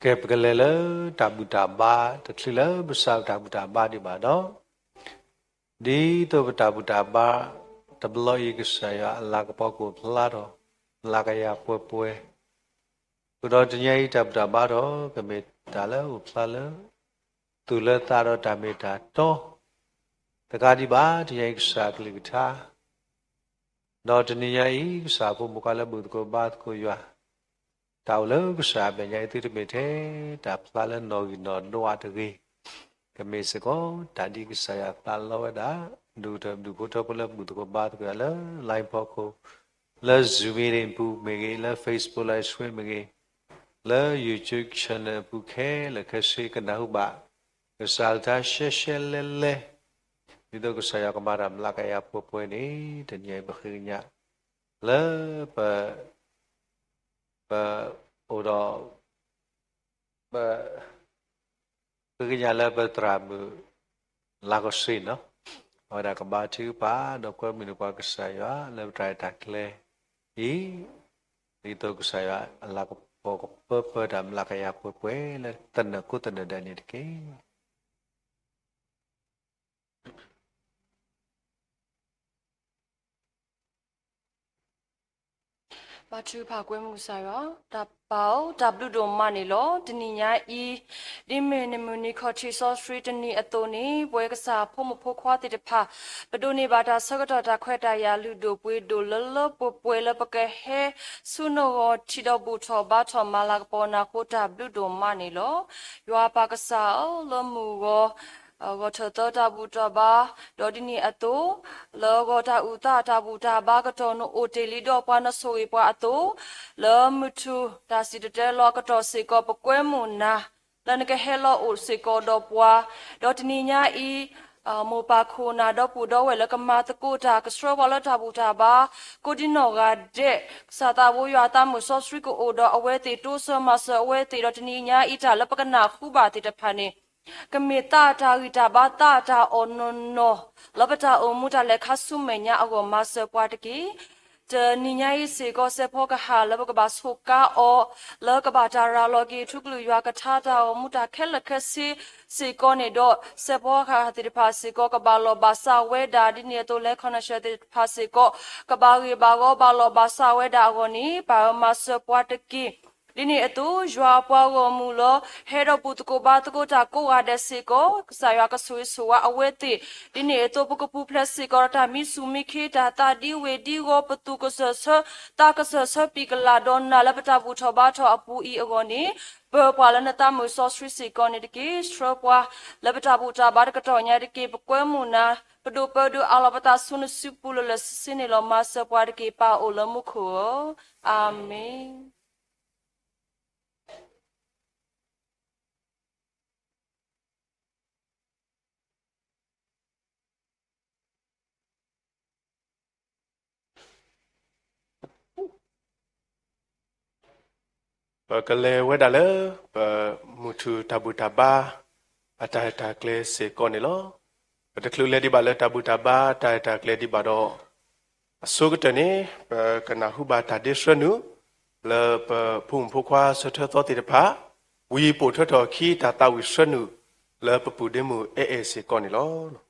ကဲ ပကလဲၤလၢတၢ်ဘူၣ်တၢ်ဘါ တချုးလၢပစးပတၢ်ဘူၣ်တၢ်ဘါဒံးဘၣ်ဒီး, ဒ်သိးပတၢ်ဘူၣ်တၢ်ဘါတဘျီအံၤ ကစၢ်ယွၤအလၤကပီၤကအိၣ်ဖျါထီၣ် လၢကယၤပှဲၤပှဲၤ, ဃုာ်ဒီးတနံၤအံၤတၢ်ဘူၣ်တၢ်ဘါထီၣ် ကမ့ၢ်တၢ်လၢအိၣ်ဖျါလၢ သူၣ်လၢသးဒီးတၢ်မ့ၢ်တၢ်တီ တကးဒံးဘၣ် တနံၤအံၤကစၢ်အကလုၢ်ကထါ ဒီးတနံၤညါအံၤ ကစၢ်အဖိမုၣ်ခွါလၢဘူၣ်သကိးဘါသကိးယွၤ, တၢ်အိၣ်လၢကစၢ်အမဲာ်ညါအံၤ သုတမ့ၢ်ထဲတၢ်ဖျါလၢနီၣ်ဂံၢ်နီၣ်ဒွးတဂ့ၤ, ကမ့ၢ်စ့ၢ်ကီး တၢ်ဒ်ကစၢ်ယွၤသးလီဝဲဒၣ် ဒူၣ်ထီၣ်ဒူၣ်ဖိထီဖိလၢဘူၣ်သကိးဘါသကိးယွၤလၢ line ဖီခိၣ်, လၢ Zoom meeting အပူၤမ့ၢ်ဂ့ၤ, လၢ Facebook live stream မ့ၢ်ဂ့ၤ, လၢ YouTube channel အပူၤခဲလၢာ်ခဲဆ့ ကနၢ်ဟူဘၣ် ကစၢ်အကလုၢ်ကထါရှဲရှဲလဲလဲ, ဒ်သိးကစၢ်ယွၤကမၤတၢ်မုၢ်လၢ်ကယၤပှဲၤပှဲၤန့ၣ် တနံၤအံၤပဃ့ကညး လၢပ ပအိၣ်ဒီး ပဃ့ကညးလၢပသရၣ်မုၣ် လါကီၢ်စ့နီၤ, အဝဲဒၣ်ကဘါထုကဖၣ် ဒီးကွဲမုာ်န့ၢ်ပှၤကစၢ်ယွၤ လၢပတၢ်ရဲၣ်တၢ်ကျဲၤအံၤ, ဒ်သိးကစၢ်ယွၤအလၤကပီၤကပၢပၢတၢ်မုၢ်လၢ်ကယၤပှဲၤပှဲၤ လၢသနၢၣ်ကိးသနၢၣ်ဒဲးန့ၣ်တက့ၢ်. ဘါထုကဖၣ်ကွဲမုာ်ကစၢ်ယွၤ, တၢ်ပၢ်ဧၢ, တၢ်ဘျုးဒိၣ်မးန့ၣ်လီၤ. တနံၤညါအံၤ, ဒ်မုၢ်နံၤမုၢ်နံၤခီၣ်ထံးစီဆှံတနံၤအသိးန့ၣ်, ပဝဲကစၢ်ဖိမုၣ်ဖိခွါသ့ၣ်တဖၣ်, ပဒိးန့ၢ်ဘၣ်တၢ်ဆၢကတီၢ်တၢ်ခွဲးတၢ်ယာ်လုၢ်ဒိၣ်ပှ့ၤဒိၣ်လၢလၢပှဲၤပှဲၤလၢပကဟဲဆူနဂီၢ်ထံးဒီးဘူၣ်ထီၣ်ဘါထီၣ်မၤလၤကပီၤနၤအဃိ တၢ်ဘျုးဒိၣ်မးန့ၣ်လီၤ. ယွၤပၢ်ကစၢ်ဧၢ, လၢမုၢ်ဂီၤ ဂီၤထၢၣ်သၢတၢ်ဘူၣ်တၢ်ဘါ, ဒီးဒ်န့ၣ်အသိး, လၢဂီၤတၢ်အုၣ်သးတၢ်ဘူၣ်တၢ်ဘါကတီၢ်နအိၣ်တ့ၢ်လံဒီးပှၤနဆိၣ်ဂ့ၤပှၤအသိး, လၢမုၢ်ထူၣ်တၢ်စံၣ်တဲၤတဲလီၤအကတီၢ်စ့ၢ်ကီး ပကွဲမုာ်နၤ, လၢနကဟဲလီၤအိၣ်စ့ၢ်ကီးဒီးပှၤ, ဒီးတနံၤညါအံၤ မိၢ်ပၢ်ခိၣ်နၢ်ဒီပုၢ်ဒီဝဲၢ်လၢကမၤသကိးတၢ်ကဆှၢပှၤလၢတၢ်ဘူၣ်တၢ်ဘါ ကိးဒံနီၢ်ဂၤဒဲး, ကစၢ်သးဘိယွၤအသးမုၢ်စီဆှံကအိၣ်ဒီးအဝဲသ့ၣ် တိစၢၤမၤစၢၤအဝဲသ့ၣ်ဒီးတနံၤညါအံၤတၢ်လၢပကနၢ်ဟူဘၣ်သ့ၣ်တဖၣ်န့ၣ် ကမ့ၢ်သးတၢ်ဂံၢ်တၢ်ဘါသးတၢ်အီၣ်နီၢ်နီၢ် လၢပတၢ်အိၣ်မူတၢ်လဲၤခါဆူမဲာ်ညါအဂီၢ်မၤစၢၤပှၤတက့ၢ်. တနံၤညါအံၤစ့ၢ်ကီး စဲးဖီကဟၣ်လၢပကဘၣ်ဆိးကါအီၤ လၢကဘၣ်တၢ်ရၤလီၤက့ၤထူကလုာ်ယွၤကထါတၢ်အိၣ်မူတၢ်ခဲလၢာ်ခဲဆ့စ့ၢ်ကီးန့ၣ်ဒီး စဲးဖီကဟၣ်သ့ၣ်တဖၣ်စ့ၢ်ကီး ကဘၣ်လီၢ်ဘၣ်စးဝဲဒၣ်ဒ်န့ၣ်အသိး လဲၤခီနၢ်ရှၢၣ်သ့ၣ်တဖၣ်စ့ၢ်ကီး ကဘၣ်ဂ့ၤဘၣ်ဂီၤဘၣ်လီၢ်ဘၣ်စးဝဲဒၣ်အဂီၢ်န့ၣ် ပၢ်ဧၢမၤစၢၤပှၤတက့ၢ်. ဒ်န့ၣ်အသိး ယွၤအပှၤဂီၢ်မုၢ်လၢ ဟဲဒီးဘူၣ်သကိးဘါသကိးတၢ်ကိးဂၤဒဲးစ့ၢ်ကီး ကစၢ်ယွၤကဆိၣ်ဂ့ၤဆိၣ်ဝါအဝဲသ့ၣ်, ဒ်န့ၣ်အသိး ပကပူၤဖျဲးစ့ၢ်ကီးဒီးတၢ်မံဆူၣ်မံခ့ တၢ်သးဒံဝ့ၢ်ဒံဂီၤ ပသူၣ်ကစၢၢ်ဆၢ သးကစၢၢ်ဆၢပံာ်ကလၤဒီးနၤလၢပတၢ်ဘူၣ်ထီၣ်ဘါထီၣ်အပူၤအံၤအဂီၢ်န့ၣ် ပၢၤပှၤလၢနသးမုၢ်စီဆှံစ့ၢ်ကီးန့ၣ်တက့ၢ်. ဆှၢပှၤလၢပတၢ်ဘူၣ်တၢ်ဘါတကတီၢ်ညါတက့ၢ်. ပကွဲမုာ်နၤ, ပဒိၣ်ပၢဒိၣ်အးလီၤပသးဆူနစုပူၤလၢလၢာ်ဆ့ဆ့န့ၣ်လီၤ. မၤစၢၤပှၤတက့ၢ်. ပၢ်အိၣ်လၢမူခိၣ်ဧၢ, အၤမ့ၣ်. ပကလဲၤဝဲဒၣ်လၢ ပမုၢ်ထူၣ်တၢ်ဘူၣ်တၢ်ဘါ အတၢ်ရဲၣ်တၢ်ကျဲၤစ့ၢ်ကီးန့ၣ်လီၤ. ပတချုးလဲၤဒံးဘၣ်လၢတၢ်ဘူၣ်တၢ်ဘါ တၢ်ရဲၣ်တၢ်ကျဲၤဒံးဘၣ်ဒီး အဆိကတၢၢ်န့ၣ် ပကနၢ်ဟူဘၣ်တၢ်ဒ့ဆှၢနုာ် လၢပဖိမုၣ်ဖိခွါဆၢထၢၣ်သီသ့ၣ်တဖၣ် ဝံၤပိာ်ထွဲထီၣ်အခံ တၢ်သးဝံၣ်ဆှၢနုာ် လၢပပုၢ်ဒ့မုၣ်အဲၣ်အဲၣ်စ့ၢ်ကီးန့ၣ်လီၤ.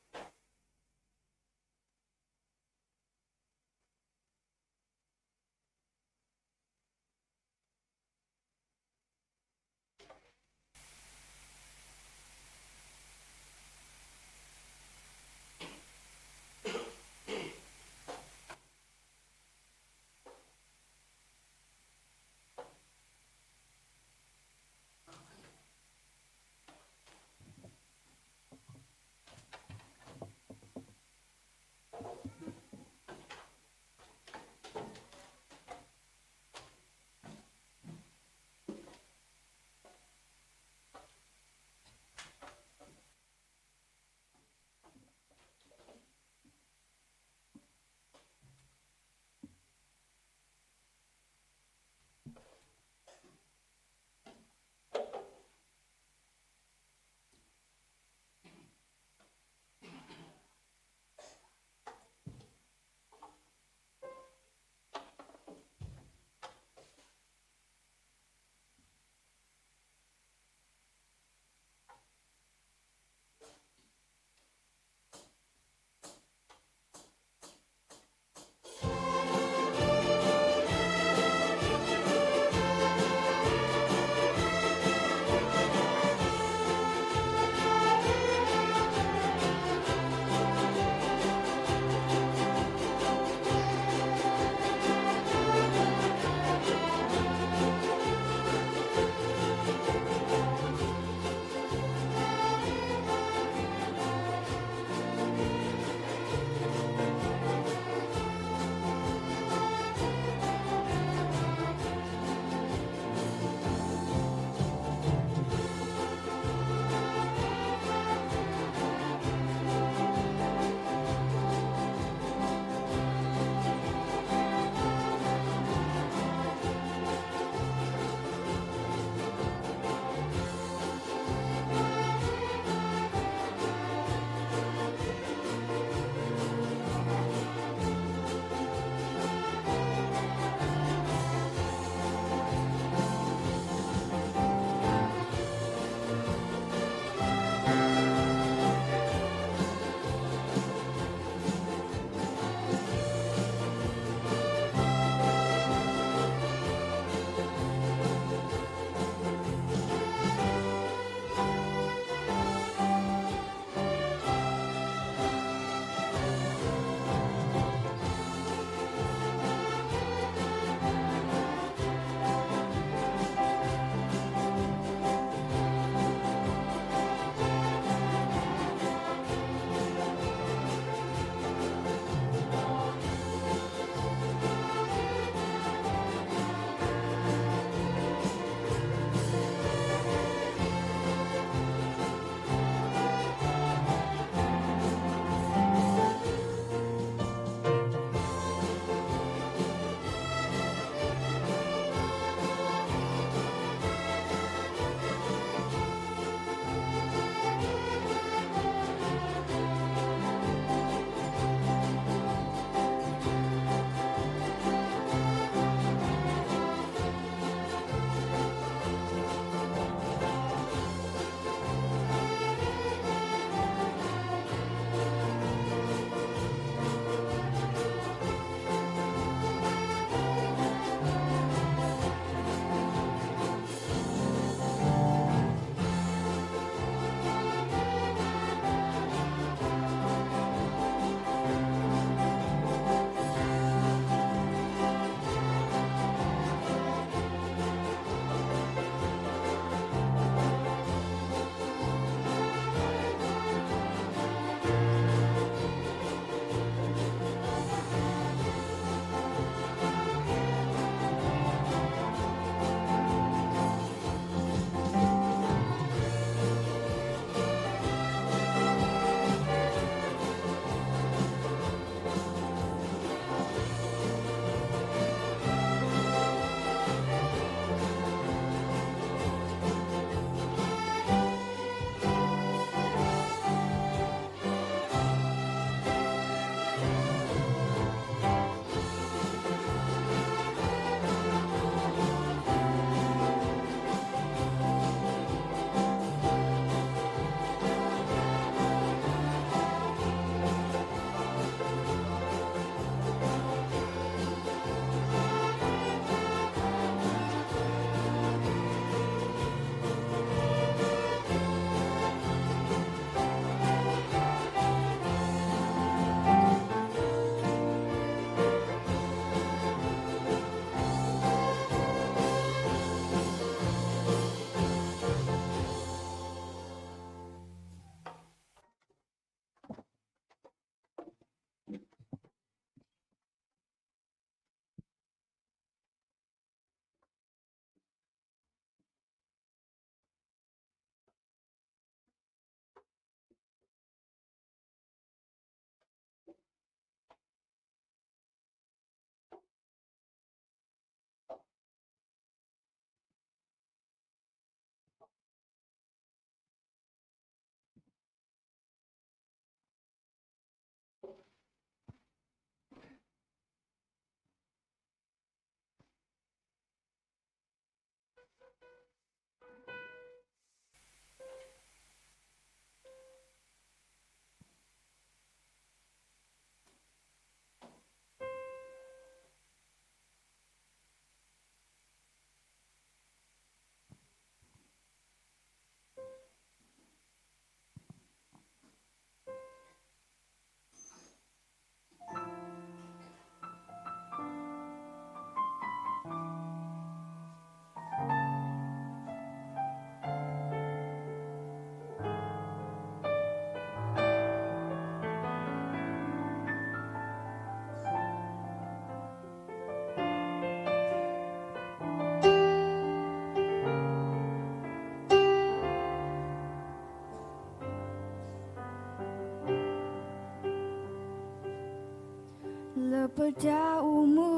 လၢပတၢ်အိၣ်မူ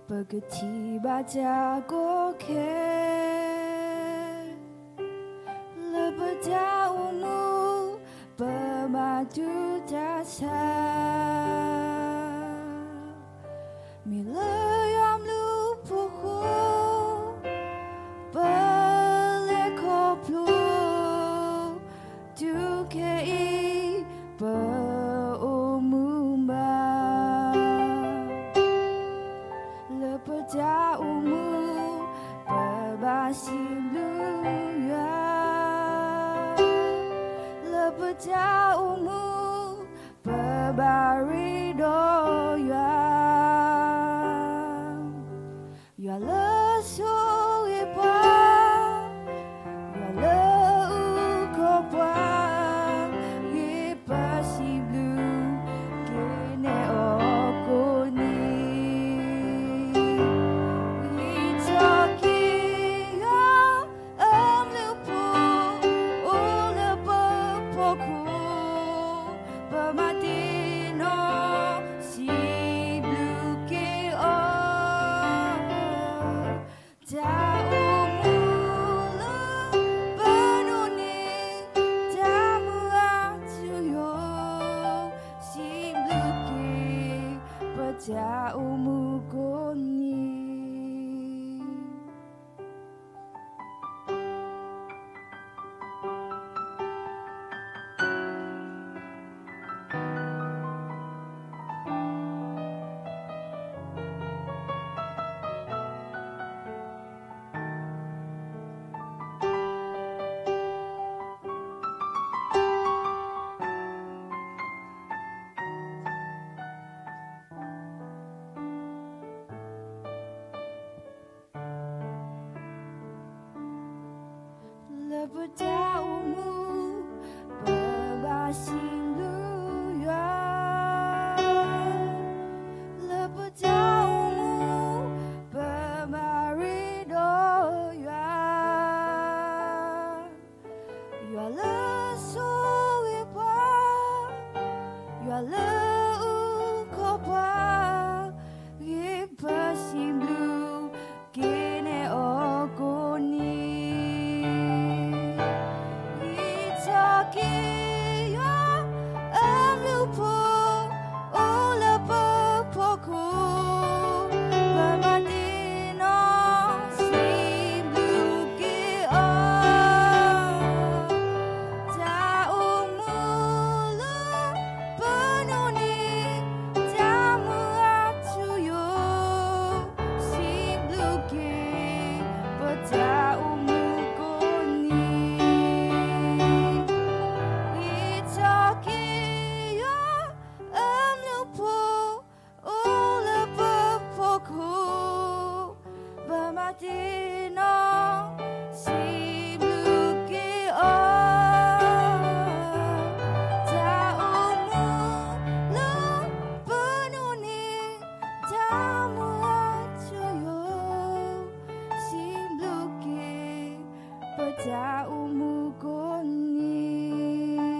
ပကထံၣ်ဘၣ်တၢ်ကီခဲ, လၢပတၢ်အိၣ်မူ ပဘၣ်တူၢ်တၢ်ဆါ, မ့ၢ်လၢယွၤဘျုးဖှိၣ်ဃိ ပလဲၤခီဖျိ တုၤခဲအံၤ ပအိၣ်မူဘၣ်. လၢပတၢ်အိၣ်မူ ပဘၣ်စံးဘျုးယွၤ, လၢပတၢ်အိၣ်မူ ပဘၣ်ရ့ဒီးယွၤ, ယွၤလၢဆိၣ်ဂ့ၤပှၤ, ယွၤလၢအုၣ်ကီၤပှၤ, ယပစံးဘျုးက့ၤနဲအီၤကိးနံၤ, ယထီၣ်က့ၤယွၤ အဘျုးဖှိၣ် အိၣ်လၢပဖီခိၣ်, ပမၤတ့ၢ်နီၢ် စံးဘျုးက့ၤအီၤ, တၢ်အိၣ်မူလၢပဒိးန့ၢ်, တၢ်မုၢ်အထူအယိာ်, စံးဘျုးက့ၤ ပတၢ်အိၣ်မူကိးနံၤ. လၢပတၢ်အိၣ်မူ ပဘၣ်စံးဘျုးယွၤ, လၢပတၢ်အိၣ်မူ ပဘၣ်ရ့ဒီးယွၤ, ယွၤလၢဆိၣ်ဂ့ၤပှၤ, ယွၤလၢအုၣ်ကီၤပှၤ, ယပစံးဘျုးက့ၤနဲအီၤကိးနံၤ, ယထီၣ်က့ၤယွၤ အဘျုးဖှိၣ် အိၣ်လၢပဖီခိၣ်, ပမၤတ့ၢ်နီၢ် စံးဘျုးက့ၤအီၤ, တၢ်အိၣ်မူလၢပဒိးန့ၢ်, တၢ်မုၢ်အထူအယိာ်, စံးဘျုးက့ၤ ပတၢ်အိၣ်မူကိးနံၤ, ယထီၣ်က့ၤယွၤ အဘျုးဖှိၣ် အိၣ်လၢပဖီခိၣ်, ပမၤတ့ၢ်နီၢ် စံးဘျုးက့ၤအီၤ, တၢ်အိၣ်မူလၢပဒိးန့ၢ်, တၢ်မုၢ်အထူအယိာ်, စံးဘျုးက့ၤ ပတၢ်အိၣ်မူကိးနံ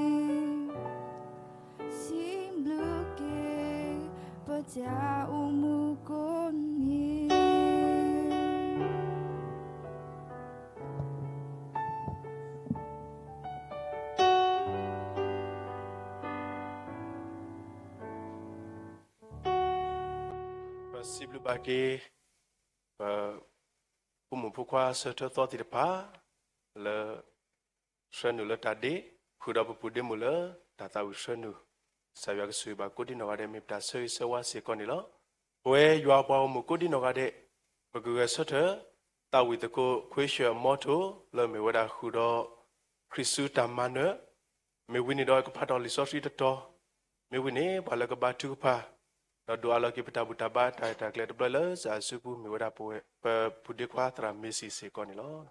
ၤ, စံးဘျုးက့ၤ ပတၢ်အိၣ်မူကိးနံၤ. ပစံးဘျုးဘၣ်က့ၤ ပဖိမုၣ်ဖိခွါဆၢထၢၣ်သီသ့ၣ်တဖၣ် လၢ ဆှၢနုာ်လၢတၢ်ဒ့, ဃုာ်ဒီးပပူၤဒ့မုၢ်လၢ တၢ်သးဝံၣ်ဆှၢနုာ်, ကစၢ်ယွၤကဆိၣ်ဂ့ၤဘၣ်ကိးဒံနီၢ်ဂၤဒဲး မ့ၢ်ပတၢ်ဆၢဂ့ၤဆၢဝါစ့ၢ်ကီးန့ၣ်လီၤ. ပဝဲယွၤပှၤဂီၢ်မုၢ်ကိးဒံနီၢ်ဂၤဒဲး, ပကဂဲၤဆၢထၢၣ် သးဝံၣ်သကိး ခွ့ၡၢၣ်မီထိ လၢမ့ၢ်ဝဲဒၣ်ဃုာ်ဒီး ခရံာ်စူတၢ်မၤနၢၤ, မ့ၢ်ဝံၤန့ၣ်ဒီးကဖးထီၣ်လံာ်စီဆှံတတီၤ, မ့ၢ်ဝံၤန့ၣ် ပှၤလၢကဘါထုကဖၣ်, ဒီးဒုးအးလီၤက့ၤပတၢ်ဘူၣ်တၢ်ဘါတၢ်ရဲၣ်တၢ်ကျဲၤတဘျီလၢ ကစၢ်ယွၤစုပူၤ မ့ၢ်ဝဲဒၣ်ပဝဲ ပပူၤဒ့ခွါသရၣ်မ့ၢ်စံၣ်စ့ၢ်ကီးန့ၣ်လီၤ.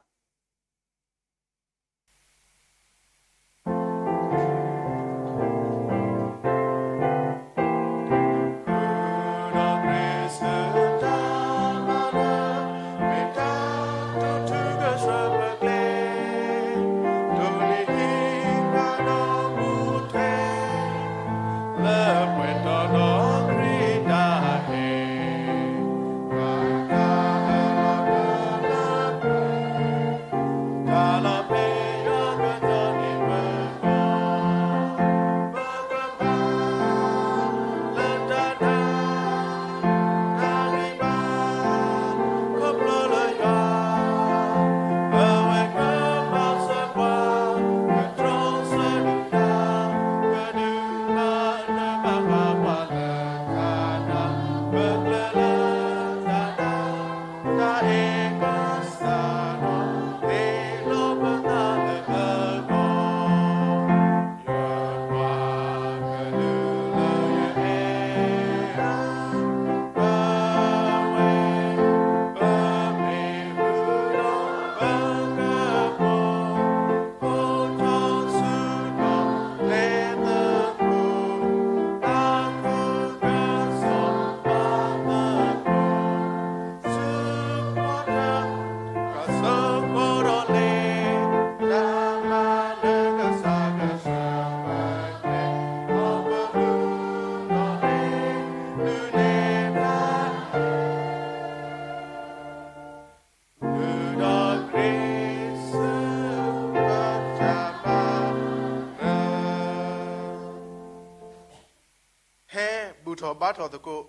ထီၣ်ဘါထီၣ်သကိး,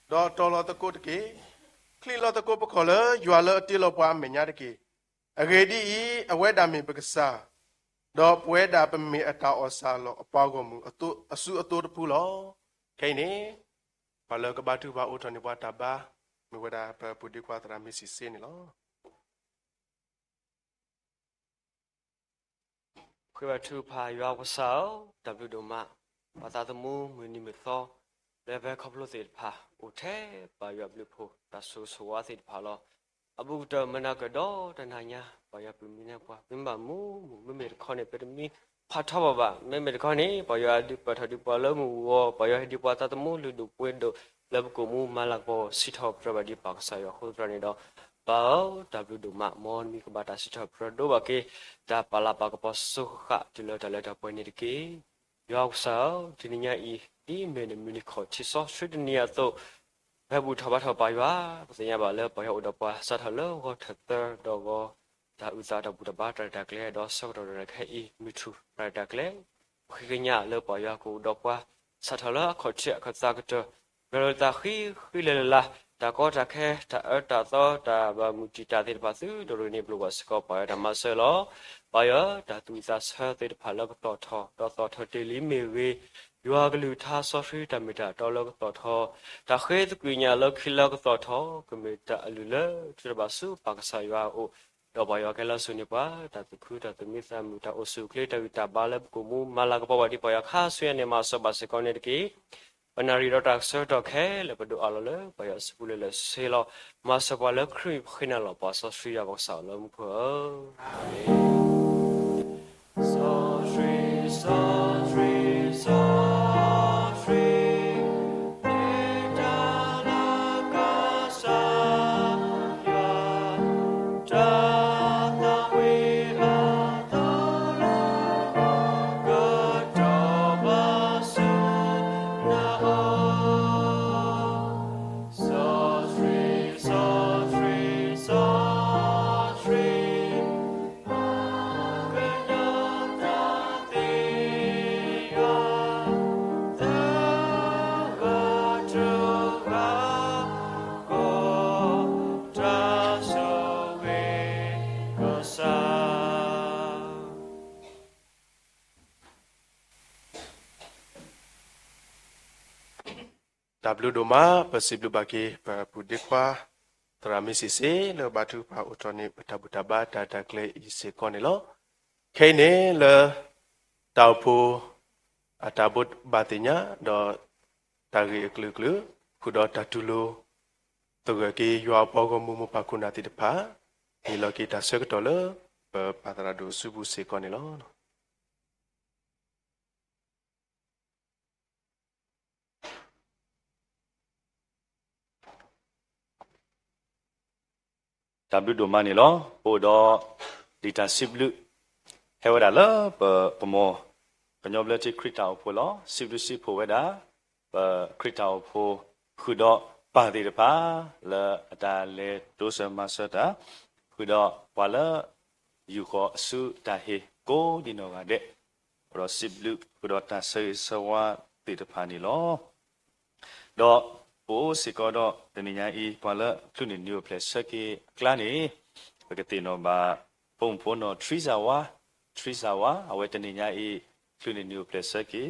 ဒီးတီၤလီၤသကိးတက့ၢ်. ချံးလီၤသကိးပခီၣ်လၢယွၤလၢအတ့လီၤပှၤအမဲာ်ညါတက့ၢ်. အဂ့ၢ်ဒ်အံၤ, အဝဲဒၣ်မ့ၢ်ပကစၢ်, ဒီးပဝဲဒၣ်ပမ့ၢ်အတၢ်အီၣ်စၢ်လီၢ်အပှၤဂီၢ်မုၢ်အစုအသိတဖုလီၤ. ခဲအံၤန့ၣ်, ပှၤလၢကဘါထုကဖၣ်အိးထီၣ်န့ၢ်ပှၤတၢ်ဘါ, မ့ၢ်ဝဲဒၣ်ပပုၢ်ဒ့ခွါသရၣ်မ့ၢ်စံးစ့န့ၣ်လီၤ. ဃ့ဘါထုကဖၣ် ယွၤကစၢ်ဧၢ, တၢ်ဘျုးဒိၣ်မး, ပှၤသးသမူမုၢ်နံၤမုၢ်သီ, လၢပဟဲခီဖျိသ့ၣ်တဖၣ် အိၣ်ထဲပှၤယွၤဘျုးဖှိၣ် တၢ်ဆိၣ်ဂ့ၤဆိၣ်ဝါသ့ၣ်တဖၣ်လီၤ. အဘူးကတၢၢ်မနၤကဒီးတနၤညါ ပှၤယွၤပုၢ်မံၤန့ၢ်ပှၤ မ့ၢ်ဘၣ်မူမူ မ့မ့ၢ်တခီန့ၣ် ပတမံဖးထီဘၣ်ဘၣ်. မ့မ့ၢ်တခီန့ၣ် ပှၤယွၤဒုးပၢၢ်ထီၣ်ဒံးပှၤလၢမုၢ်ဂီၤ, ပှၤယွၤဟ့ၣ်ဒံးပှၤသးသမူလုၢ်ဒိၣ်ပှ့ၤဒိၣ် လၢပကိာ်မူမၤလၤကပီၤ စံးထီၣ်ပတြၢၤဘၣ်ဒံးပၢ်ကစၢ်ယွၤအဃိသတးန့ၣ်ဒီး ပၢ်ဧၢ, တၢ်ဘျုးဒိၣ်မး, မ်နမံၤကဘၣ်တၢ်စံးထီၣ်ပတြၢၤဒိၣ်ဘၣ်က့ၤ တၢ်ပာ်လၤပာ်ကပီၤစိဃၣ်ဃၣ် တုၤလၢတၢ်လၢတၢ်ပှဲၤန့ၣ်တက့ၢ်. ယွၤကစၢ်ဧၢ, တနံၤညါအံၤ ဒ်မုၢ်နံၤမုၢ်နံၤခီၣ်ထံးစီဆှံတနံၤအသိး ပဟဲဘူၣ်ထီၣ်ဘါထီၣ်ပၢ်ယွၤ, ပသ့ၣ်ညါဘၣ်လၢပၢ်ယွၤအိၣ်ဒီးပှၤ စးထီၣ်လၢဂီၤထၢၣ်သၢဒီးဂီၤ တၢ်အုၣ်သးတၢ်ဘူၣ်တၢ်ဘါတၢ်ရဲၣ်တၢ်ကျဲၤ ဒီးဆၢကတီၢ်တဖၣ်ခဲအံၤ မုၢ်ထူၣ်တၢ်ရဲၣ်တၢ်ကျဲၤ ပဃ့ကညးလၢပၢ်ယွၤကအိၣ်ဒီးပှၤ စးထီၣ်လၢအခီၣ်ထံးအခီၣ်သးကတၢၢ် ဒီးလၢသးဃံဃံလၤလၤ တၢ်ကီတၢ်ခဲ တၢ်အၢတၢ်သီ တၢ်ဘၣ်မုာ်တံာ်တာ်သ့ၣ်တဖၣ်သုဒိၣ်ရ့ၣ်န့ၣ် ပလိၣ်ဘၣ်စ့ၢ်ကီးပၢ်ယွၤတၢ်မၤစၢၤလီၤ. ပၢ်ယွၤ တၢ်သူၣ်ဝံၣ်သးဆၢသ့ၣ်တဖၣ်လၢကသီၣ်ထီၣ် ဒီးသီၣ်ထီၣ်တ့ၢ်လံမ့ၢ်ဂ့ၤ, ယွၤကလုၢ်ကထါစီဆှံတၢ်မ့ၢ်တၢ်တီလၢကသီၣ်ထီၣ်, တၢ်ဃ့သကွံာ်ကညးလၢခံလၢကသီၣ်ထီၣ် ကမ့ၢ်တၢ်အလုၢ်လၢထူတဘၣ်ဆူပၢ်ကစၢ်ယွၤအအိၣ်, ဒီးပၢ်ယွၤကဟဲလၢစိၤန့ၢ်ပှၤ တၢ်သူၣ်ခု တၢ်သူၣ်မံသးမုာ် တၢ်အိၣ်ဆူၣ်အိၣ်ချ့ တၢ်ဂံၢ်တၢ်ဘါလၢပကိာ်မူ မၤလၤကပီၤဘၣ်ဒံးပၢ်ယွၤခါဆူညါန့ၣ် မၤစၢၤဘၣ်စ့ၢ်ကီးန့ၣ်တက့ၢ်. ပနၣ်ရံၣ်ဒီးတၢ်ဆၢကတီၢ်ခဲလၢာ် ပဒိးအးလီၤလၢပၢ်ယွၤအစုပူၤလၢာ်လၢာ်ဆ့ဆ့လီၤ. မၤစၢၤပှၤလၢခရံာ်ပဃ့နၤလီၤ ပၢ်စီဆှံယွၤပကစၢ်လၢမူခိၣ်ဧၢ, စီဆှံ, စီဆှံ, စီဆှံ, မ့ၢ်တၢ်လၢကစၢ်ယွၤ တၢ်သးဝံၣ်အသီလၢ ကတီၢ်ဘၣ်ဆူနၤဧၢ, စီဆှံ, စီဆှံ, စီဆှံ, ကညီတၢ်သ့ၣ်ညါ သၢဂၤတဂၤ ကီၢ်တၢ်ဆိၣ်ဂ့ၤကစၢ် တၢ်ဘျုးဒိၣ်မး ပစံးဘျုးဘၣ်က့ၤ ပပုၢ်ဒ့ခွါ သရၣ်မ့ၢ်စံးစ့ လၢဘါထုကဖၣ်အိးထီၣ်န့ၢ် ပတၢ်ဘူၣ်တၢ်ဘါတၢ်ရဲၣ်တၢ်ကျဲၤအံၤစ့ၢ်ကီးန့ၣ်လီၤ. ခဲအံၤန့ၣ်လၢ တၢ်အိၣ်ဖှိၣ် အတၢ်ဘိးဘၣ်သ့ၣ်ညါ ဒီး တၢ်ဂ့ၢ်အကလုာ်ကလုာ် ဃုာ်ဒီးတၢ်တူၢ်လိာ် သဂၢၢ်က့ၤယွၤအပှၤဂီၢ်မုၢ်မိၢ်ပၢ်ခိၣ်နၢ်သ့ၣ်တဖၣ် ဟ့ၣ်လီၤက့ၤတၢ်ဆၢကတီၢ်လၢ ပပၢ်သရၣ်ဒိၣ်အစုပူၤစ့ၢ်ကီးန့ၣ်လီၤ. တၢ်ဘျုးဒိၣ်မးန့ၣ်လီၤ. ပအိၣ်ဒီး ဒ်တၢ်စံးဘျုး ဟဲဝဲဒၣ်လၢပ ပမိၢ် ကညီဘျၢထံခရံာ်တၢ်အိၣ်ဖှိၣ်လီၤ. စံးဘျုးစံးဖှိၣ်ဝဲဒၣ် ပခရံာ်တၢ်အိၣ်ဖှိၣ် ဃုာ်ဒီးပၢ်သ့ၣ်တဖၣ် လၢအတၢ်လဲၤတိစၢၤမၤစၢၤတၢ် ဃုာ်ဒီးပှၤလၢ ယူာ်ဃီၤအစုတၢ်ဟ့ၣ်ကိးဒံနီၢ်ဂၤဒဲး အိၣ်ဒီးစံးဘျုးဃုာ်ဒီးတၢ်ဆၢဂ့ၤဆၢဝါသ့ၣ်တဖၣ်န့ၣ်လီၤ. ဒီးပအိၣ်စ့ၢ်ကီးဒီးတနံၤညါအံၤ ပှၤလၢချုးန့ၢ်နံၤအိၣ်ဖျဲၣ်ဆၢက့ၤအကျါန့ၣ် ပကသ့ၣ်နီၣ်ဘၣ် ပိာ်မုၣ်ဖိနီၢ် ထရံစၢ်ဝါ, ထရံစၢ်ဝါ အဝဲတနံၤညါအံၤ ချုးန့ၢ်နံၤအိၣ်ဖျဲၣ်ဆၢက့ၤ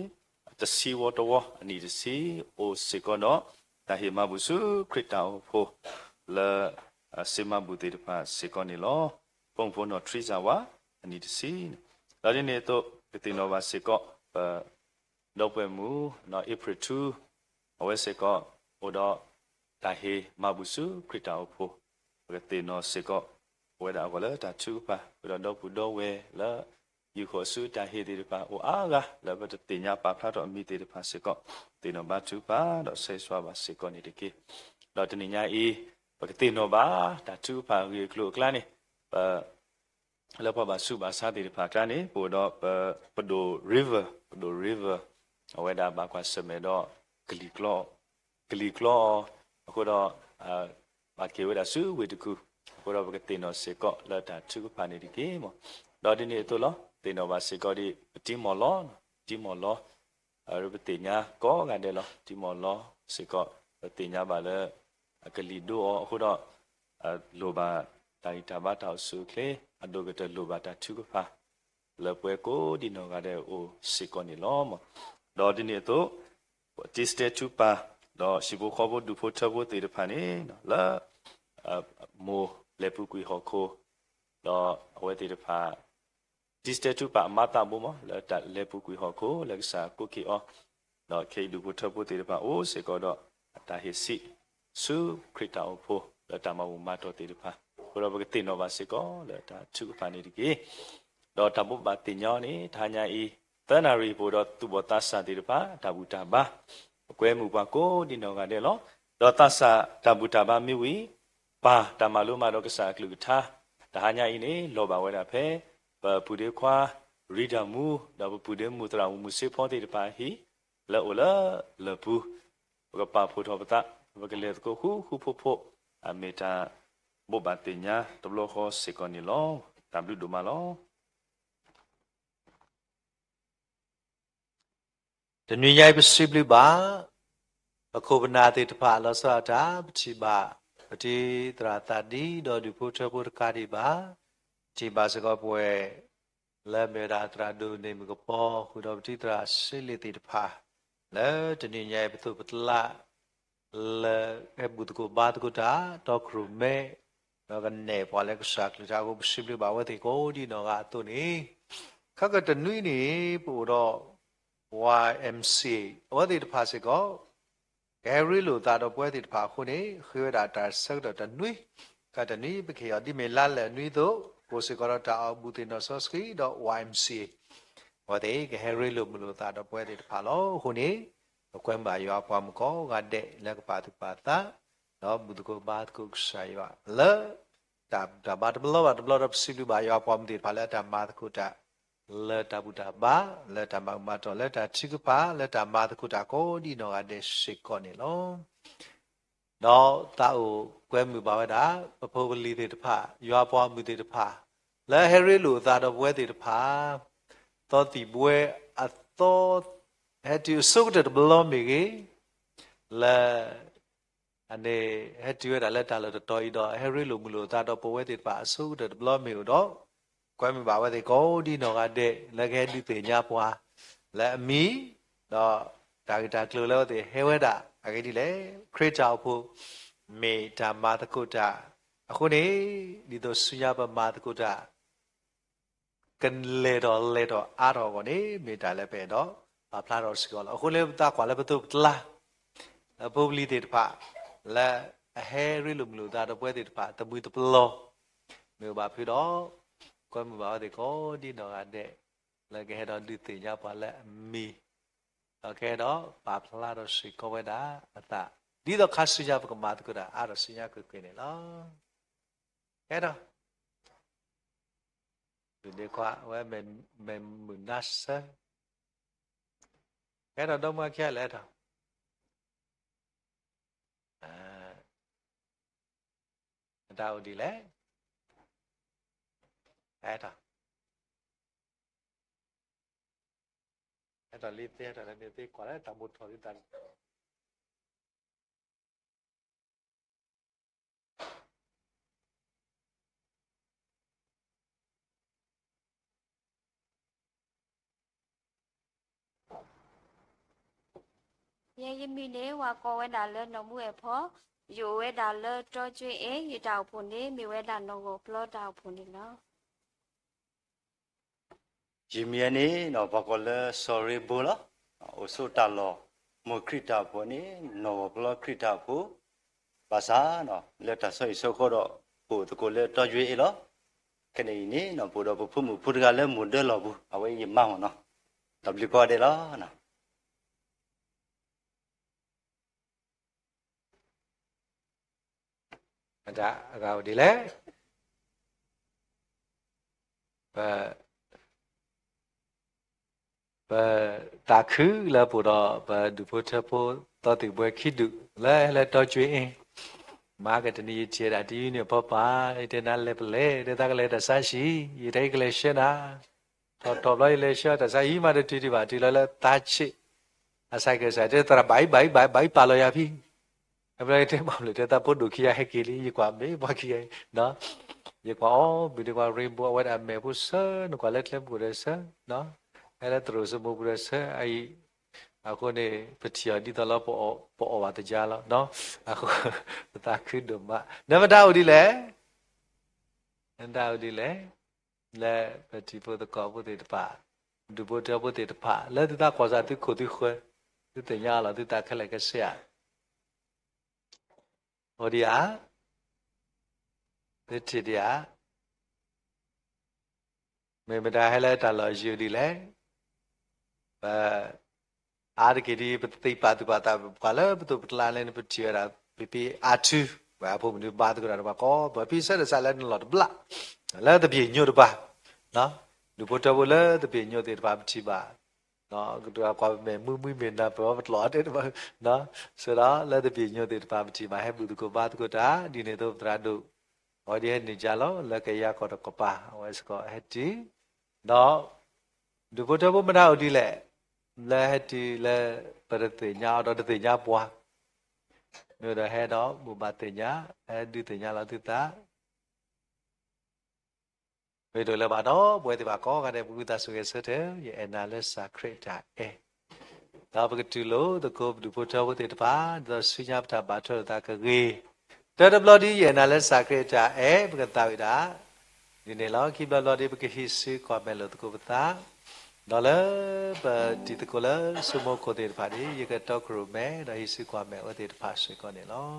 တဆံဝီတဝီ အနံၣ်တဆံ အိၣ်စ့ၢ်ကီးဒီး တၢ်ဟ့ၣ်မၤဘူၣ်ဆူခရံာ်တၢ်အိၣ်ဖှိၣ် လၢ စ့မၤဘူၣ်သ့ၣ်တဖၣ်စ့ၢ်ကီးန့ၣ်လီၤ. ပိာ်မုၣ်ဖိနီၢ် ထရံစၢ်ဝါ အနံၣ်တဆံန့ၣ် ဒီးဒ်န့ၣ်အသိး ပကသ့ၣ်နီၣ်ဘၣ်စ့ၢ်ကီး ပ ဒီပုၢ်ဝဲၢ်မုၣ် အ့ဖြ့ၣ်ထူ အဝဲစ့ၢ်ကီး အိၣ်ဒီးတၢ်ဟ့ၣ်မၤဘူၣ်ဆူခရံာ်တၢ်အိၣ်ဖှိၣ် ပကသ့ၣ်နီၣ်စ့ၢ်ကီး ပဝဲဒၣ်အဂီၢ်လၢတၢ်ထုကဖၣ် ဃုာ်ဒီးဒီပုၢ်ဒီဝဲၢ်လၢ ယူာ်ဃီၤအစုတၢ်ဟ့ၣ်သ့ၣ်တဖၣ်အိၣ်အါဂၤ လၢပတသ့ၣ်ညါပာ်ဖျါထီၣ်အမံၤသ့ၣ်တဖၣ်စ့ၢ်ကီး သ့ၣ်နီၣ်ဘါထုကဖၣ် ဒီးဆၢဂ့ၤဆၢဝါဘၣ်စ့ၢ်ကီးန့ၣ်တက့ၢ်. ဒီးတနံၤညါအံၤ ပကသ့ၣ်နီၣ်ဘၣ် တၢ်ထုကဖၣ်အဂ့ၢ်အကျိၤအကျါန့ၣ် ပ လၢပှၤဘၣ်ဆူးဘၣ်ဆါသ့ၣ်တဖၣ်အကျါန့ၣ် ပအိၣ်ဒီးပ ပဒိၣ် river ပဒိၣ် river အဝဲဒၣ်ဘၣ်ကွၢ်ဆၢၣ်မဲာ်ဒီး ကလံၤကျီ ကလံၤကျီအီၤ အဃိဒီး ဘၣ်က့ၤဝဲဒၣ်ဆူဝ့ၢ်တကူၣ် အဃိဒီးပကသ့ၣ်နီၣ်စ့ၢ်ကီးလၢတၢ်ထုကဖၣ်န့ၣ်တက့ၢ်မး. ဒီးဒ်န့ၣ်အသိးလီၤ သ့ၣ်နီၣ်ဘၣ်စ့ၢ်ကီးဒ် ပတံမီၢ်လီၤ တံမီၢ်လီၤ ပသ့ၣ်ညါကိးဂၤဒဲးလီၤ တံမီၢ်လီၤ စ့ၢ်ကီး ပသ့ၣ်ညါဘၣ်လၢ အကလံၤဒိၣ်အီၤအဃိဒီး လိၣ်ဘၣ်တၢ်ဂံၢ်တၢ်ဘါတၢ်အိၣ်ဆူၣ်အိၣ်ချ့ အဒိၣ်ကတၢၢ်လိၣ်ဘၣ်တၢ်ထုကဖၣ် လၢပဝဲကိးဒံနီၢ်ဂၤဒဲးအိၣ်စ့ၢ်ကီးန့ၣ်လီၤ. ဒီးဒ်န့ၣ်အသိး တံၤစတဲထူပၢ် ဒီးဟံၣ်ဖိဃီဖိဒူၣ်ဖိထၢဖိသ့ၣ်တဖၣ်န့ၣ် လၢ မိၢ်လဲၤပူၤကွံာ်ဟီၣ်ခိၣ် ဒီးအဝဲသ့ၣ်တဖၣ် တံၤစတဲထူပၢ်အမါသးဘိမး လၢတၢ်လဲၤပူၤကွံာ်ဟီၣ်ခိၣ် လၢကစၢ်ကိးက့ၤအီၤ, ဒီးခဲအံၤဒူၣ်ဖိထၢဖိသ့ၣ်တဖၣ်အိၣ်စ့ၢ်ကီးဒီး အတၢ်ဟ့ၣ်ဆံး ဆူခရံာ်တၢ်အိၣ်ဖှိၣ် လၢတၢ်မၤဘူၣ်မၤတီၢ်သ့ၣ်တဖၣ်, အဃိဒီးပကသ့ၣ်နီၣ်ဘၣ်စ့ၢ်ကီးလၢတၢ်ထုကဖၣ်န့ၣ်တက့ၢ်. ဒီးတၢ်ဘိးဘၣ်သ့ၣ်ညါန့ၣ် တဟါညါအံၤ သၢနၣ်ရံၣ်ပအိၣ်ဒီးသူၣ်ဘီၣ်သးစၢ်သ့ၣ်တဖၣ် တၢ်ဘူၣ်တၢ်ဘါ ပကွဲမုာ်ပှၤကိးဒံနီၢ်ဂၤဒဲးလီၤ. ဒီးသးစၢ်တၢ်ဘူၣ်တၢ်ဘါမ့ၢ်ဝံၤ ပၢ်တၢ်မၤလိမၤဒိးကစၢ်အကလုၢ်ကထါ တဟါညါအံၤန့ၣ် လီၤဘၣ်ဝဲဒၣ်ဖဲ ပပုၢ်ဒ့ခွါ ရံဒၢမူ ဒီးပပုၢ်ဒ့မုၣ်သရၣ်မုၣ်စ့ဖီသ့ၣ်တဖၣ်အဟံၣ် လၢအိၣ်လၢလၢၢ်ပူၤ, ပကပာ်ဖှိၣ်ထီၣ်ပသး ပကလဲၤသကိးဃူဃူဖိးဖိး, အမ့ၢ်တၢ်ဘိးဘၣ်သ့ၣ်ညါတဘျီဃီစ့ၢ်ကီးန့ၣ်လီၤ. တၢ်ဘျုးဒိၣ်မးလီၤ. တနွံညါအံၤပစံးဘျုးဘၣ် ပခိၣ်ပနၢ်သ့ၣ်တဖၣ်လီၤဆီဒၣ်တၢ် ပထံၣ်ဘၣ် ပတံၤသရၣ်သးဒံဒီးဒူၣ်ဖိထၢဖိတကးဒံးဘၣ်, ထံၣ်ဘၣ်စ့ၢ်ကီးပဝဲ လၢမ့ၢ်ဝဲဒၣ်သရၣ်ဒိၣ်န့ၣ်မုၣ်ကပီၤ ဃုာ်ဒီးပတံၤသရၣ်စ့လ့ၣ်သ့ၣ်တဖၣ် လၢတနွံညါအံၤပသိၣ်ပတလး လၢဟဲဘူၣ်သကိးဘါသကိးတၢ် တီခိၣ်ရိၣ်မဲ ဒီးကနဲၣ်ပှၤလၢကစၢ်ကလုၢ်ကထါအဃိ ပစံးဘျုးဘၣ်အဝဲသ့ၣ်ကိးဒံနီၢ်ဂၤအသိးန့ၣ်, ခဲကတနွံန့ၣ် ပအိၣ်ဒီး ဝါ M C A အဝဲသ့ၣ်တဖၣ်စ့ၢ်ကီး ကဟဲရ့လိာ်သးဒီးပဝဲသ့ၣ်တဖၣ်အဃိန့ၣ် ဃ့ဝဲဒၣ်တၢ်ဆၢကတီၢ်တနွံ, ကတနွံပကဟ့ၣ်အီၤဒ်မ့ၢ်လါလၢာ်နွံအသိး အိၣ်စ့ၢ်ကီးဒီးတၢ်အီၣ်ဘူၣ်သ့ၣ်နီၣ်စီဆှံဒီး ဝါ M C A အဝဲသ့ၣ်ကဟဲရ့လိာ်မုာ်လိာ်သးဒီးပဝဲသ့ၣ်တဖၣ်လီၤ. အဃိန့ၣ် ပကွဲမုာ်ဘၣ်ယွၤပှၤမုၣ်ကိးဂၤဒဲးလၢကပာ်သူၣ်ပာ်သး ဒီးဘူၣ်သကိးဘါသကိးကစၢ်ယွၤ လၢတၢ်ဘူၣ်တၢ်ဘါတဘျီဘၣ်တဘျီဒီး ပစံးဘျုးဘၣ်ယွၤပှၤမုၣ်သ့ၣ်တဖၣ်လၢအတၢ်မၤသကိးတၢ် လၢတၢ်ဘူၣ်တၢ်ဘါ လၢတၢ်မၤဘူၣ်မၤတီၢ် လၢတၢ်ထုကဖၣ် လၢတၢ်မၤသကိးတၢ်ကိးဒံနီၢ်ဂၤဒဲးစ့ၢ်ကီးန့ၣ်လီၤ. ဒီးသးအိၣ်ကွဲမုာ်ဘၣ်ဝဲဒၣ် ပဖိပလံၤသ့ၣ်တဖၣ် ယွၤပှၤမုၣ်သ့ၣ်တဖၣ် လၢဟဲရ့လိာ်သးဒီးပဝဲသ့ၣ်တဖၣ် သီသံၣ်ဘှဲအသီ ဟဲတုၤအဆိကတၢၢ်တဘျီမ့ၢ်ဂ့ၤ လၢ အန့ၣ် ဟဲတုၤဝဲဒၣ်လၢတၢ်လီၢ်တတီၤအံၤဒီး ဟဲရ့လိာ်မုာ်လိာ်သးဒီးပဝဲသ့ၣ်တဖၣ်အဆိကတၢၢ်တဘျီမ့ၢ်အိၣ်ဒီး ကွဲမုာ်ဘၣ်ဝဲသ့ၣ်ကိးဒံနီၢ်ဂၤဒဲး လၢကဟဲဒုးသ့ၣ်ညါပှၤ လၢအမံၤ ဒီးတၢ်ဂ့ၢ်တၢ်ကျိၤလၢအဝဲသ့ၣ်ဟဲဝဲဒၣ် အဂ့ၢ်ဒ်လဲၣ် ခရံာ်တၢ်အိၣ်ဖှိၣ် မ့ၢ်တၢ်မၤသကိးတၢ် အဃိန့ၣ် ဒ်သိးဆူညါပမၤသကိးတၢ် ကလဲၤထီၣ်လဲၤထီၣ်အါထီၣ်အဂီၢ်န့ၣ် မ့ၢ်တၢ်လၢပအဲၣ်ဒိးပာ်ဖျါထီၣ်စ့ၢ်ကီးလီၤ. အဃိလၢပသးကွၢ်လၢပသိးပတလါ လၢဖိပလံၤသ့ၣ်တဖၣ် လၢအဟဲရ့လိာ်မုာ်လိာ်သးဒီးပဝဲသ့ၣ်တဖၣ် တမှံၤတပလီၢ် မ့ၢ်အိၣ်ဘၣ်ဖုးဒီး ကွဲမုာ်ဘၣ်ဝဲသ့ၣ်ကိးဒံနီၢ်ဂၤဒဲး လၢကဟဲဒီးဒုးသ့ၣ်ညါပှၤလၢအမံၤ ဒီးကဟဲဒီးပာ်ဖျါထီၣ်စ့ၢ်ကီးဝဲဒၣ်အသး ဒ်သိးခါဆူညါပကမၤသကိးတၢ်အါထီၣ်ဆူညါကွ့ၢ်ကွ့ၢ်န့ၣ်လီၤ. ကဲထီၣ် ဒုးဒ့ခွါ အဝဲမ့ၢ်မုၢ်နါစၢၤ ကဲထီၣ် ဒီမါခံဂၤလဲၣ်ထီၣ် အတၢ်အိၣ်ဒ်လဲၣ် ကဲထီၣ် ကဲထီၣ်လံသ့ ကဲထီၣ်လံသ့ ကွၢ်လၢတၢ်ဘိးထီၣ်လံတၢ် ယဲ ယမံၤန့ၣ် ဝၤကိးဝဲဒၣ်လၢနီၢ်မူအဲၣ်ဖီ, ယအိၣ်ဝဲဒၣ်လၢတီကၠ့အ့ၣ်, ယတၢ်အိၣ်ဖှိၣ်န့ၣ် မ့ၢ်ဝဲဒၣ်နီၢ်ဂီၢ်ပျီတၢ်အိၣ်ဖှိၣ်န့ၣ်လီၤ. ယမံၤန့ၣ် ပှၤကိးလၢစီၤရ့ဘိလီၤ. အိၣ်ဆိးတၢ်လီၢ် မိၢ်ခရံာ်တၢ်အိၣ်ဖှိၣ်န့ၣ် နီၢ်ဂီၢ်ပျီခရံာ်တၢ်အိၣ်ဖှိၣ်, ဘၣ်ဆၣ် လၢတၢ်ဆီဟံၣ်ဆီဃီဒီး ပအိၣ်သကိးလၢတီကၠ့အ့ၣ်လီၤ. ခဲန့ၣ်အံၤန့ၣ် ပအိၣ်ဒီးပဖိမုၣ်ဖိတဂၤလၢမိၢ်ဒၢလီၢ်ပူၤ, အဝဲယမါမ့ၢ်နီၤ, တၢ်ဘျုးကိးဂၤဒဲးလီၤ. အတၢ်အဂၤအိၣ်ဒ်လဲၣ်, ပ ပသးခုလၢပအိၣ်ဒီးပဒူၣ်ဖိထၢဖိ သီသံၣ်ဘှဲခံဒူၣ် လၢဟဲလၢတီကၠ့အ့ၣ်, မၤကတနံၤယထံၣ်ဝဲဒၣ်တယုၢ်န့ၣ်ဖီပၢ်, ယတဲနၤလဲၤပလဲၤ တဲသးကလဲၤတၢ်ဆါဟံၣ်, ယတဲယကလဲၤဆှၢနၤ, ထီၣ်ထီၣ်ဘျီယလဲၤဆှၢတၢ်ဆါဟံၣ်မးတတုၤဒံးဘၣ် တုၤလီၤလၢသးဆံး အစဲးကဲးစဲး တဲသရၣ် ဘၣ်အံၤ ဘၣ်အံၤ ဘၣ်အံၤ ဘၣ်အံၤ ပာ်လီၤယၤဖဲ အဘျီတဲဘၣ်မနုၤ တဲသးဖိဒိၣ်ခံဂၤဟဲက့ၤလံ ယကွၢ်မ့ၢ်ပှၤခံဂၤအံၤ ယကွၢ်အီၤ ဘုးဒ့ကွၢ် rainbow အဝဲဒၣ်အမဲာ်ဖိဆၢ နကွၢ်လၢကျဲမုၢ်ခိၣ်ဒီးဆၢ ဟဲလၢသရိာ်စမိၢ်ပူၤဒီးဆၢ အအံၤ အဃိန့ၣ် ပထံၣ်အီၤဒ်သိးလၢ ပအီၣ်ဘၣ်သယါလီၤ အဃိ ပသးခုဒိၣ်မး နမတၤအိၣ်ဒ်လဲၣ် နတၢ်အိၣ်ဒ်လဲၣ် လၢပထံဖိသကိးဖိသ့ၣ်တဖၣ် ဒူၣ်ဖိထၢဖိသ့ၣ်တဖၣ် လၢသုသးကွၢ်စၢ်သုခိၣ်သုဃၢၤ သုသ့ၣ်ညါအီၤလီၤ သုသးခဲလၢာ်ခဲဆ့ဧါ အိၣ်ဒံးဧါ သုထံၣ်ဒံးဧါ မ့ၢ်မတၤဟဲလၢတၢ်လီၢ်ယံၤအိၣ်ဒ်လဲၣ် ပ အါတက့ၢ်ဒ် ပသ့ၣ်ပာ်သူၣ်ပာ်သး ပှၤလၢပသိးပကျါလဲၣ်န့ၣ် ပထံၣ်ဝဲဒၣ် ဖံဖံအါထု ပှၤအဖိမုၣ်ဒုးဘါသကိးတၢ်တဖၣ်ကီး ပဖံဆၢဒၣ်စးလၢနလီၢ်တဘျၣ် လၢသပှ့ၤညိတပၤ ဒူၣ်ဖိထၢဖိလၢသပှ့ၤညိသ့ၣ်တဖၣ်ပထံၣ်ဘၣ် ကဒုးကွၢ်ပမဲာ်မုာ်မုာ်မ့ၢ်နၢ်ပၢၢ်ပတလီၤတဲတဘၣ် စဒီးလၢသပှ့ၤညိသ့ၣ်တဖၣ်ပထံၣ်ဘၣ် ဟဲဘူၣ်သကိးဘါသကိးတၢ် ဒ်န့ၣ်အသိးပသရၣ်ဒိၣ် အဝဲဒ်ဟဲနုာ်ကၠါလီၤ လၢကယၤကီၢ်တကပၤ အဝဲစ့ၢ်ကီးဟဲတုၤ ဒီး ဒူၣ်ဖိထၢဖိမတၤအိၣ်ဒ်လဲၣ် လၢဟဲတုၤလၢ ပတသ့ၣ်ညါအီၤဒီးတသ့ၣ်ညါပှၤ မ့ၢ်ဒီးဟဲဒီးဘိးဘၣ်သ့ၣ်ညါ ဟဲဒုးသ့ၣ်ညါလီၤသုသး မ့ၢ်ဒိၣ်လၢၤဘၣ်ဒီး ပဝဲသ့ၣ်တဖၣ်ကိးဂၤဒဲး ပဂုာ်သးဆိၣ်ဂ့ၤဆၢထၢၣ် ယအဲၣ်နၤလၢစၢ်ခရံာ်အတၢ်အဲၣ် ဒီးပကတူၢ်လိာ်သကိးပဒူၣ်ဖိထၢဖိသ့ၣ်တဖၣ် ဒ်သိးဆူညါပတၢ်ဘၣ်ထွဲလိာ်သးကဂ့ၤ တၢတဘျီဒ် ယအဲၣ်နၤလၢစၢ်ခရံာ်အတၢ်အဲၣ် ပကသးဝံၣ်ဒၣ် ဒ်န့ၣ်လီၤ. ခံဘျီဘျီဒ် ပကဟံးစုကွၢ်မဲာ်လိာ်သကိးပသး ဒီးလၢပတံၤသကိးလၢဆိမိၣ်ခိၣ်သ့ၣ်တဖၣ်ဒ် ယကတီခိၣ်ရိၣ်မဲ ဒီးဟံးစုကွၢ်မဲာ်အဝဲသ့ၣ်တဖၣ်စ့ၢ်ကီးန့ၣ်လီၤ. ယ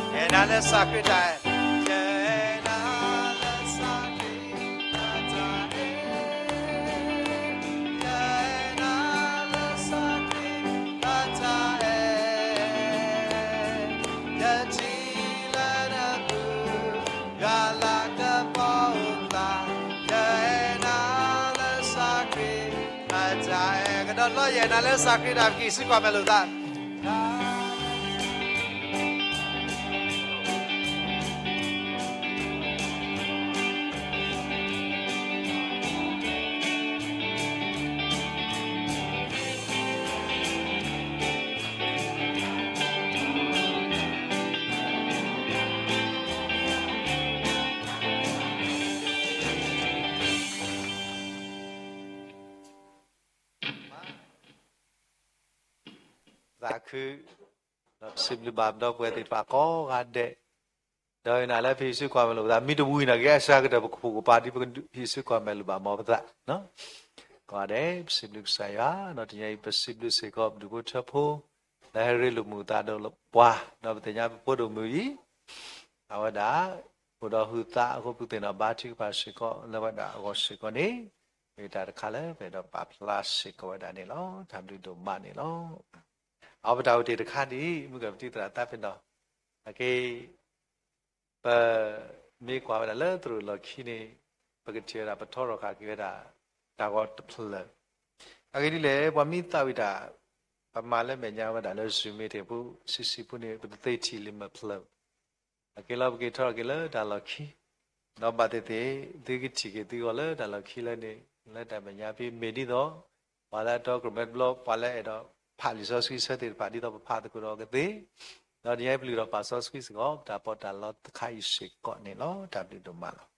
အဲၣ်နၤလၢစၢ်ခရံာ်တၢ်အဲၣ် ယအဲၣ်နၤလၢစၢ်ခရံာ် ကဒီးလီၤ ယအဲၣ်နၤလၢစၢ်ခရံာ်တၢ်အဲၣ် ပကဟံးစုကွၢ်မဲာ်လိာ်သး သးခု ဒီးပစံးဘျုးဘၣ်ပဒီပုၢ်ဝဲၢ်သ့ၣ်တဖၣ်ကိးဂၤဒဲး, ဒီးယနာ်လၢပဟံးစုကွၢ်မဲာ်လိာ်ပသး မ့ၢ်တဝံၤနာ်က့ အစှၤကတၢၢ်ပကဖိးကပၤဒ်ပကဟံးစုကွၢ်မဲာ်လိာ်ဘၣ်မ်ပသး, ကိးဂၤဒဲး ပစံးဘျုးကစၢ်ယွၤ, ဒီးတနံၤအံၤ ပစံးဘျုးစ့ၢ်ကီးပဒူၣ်ဖိထၢဖိ လၢဟဲရ့လိာ်မုာ်သးဒီးပှၤ, ဒီးပသ့ၣ်ညါပဖိဒိၣ်မုၣ်အံၤ အဝဲဒၣ် အိၣ်ဒီးဟုးသးအဃိ ပသ့ၣ်နီၣ်ဘါထုကဖၣ်စ့ၢ်ကီး လၢဝဲဒၣ်အဂီၢ်စ့ၢ်ကီးန့ၣ် မ့ၢ်တၢ်တခါလၢပအဲၣ်ဒိးပာ်ဖျါစ့ၢ်ကီးဝဲဒၣ်န့ၣ်လီၤ. တၢ်ဘျုးဒိၣ်မးန့ၣ်လီၤ. အဝဲပတၢ်အိၣ်တ့ၢ်တခါဒ်အံၤ မုၢ်ကၢၢ်ပတံၤသရၣ်သးပ့ၤနီၣ်, အက့ ပမ့ၢ်ကွၢ်ဝဲဒၣ်လၢသရိာ်လီၢ်ခံန့ၣ် ပကထံၣ်ဝဲဒၣ် ပထီထီၣ်ဃာ်က့ၤဝဲဒၣ် တၢ်ဂီၤတဖျၢၣ်, အဂ့ၢ်ဒ်လဲၣ် ပှၤမ့ၢ်သးဝံၣ်တၢ် ပမၤလၢမဲာ်ညါဝဲဒၣ်လၢ Zoom meeting ပူၤ ဆံးဆံးပူၤန့ၣ် ပတသ့ထံၣ်လံမ့ၢ်ဖျၢၣ် အက့လီၤ ပက့ၤထီၣ်က့ၤလၢတၢ်လီၢ်ခံ, ဒီးဘၣ်သ့ၣ်သ့ၣ် သုကထံၣ်က့ၤသုဂီၢ်လၢတၢ်လီၢ်ခံလၢန့ၣ် လၢတၢ်မဲာ်ညါဖဲမ့ၢ်ဒ်သိး ပှၤလၢအတီခိၣ်ရိၣ်မဲတဘျီ ပှၤလၢအဲၣ်ဒိးဖးလံာ်စီဆှံဆၢသ့ၣ်တဖၣ် ဒ်သိးပဖးသကိးဒီးကသ့, ဒီးတနံၤအံၤပလုၢ်ဒီးပာ်စီဆှံစ့ၢ်ကီး ပတၢ်ပီးတၢ်လီတခါအံၤစ့ၢ်ကီးန့ၣ်လီၤ. တၢ်ဘျုးဒိၣ်မးလီၤ.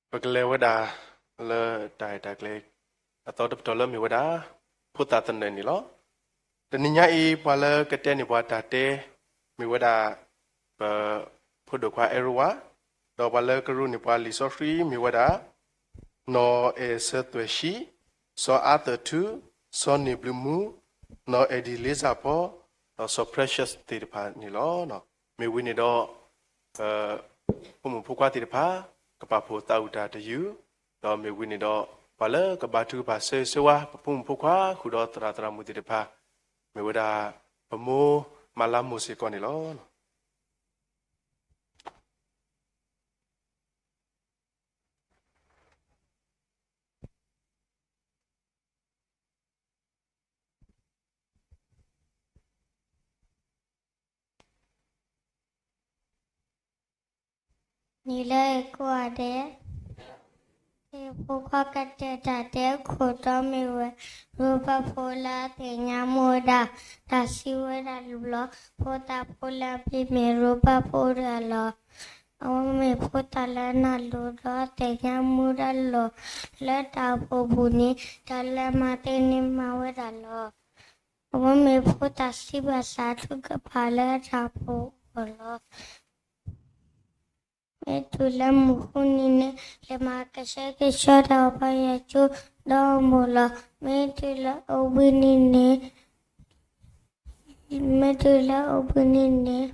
ပကလဲၤဝဲဒၣ်လၢတၢ်အဲၣ်တၢ်ကျဲ အသီတပတီၢ်လၢမ့ၢ်ဝဲဒၣ် ဖိသၣ်သနၢၣ်န့ၣ်လီၤ. တနံၤညါအံၤ ပှၤလၢကတဲန့ၢ်ပှၤတၢ်တဲ မ့ၢ်ဝဲဒၣ် ပဖိဒိၣ်ခွါအဲရဝါ, ဒီးပှၤလၢကရူၢ်န့ၢ်ပှၤလံာ်စီဆှံမ့ၢ်ဝဲဒၣ် နီၢ်အဲၣ်ဆၢသွဲၣ်ဆံ, စီၤအါသၢၣ်ထူ, စီၤန့ၢ်ဘျုးမူ, နီၢ်အဲၣ်ဒံၣ်လ့စၢ်ဖီ, ဒီးစီၤ Precious သ့ၣ်တဖၣ်န့ၣ်လီၤ. မ့ၢ်ဝံၤန့ၣ်ဒီး ဖိမုၣ်ဖိခွါသ့ၣ်တဖၣ် ကပာ်ဖှိၣ်သးဝံၣ်တၢ်တယုၢ်, ဒီးမ့ၢ်ဝံၤန့ၣ်ဒီး ပှၤလၢကဘါထုကဖၣ်ဆၢဂ့ၤဆၢဝါ ပဖိမုၣ်ဖိခွါဃုာ်ဒီးသရၣ်သရၣ်မုၣ်သ့ၣ်တဖၣ် မ့ၢ်ဝဲဒၣ် ပမိၢ်မၤလါမိၢ်စ့ၢ်ကီးန့ၣ်လီၤ. မံၤလၢယကိးဂၤဒဲး, ယဖိခွါကတဲာ်တၢ်တဲခိၣ်တီမ့ၢ်ဝဲ, ရိဖးဖိလၢအသ့ၣ်ညါမူဒါ, တၢ်စံးဝဲဒၣ်တဘျီ, ဖိသၣ်ဖိလၢအမံၤမ့ၢ်ရိဖးဖိတဂၤလီၤ. အဝဲမ့ၢ်ဖိသၣ်လၢအနၢ်လိၤဒီးသ့ၣ်ညါမူဒါလီၤ. လၢတၢ်အိၣ်ဖှိၣ်ပူၤန့ၣ် တၢ်လၢအမၤသ့န့ၣ်မၤဝဲဒၣ်လီၤ. အဝဲမ့ၢ်ဖိသၣ်စံးဘၣ်သးထုကဖၣ်လၢတၢ်အိၣ်ဖှိၣ်အဂီၢ်လီၤ. မ့ၢ်တုၤလၢမုၢ်ဃုနံၤန့ၣ် လဲၤမၤကဆှဲကဆှီတၢ်အိၣ်ဖှိၣ်ယွၤကၠိဒီးအမိၢ်လီၤ. မ့ၢ်တုၤလၢအိၣ်ဘှံးနံၤန့ၣ် မ့ၢ်တုၤလၢအိၣ်ဘှံးနံၤန့ၣ်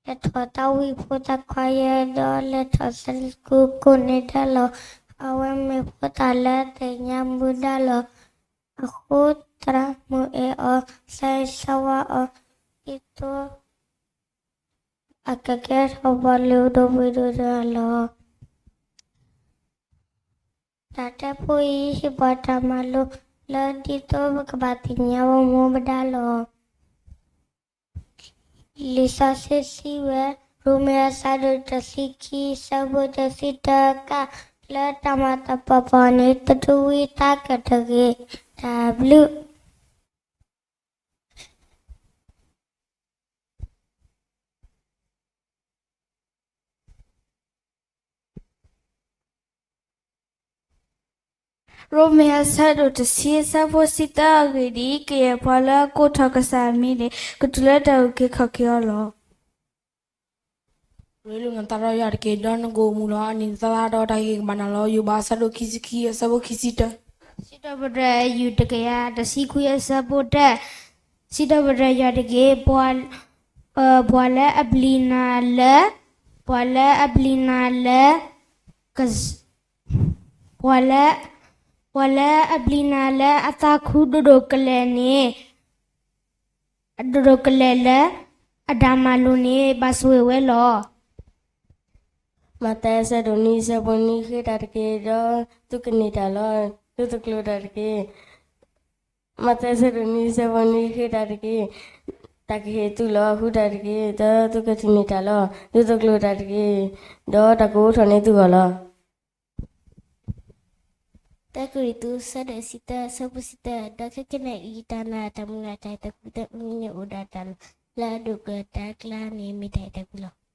လဲၤထီၣ်သးဝံၣ်ဖိသၣ်ခွါယဲဒီးလဲၤထီၣ် Sunday school ကိးနံၤဒဲးလီၤ. အဝဲမ့ၢ်ဖိသၣ်လၢအသ့ၣ်ညါမူဒါလီၤ. အဃိသရၣ်မုၣ်အဲၣ်အီၤ သးဆၢဝါအီၤ ဒ်သိး အကကဲထီၣ်ပှၤလုၢ်ဒိၣ်ပှ့ၤဒိၣ်တဂၤလီၤ. တၢ်တဲဖိအံၤဟ့ၣ်ပှၤတၢ်မၤလိလၢဒ်သိးပကဘၣ်သ့ၣ်ညါပမူပဒါလီၤ. လံာ်စီဆှံစံးဝဲ, ရိမ့ၤအဆၢဒိၣ်တဆံခံ အဆၢဖိတဆံတၢက လၢတၢ်မၤသပှၢ်ပှၢ်န့ၣ် သးတဝံသးကတဂ့ၤ. တၢ်ဘျုး ရိမ့ၤအဆၢဒိၣ်တဆံ အဆၢဖိတဆံတၢ အဂ့ၢ်ဒ်အံၤ, ကယဲၢ်ပှၤလၢအကိးထီၣ်ကစၢ်အမံၤန့ၣ် ကတုၤလၢတၢ်အုၣ်က့ၤခီၣ်က့ၤအီၤလီၤ. ရ့လိာ်နသးဒီးယွၤတက့ၢ်, ဒီးနကအိၣ်မုာ်လီၤ. အနံၣ်သါသါဒီးတၢ်ဂ့ၤကဘၣ်နၤလီၤ. ယိၤဘး အဆၢဒိၣ်ခံဆံခံ အဆၢဖိခံဆံတၢ, စံးထီၣ်ပတြၢၤ ယူၢ်တကယၤတဆံခွံ အဆၢဖိတၢ, စံးထီၣ်ပတြၢၤယွၤတက့ၢ်, ပှၤလၢအပျံၤနၤလၢ, ပှၤလၢအပျံၤနၤလၢ ပှၤလၢ, ပှၤလၢအပျံၤနၤလၢအသးခုဒိၣ်ဒိၣ်ကလဲာ်န့ၣ်, ဒိၣ်ဒိၣ်ကလဲာ်လၢအတၢ်မၤလိာ်န့ၣ် ဘၣ်ဆိၣ်ဂ့ၤဝဲလီၤ. မးသဲ အဆၢဒိၣ်နွံ အဆၢဖိနွံ, ဃ့တၢ်တက့ၢ်, ဒီးသုကန့ၢ်တၢ်လီၤ. သုတကျိၤတၢ်တက့ၢ်. မးသဲ အဆၢဒိၣ်နွံ အဆၢဖိနွံ, ဃ့တၢ်တက့ၢ်, တၢ်ကဟ့ၣ်သုလီၤ. ဃုတၢ်တက့ၢ်, ဒီးသုကန့ၢ်တၢ်လီၤ. သုတကျိၤတၢ်တက့ၢ်, ဒီးတၢ်ကအိးထီၣ်န့ၢ်သုဂီၢ်လီၤ. တၢကရံၣ်သူး အဆၢဒိၣ်တဆံသၢ အဆၢဖိတဆံသၢ, ဒီးခဲကနံၣ်အံၤ တၢ်နာ်တၢ်မုၢ်လၢ် တၢ်အဲၣ်တၢ်ကွံ တၢ်မုၢ်လၢ်အိၣ်ဒီးတၢ်လီၤ. လၢအဒိၣ်ကတၢၢ်အကျါန့ၣ် မ့ၢ်တၢ်အဲၣ်တၢ်ကွံလီၤ.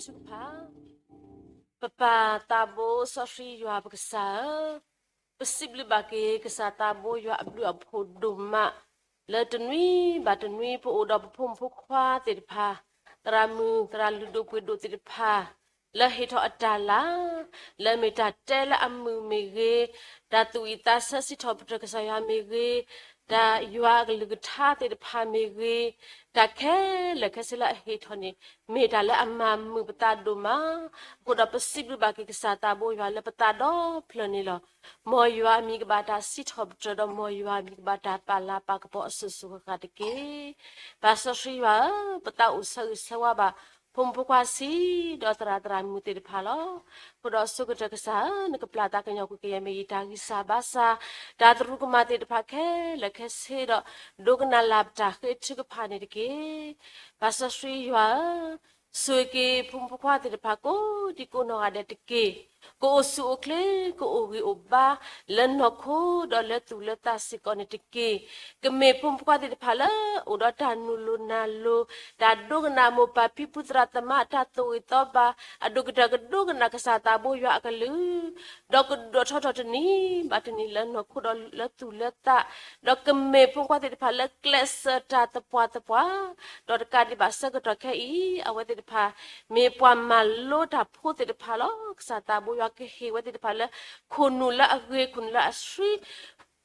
ပကစးထီၣ်ပတၢ်စူၢ်က့ၤနာ်က့ၤတၢ်ထုကဖၣ်, ပပၢ်သးဘိစီဆှံယွၤပကစၢ်ဧၢ, ပစံးဘျုးဘၣ်က့ၤ ကစၢ်သးဘိယွၤအဘျုးအဖှိၣ်ဒိၣ်မး, လၢတနွံဘၣ်တနွံ ပအိၣ်ဒီးပဖိမုၣ်ဖိခွါသ့ၣ်တဖၣ်, သရၣ်မုၣ်သရၣ်လုၢ်ဒိၣ်ပှ့ၤဒိၣ်သ့ၣ်တဖၣ် လၢဟ့ၣ်ထီၣ်အတၢ်လၤ, လၢမ့ၢ်တၢ်တဲလၢအမုာ်မ့ၢ်ဂ့ၤ, တၢ်သူၣ်ဝံၣ်သးဆၢစံးထီၣ်ပတြၢၤကစၢ်ယွၤမ့ၢ်ဂ့ၤ, တၢ်ယွၤအကလုၢ်ကထါသ့ၣ်တဖၣ်မ့ၢ်ဂ့ၤ, တၢ်ခဲလၢာ်ခဲဆ့လၢအဟ့ၣ်ထီၣ်န့ၣ် မ့ၢ်တၢ်လၢအမၤမုာ်ပသးဒိၣ်မး, အဃိဒီးပစံးဘျုးဘၣ်က့ၤကစၢ်သးဘိယွၤလၢပသးဒီဖျၢၣ်န့ၣ်လီၤ. မ်ယွၤအမံၤကဘၣ်တၢ်စံးထီၣ်ပတြၢၤဒီး မ်ယွၤအမံၤကဘၣ်တၢ်ပာ်လၤပာ်ကပီၤအစိၤစိၤဃၣ်ဃၣ်တက့ၢ်. ပၢ်စီဆှံယွၤဧၢ, ပသးအိၣ်ဆၢဂ့ၤဆၢဝါဘၣ် ဖိမုၣ်ဖိခွါဆံး ဒီးသရၣ်သရၣ်မုၣ်သ့ၣ်တဖၣ်လီၤ. အဃိဒီးဆိကတၢၢ်ကစၢ်ဧၢ, နကပျၢ်သးကညီၤကွံာ်ကယဲၢ်မ့ၢ်ယတၢ်ဂံၢ်စၢ်ဘါစၢ်, တၢ်သရူးကမၣ်သ့ၣ်တဖၣ်ခဲလၢာ်ခဲဆ့ဒီး ဒိကနၣ်လၢ်ပတၢ်ဃ့ထုကဖၣ်န့ၣ်တက့ၢ်. ပၢ်စီဆှံယွၤဧၢ, ဆိၣ်ဂ့ၤက့ၤဖိမုၣ်ဖိခွါသ့ၣ်တဖၣ်ကိးဒံကိးနီၢ်ဂၤဒဲးတက့ၢ်. ကအိၣ်ဆူၣ်အိၣ်ချ့ ကအိၣ်ဂံၢ်အိၣ်ဘါ လၢနီၢ်ခိဒီးလၢသူၣ်လၢသးစ့ၢ်ကီးန့ၣ်တက့ၢ်. ကမ့ၢ်ဖိမုၣ်ဖိခွါသ့ၣ်တဖၣ်လၢ အိၣ်ဒီးတၢ်နုာ်လီၤနၤလီၤ, တၢ်ဒိကနၣ်မိၢ်ပၢ်ဖံဖုသရၣ်သမါ တၢ်သူၣ်ဂ့ၤသီဘၣ်, အဒိၣ်ကတၢၢ်ကဒိကနၣ်ကစၢ်သးဘိယွၤအကလုၢ် ဒီးကဒိၣ်ထီၣ်ထီၣ်တနံၤဘၣ်တနံၤလၢနီၢ်ခိဒီးလၢသူၣ်လၢသး, ဒီးကမ့ၢ်ဖိမုၣ်ဖိခွါသ့ၣ်တဖၣ်လၢကျဲးစၢးတၢ်သပှၢ်သပှၢ်, ဒီးတကးဒံးဘၣ်ဆၢကတီၢ်ခဲအံၤ အဝဲသ့ၣ်တဖၣ် မ့ၢ်ပှၤမၤလိတၢ်ဖိသ့ၣ်တဖၣ်လီၤ. ကစၢ်သးဘိယွၤကဟ့ၣ်ဝဲသ့ၣ်တဖၣ်လၢ ခိၣ်နူာ်လၢအဂ့ၤ ခိၣ်နူာ်လၢအဆှံ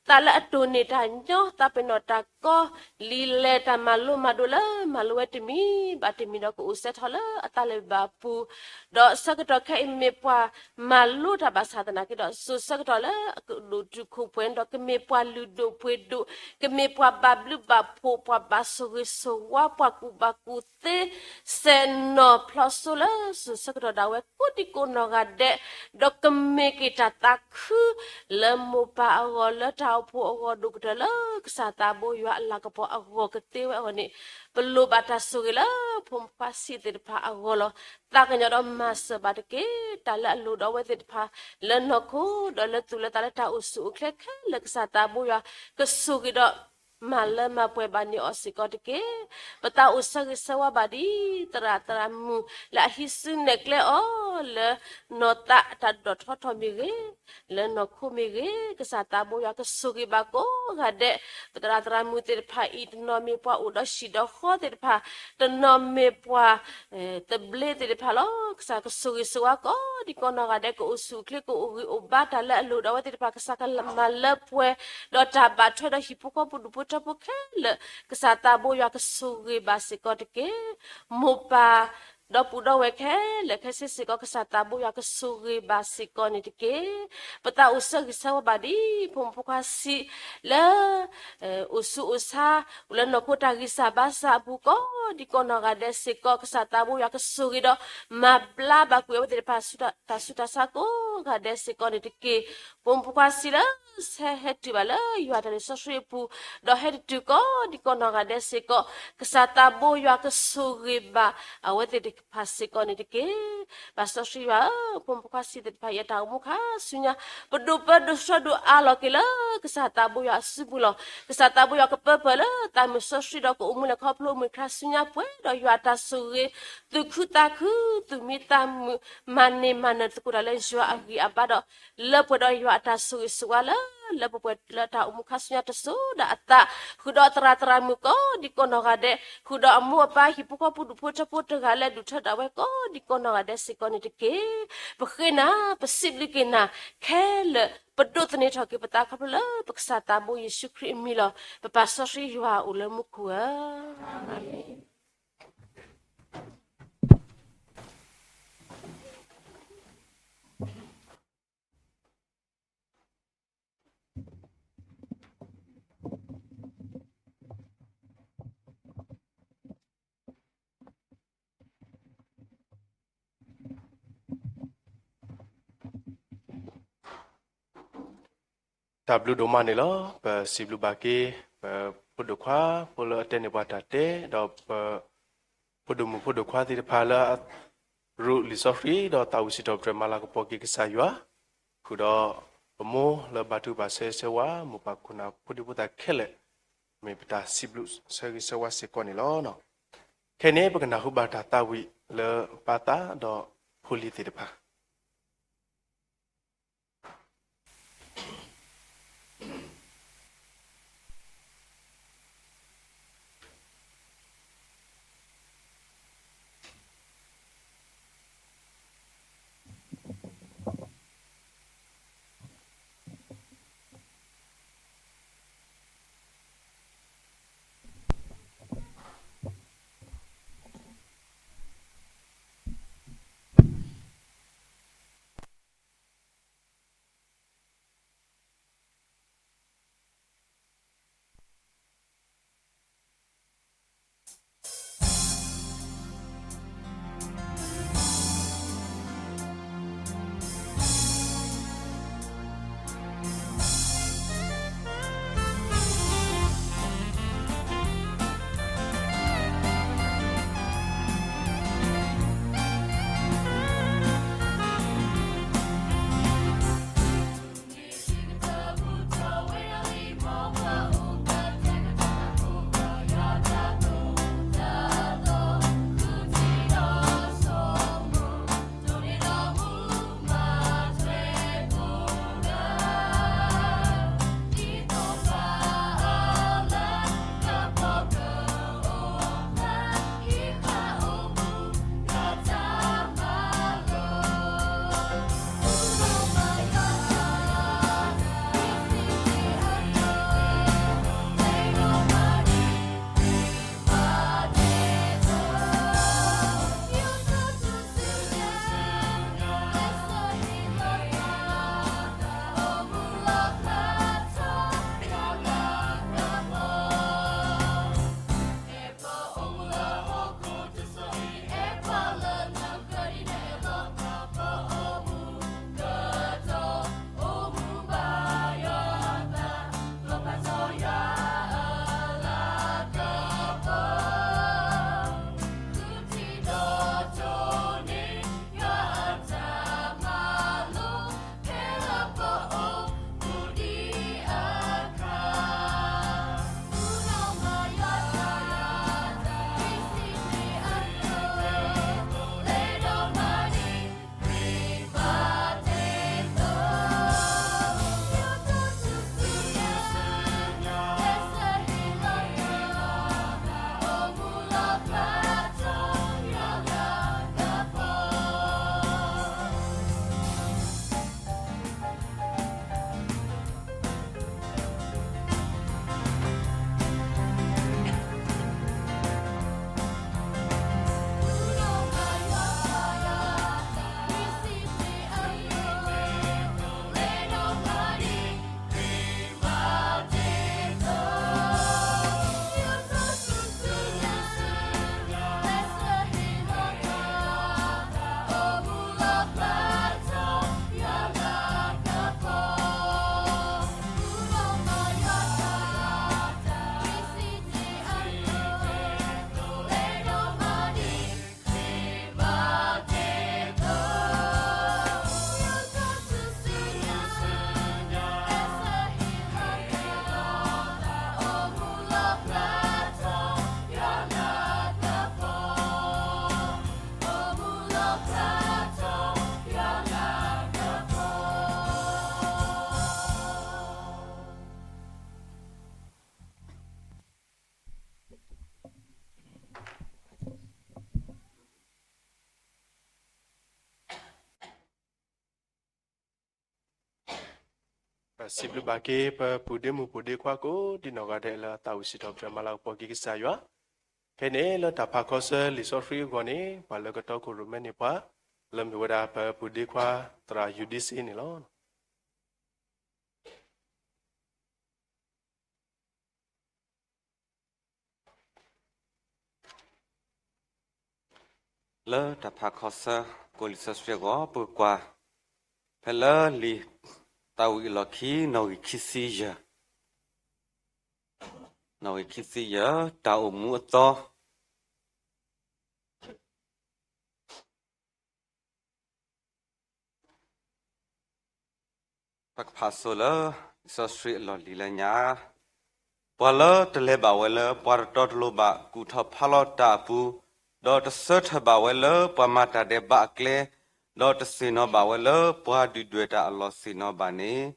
သးလၢအတိၢ်န့ၢ်တၢ်ညီ သးပ့ၤနီၣ်တၢ်ကီ လံာ်လဲၢ်တၢ်မၤလိမၤဒိးလၢမၤလိဝဲတမံၤဘၣ်တမံၤဒီး ကအိၣ်စဲထီၣ်လၢအသးလၢၤဘၣ်အပူၤ, ဒီးဆၢကတီၢ်ခဲအံၤမ့ၢ်ပှၤမၤလိတၢ်ဘၣ်ဆၣ်သနာ်က့ဒီး စိၤဆၢကတီၢ်လၢအကဒိၣ်တုာ်ခိၣ်ပှဲၤန့ၣ်ဒီး ကမ့ၢ်ပှၤလုၢ်ဒိၣ်ပှ့ၤဒိၣ်, ကမ့ၢ်ပှၤဘၣ်ဘျုးဘၣ်ဖှိၣ် ပှၤဘၣ်ဆိၣ်ဂ့ၤဆိၣ်ဝါ ပှၤကူၣ်ဘၣ်ကူၣ်သ့ စဲးနီၣ်ဖျီစိလၢစိၤဆၢကတီၢ်ဒၣ်ဝဲကိးဒံကိးနီၢ်ဂၤဒဲး, ဒီးကမ့ၢ်က့ၤတၢ်သးခု လၢမိၢ်ပၢ်အဂီၢ် လၢတၢ်အိၣ်ဖှိၣ်အဂီၢ်ဒိၣ်ကတၢၢ်လၢကစၢ်သးဘိယွၤအလၤကပီၤအဂီၢ်ကသ့ဝဲအဂီၢ်န့ၣ်, ပလိၣ်ဘၣ်တၢ်ဆိၣ်ဂ့ၤလၢဖိမုၣ်ဖိခွါဆံးသ့ၣ်တဖၣ်အဂီၢ်လီၤ. သးကညီၤဒီးမၤစၢၤဘၣ်တက့ၢ် တၢ်လၢအလိၣ်ဒီးအဝဲသ့ၣ်တဖၣ် လၢနီၢ်ခိဒီးလၢသူၣ်လၢသးလၢတၢ်အိၣ်ဆူၣ်အိၣ်ချ့ခဲလၢာ် ကစၢ်သးဘိယွၤ ကဆိၣ်ဂ့ၤဒီး မၤလၢမၤပှဲၤဘၣ်န့ၢ်အီၤစ့ၢ်ကီးတက့ၢ်. ပသးအိၣ်ဆၢဂ့ၤဆၢဝါဘၣ်ဒ် သရၣ်သရၣ်မုၣ် လၢအဟံးစုနဲၣ်ကျဲအီၤလၢ နီၢ်သးတၢ်ဒိၣ်ထီၣ်ထီထီၣ်မ့ၢ်ဂ့ၤ, လၢနီၢ်ခိမ့ၢ်ဂ့ၤ, ကစၢ်သးဘိယွၤကဆိၣ်ဂ့ၤဘၣ်ကိးဂၤဒဲး, သရၣ်သရၣ်မုၣ်သ့ၣ်တဖၣ်အံၤ တနီၤမ့ၢ်ပှၤအိၣ်ဒီးဟံၣ်ဒီးဃီသ့ၣ်တဖၣ်, တနီၤမ့ၢ်ပှၤ သဘျ့သ့ၣ်တဖၣ်လီၤ. ကစၢ်ကဆိၣ်ဂ့ၤဆိၣ်ဝါကိးဒံကိးနီၢ်ဂၤဒဲး ကအိၣ်ဆူၣ်အိၣ်ချ့ ကအိၣ်ဂံၢ်အိၣ်ဘါ တၢ်လၢအလိၣ်ဒီးအဝဲသ့ၣ်တဖၣ် ကစၢ်ကမၤလၢပှဲၤ, ဒီးတၢ်ဘၣ်ထွဲဒီးဟံၣ်ဖိဃီဖိဒူၣ်ဖိထၢဖိခဲလၢာ် ကစၢ်သးဘိယွၤကဆိၣ်ဂ့ၤဘၣ်စ့ၢ်ကီးတက့ၢ်. မိၢ်ပၢ် ဒီပုၢ်ဒီဝဲၢ်ခဲလၢာ်ခဲဆ့စ့ၢ်ကီး ကစၢ်သးဘိယွၤကဆိၣ်ဂ့ၤဘၣ်စ့ၢ်ကီးန့ၣ်တက့ၢ်. ပသးအိၣ်ဆၢဂ့ၤဆၢဝါဘၣ်ဒ် ဖိမုၣ်ဖိခွါဆံးလၢ အိၣ်ဆူၣ်အိၣ်ဆါ အိၣ်လၢနီၢ်ခိတၢ်ဂံၢ်စၢ်ဘါစၢ်အပူၤကိးဒံကိးနီၢ်ဂၤဒဲးစ့ၢ်ကီး ကစၢ်သးဘိယွၤကဆိၣ်ဂ့ၤဒီး မၤဘျါဘၣ်ကွံာ်အဝဲသ့ၣ်တဖၣ် တၢ်ဆူးတၢ်ဆါကိးဂၤဒဲးစ့ၢ်ကီးန့ၣ်တက့ၢ်. ဖိမုၣ်ဖိခွါဆံးလၢ ဆဲဟဲတုၤဘၣ်လၢယွၤတၢ်လံာ်စီဆှံအပူၤ, ဒီးဟဲတတုၤကိးဒံကိးနီၢ်ဂၤဒဲးစ့ၢ်ကီး ကစၢ်သးဘိယွၤကဆိၣ်ဂ့ၤဘၣ်အဝဲသ့ၣ်တဖၣ်စ့ၢ်ကီးန့ၣ်တက့ၢ်. ပၢ်စီဆှံယွၤဧၢ, ဖိမုၣ်ဖိခွါဆံးသ့ၣ်တဖၣ်အံၤအတၢ်အိၣ်မူခါဆူညါ ပဒိၣ်ပၢဒိၣ်ဆှၢဒိၣ်အါလီၤက့ၤလၢကစၢ်သးဘိယွၤအစုပူၤလီၤ. ကစၢ်သးဘိယွၤကပၢပၢၢ်လၢသးမုၢ်စီဆှံဒီးကအိၣ်မူလဲၤခီဖျိမုၢ်ခါဆူညါပှဲၤဒီးယွၤအတၢ်ဆိၣ်ဂ့ၤ သူၣ်ခုသးခု သူၣ်မံသးမုာ် မၤန့ၢ်မၤနၢၤသကိးတၢ်လၢယွၤအဂံၢ်အဘါဒီး လၢပှဲၤဒီးယွၤအတၢ်ဆိၣ်ဂ့ၤဆိၣ်ဝါလၢ လၢပှဲၤပှဲၤလၢတၢ်အိၣ်မူခါဆူညါတစိၤဒၣ်အသး, ဃုာ်ဒီးသရၣ်သရၣ်မုၣ်ကိးဒံကိးနီၢ်ဂၤဒဲး, ဃုာ်ဒီးအမိၢ်အပၢ်ဟံၣ်ဖိဃီဖိဒူၣ်ဖိထၢဖိတဂၤလၢ ဒူၣ်ထၢဒၣ်ဝဲကိးဒံကိးနီၢ်ဂၤဒဲးစ့ၢ်ကီးန့ၣ်တက့ၢ်. ပဃ့နၤ ပစံးဘျုးက့ၤနၤခဲလၢာ် ပဒိးသန့ၤထီၣ်က့ၤပသးခီဖျိလၢပကစၢ်သးဘိယ့ၣ်ၡူးခရံာ်အမံၤလီၤ. ပပၢ်စီဆှံယွၤအိၣ်လၢမူခိၣ်ဧၢ, အၤမ့ၣ်. တၢ်ဘျုးဒိၣ်မးန့ၣ်လီၤ. ပစံးဘျုးဘၣ်က့ၤ ပဖိဒိၣ်ခွါ ဖိလၢအတဲန့ၢ်ပှၤတၢ်တဲ ဒီးပ ဖိဒိၣ်မုၣ်ဖိဒိၣ်ခွါသ့ၣ်တဖၣ်လၢ ရူးလံာ်စီဆှံ ဒီးသးဝံၣ်စံးထီၣ်ပတြၢၤမၤလၤကပီၤက့ၤကစၢ်ယွၤ, ဃုာ်ဒီးပမိၢ်လၢဘါထုကဖၣ်ဆၢဂ့ၤဆၢဝါ မိၢ်ပၢ်ခိၣ်နၢ်ဖိဒံဖိသၣ်ခဲလၢာ်, မ့ၢ်ပတၢ်စံးဘျုးဆၢဂ့ၤဆၢဝါစ့ၢ်ကီးန့ၣ်လီၤ. ခဲအံၤန့ၣ် ပကနၢ်ဟူဘၣ်တၢ်သးဝံၣ် လၢပၢ်သးဒီးဖိလံၤသ့ၣ်တဖၣ်. ပစံးဘျုးဘၣ်က့ၤ ပပုၢ်ဒ့မုၣ်ပုၢ်ဒ့ခွါကိးဒံနီၢ်ဂၤဒဲး လၢအသးဝံၣ်စံးထီၣ်ပတြၢၤမၤလၤကပီၤက့ၤကစၢ်ယွၤ. ဖဲန့ၣ်လၢတၢ်ဖးခီဆၢလံာ်စီဆှံအဂီၢ်န့ၣ် ပှၤလၢကတီခိၣ်ရိၣ်မဲန့ၢ်ပှၤ လၢမ့ၢ်ဝဲဒၣ်ပပုၢ်ဒ့ခွါသရၣ်ယူဒံစ့န့ၣ်လီၤ. လၢတၢ်ဖးခီဆၢ ကိးလံာ်စီဆှံအဂီၢ် ပကကွၢ် ဖဲလၢလံာ်သးဝံၣ်အလီၢ်ခံ နီၣ်ဂံၢ်ခံဆံယဲၢ်, နီၣ်ဂံၢ်ခံဆံယဲၢ် တၢ်အိၣ်မူအသီ ပကဖးစိလၢ လံာ်စီဆှံအလီၢ်လံၤလၢညါ, ပှၤလၢတလဲၤဘၣ်ဝဲလၢ ပှၤတတီတလိၤဘၣ် ကူၣ်ထီၣ်ဖးလီၤတၢ်အပူၤ, ဒီးတဆၢထၢၣ်ဘၣ်ဝဲလၢပှၤမၤတၢ်ဒဲးဘးအကျဲ, ဒီးတဆ့ၣ်နီၤဘၣ်ဝဲလၢပှၤဒုၣ်ဒွဲၣ်တၢ်အလီၢ်ဆ့ၣ်နီၤဘၣ်န့ၣ်,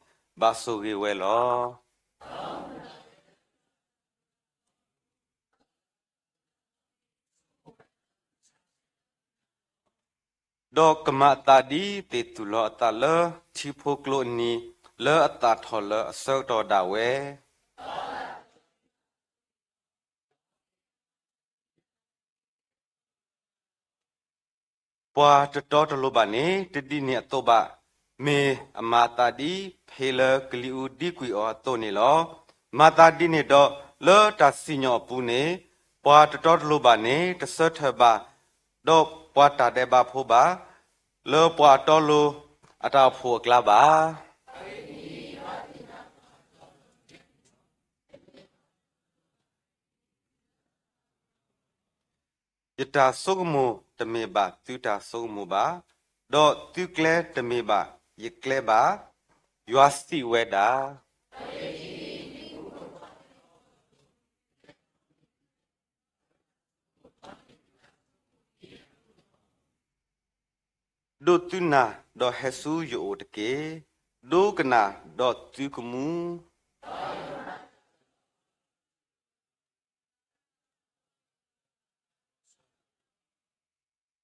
ဘၣ်ဆိၣ်ဂ့ၤဝဲလီၤ. ဒီးကမၤအသးဒ်သ့ၣ်သူၣ်လီၤအသးလၢထံဖိကျိအနံၤ, လၢအသၣ်ထီၣ်လၢအဆၢကတီၢ်ဒၣ်ဝဲ ပှၤတတီတလိၤဘၣ်န့ၣ် တဒ်န့ၣ်အသိးဘၣ်. မ့ၢ်အမၤအသးဒ်ဖ့လၢကလံၤအူဒံကွံာ်အီၤအသိးန့ၣ်လီၤ. မၤသးဒ်န့ၣ်ဒီး လၢတၢ်စံၣ်ညီၣ်အပူၤန့ၣ်, ပှၤတတီတလိၤဘၣ်န့ၣ် တဆၢထၢၣ်ဘၣ်ဒီးပှၤတၢ်ဒဲးဘးဖိဘၣ်, လၢပှၤအတီအလိၤအတၢ်အိၣ်ဖှိၣ်အကျါဘၣ်. ယတၢ်ဆိကမိၣ်တမ့ၢ်ဘၣ်သုတၢ်ဆိကမိၣ်ဘၣ်, ဒီးသုကျဲတမ့ၢ်ဘၣ်ယကျဲဘၣ်, ယွၤစံးဝဲဒၣ်. ဒိးသုနၢ်ဒီးဟဲဆူယအိၣ်တက့ၢ်. ဒိကနၣ်ဒီးသုကမူ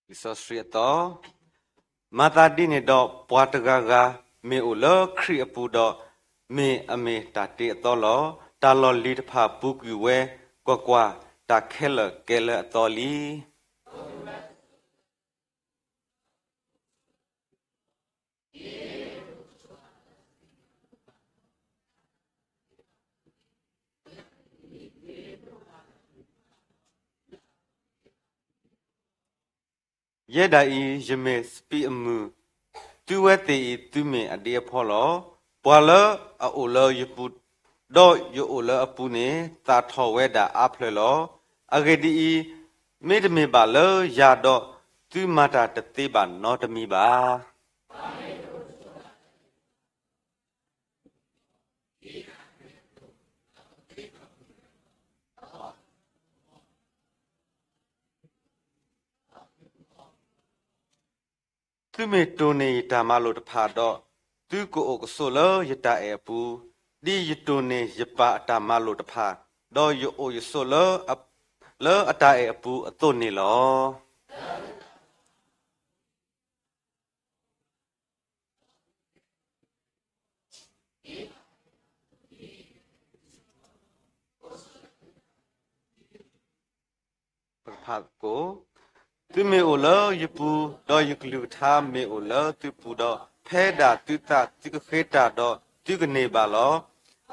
လံာ်စီဆှံအသီ, မၤသးဒ်န့ၣ်ဒီး ပှၤတဂၤဂၤမ့ၢ်အိၣ်လၢခရံာ်အပူၤဒီး, မ့ၢ်အမ့ၢ်တၢ်တ့အသီလီၤ. တၢ်လီၢ်လံၤတဖၣ်ပူၤကွံာ်ဝဲ, ကွၢ်ကွၢ်, တၢ်ခဲလၢာ်ကဲလၢအသီလံ. ယဲဒၣ်အံၤ ယမ့ၢ်စပံးအမုၢ်, သုဝဲသ့ၣ်အံၤ သုမ့ၢ်အဒ့အဖီလီၤ. ပှၤလၢအအိၣ်လၢယပူၤ, ဒီးယအိၣ်လၢအပူၤန့ၣ် သၣ်ထီၣ်ဝဲဒၣ်အါဖျၢၣ်လီၤ. အဂ့ၢ်ဒ်အံၤ, မ့တမ့ၢ်ဘၣ်လၢယၤဒီး, သုမၤတၢ်တသ့ဘၣ်နီတမံၤဘၣ်. သုမ့ၢ်တိၢ်န့ၢ်ယတၢ်မၤလိာ်တဖၣ်ဒီး, သုကအိၣ်ကဆိးလၢယတၢ်အဲၣ်အပူၤ, ဒ်ယတိၢ်န့ၢ်ယပၢ်အတၢ်မၤလိာ်တဖၣ်, ဒီးယအိၣ်ယဆိးလၢ, လၢအတၢ်အဲၣ်အပူၤအသိးန့ၣ်လီၤ. သုမ့ၢ်အိၣ်လၢယပူၤ, ဒီးယကလုၢ်ကထါမ့ၢ်အိၣ်လၢသုပူၤဒီး, ဖဲဒၣ်သုသးသုကဃ့တၢ်ဒီးသုကန့ၢ်ဘၣ်လီၤ.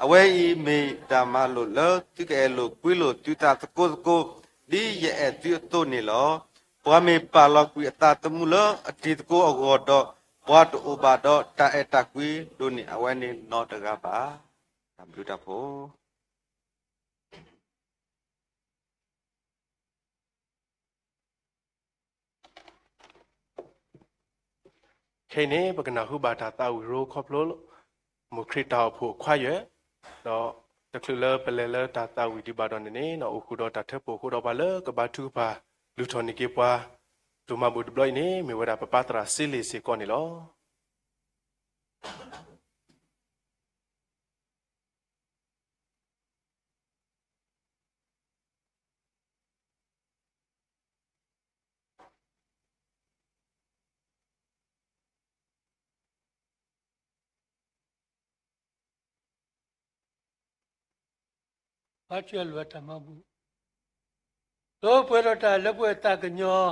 အဝဲအံၤမ့ၢ်ယတၢ်မၤလိာ်လၢသုကအဲၣ်လိာ်ကွံလိာ်သုသးသကိးသကိး, ဒ်ယအဲၣ်သုအသိးန့ၣ်လီၤ. ပှၤမ့ၢ်ပာ်လီၤကွံာ်အသးသမူလၢအတံၤသကိးအဂီၢ်ဒီး, ပှၤတအိၣ်ဘၣ်ဒီးတၢ်အဲၣ်တၢ်ကွံဒိၣ်န့ၢ်အဝဲန့ၣ်နီတဂၤဘၣ်. တၢ်ဘျုးတၢ်ဖှိၣ် ခဲအံၤန့ၣ် ပကနၢ်ဟူဘၣ်တၢ်သးဝံၣ်ရိခီဖျိ မိၢ်ခရံာ်တၢ်အိၣ်ဖှိၣ်ခွါယွၤ, ဒီးတချုးလၢပလဲၤလၢတၢ်သးဝံၣ်ဒံးဘၣ်ဒီးန့ၣ်န့ၣ် အိၣ်ဃုာ်ဒီးတၢ်ထၢဖှိၣ်အဃိဒီး ပှၤလၢကဘါထုကဖၣ် လုၢ်ထီၣ်န့ၢ်က့ၤပှၤ ဒိၣ်မးဘၣ်တဘျီအံၤန့ၣ် မ့ၢ်ဝဲဒၣ်ပၢ်သရၣ်စ့လ့ၣ်စ့ၢ်ကီးန့ၣ်လီၤ. ဘါထုကဖၣ်တၢ်မၤဘူၣ်, ဒီးပှဲၤဒီးတၢ်လၢပှဲၤသးကညီၤ,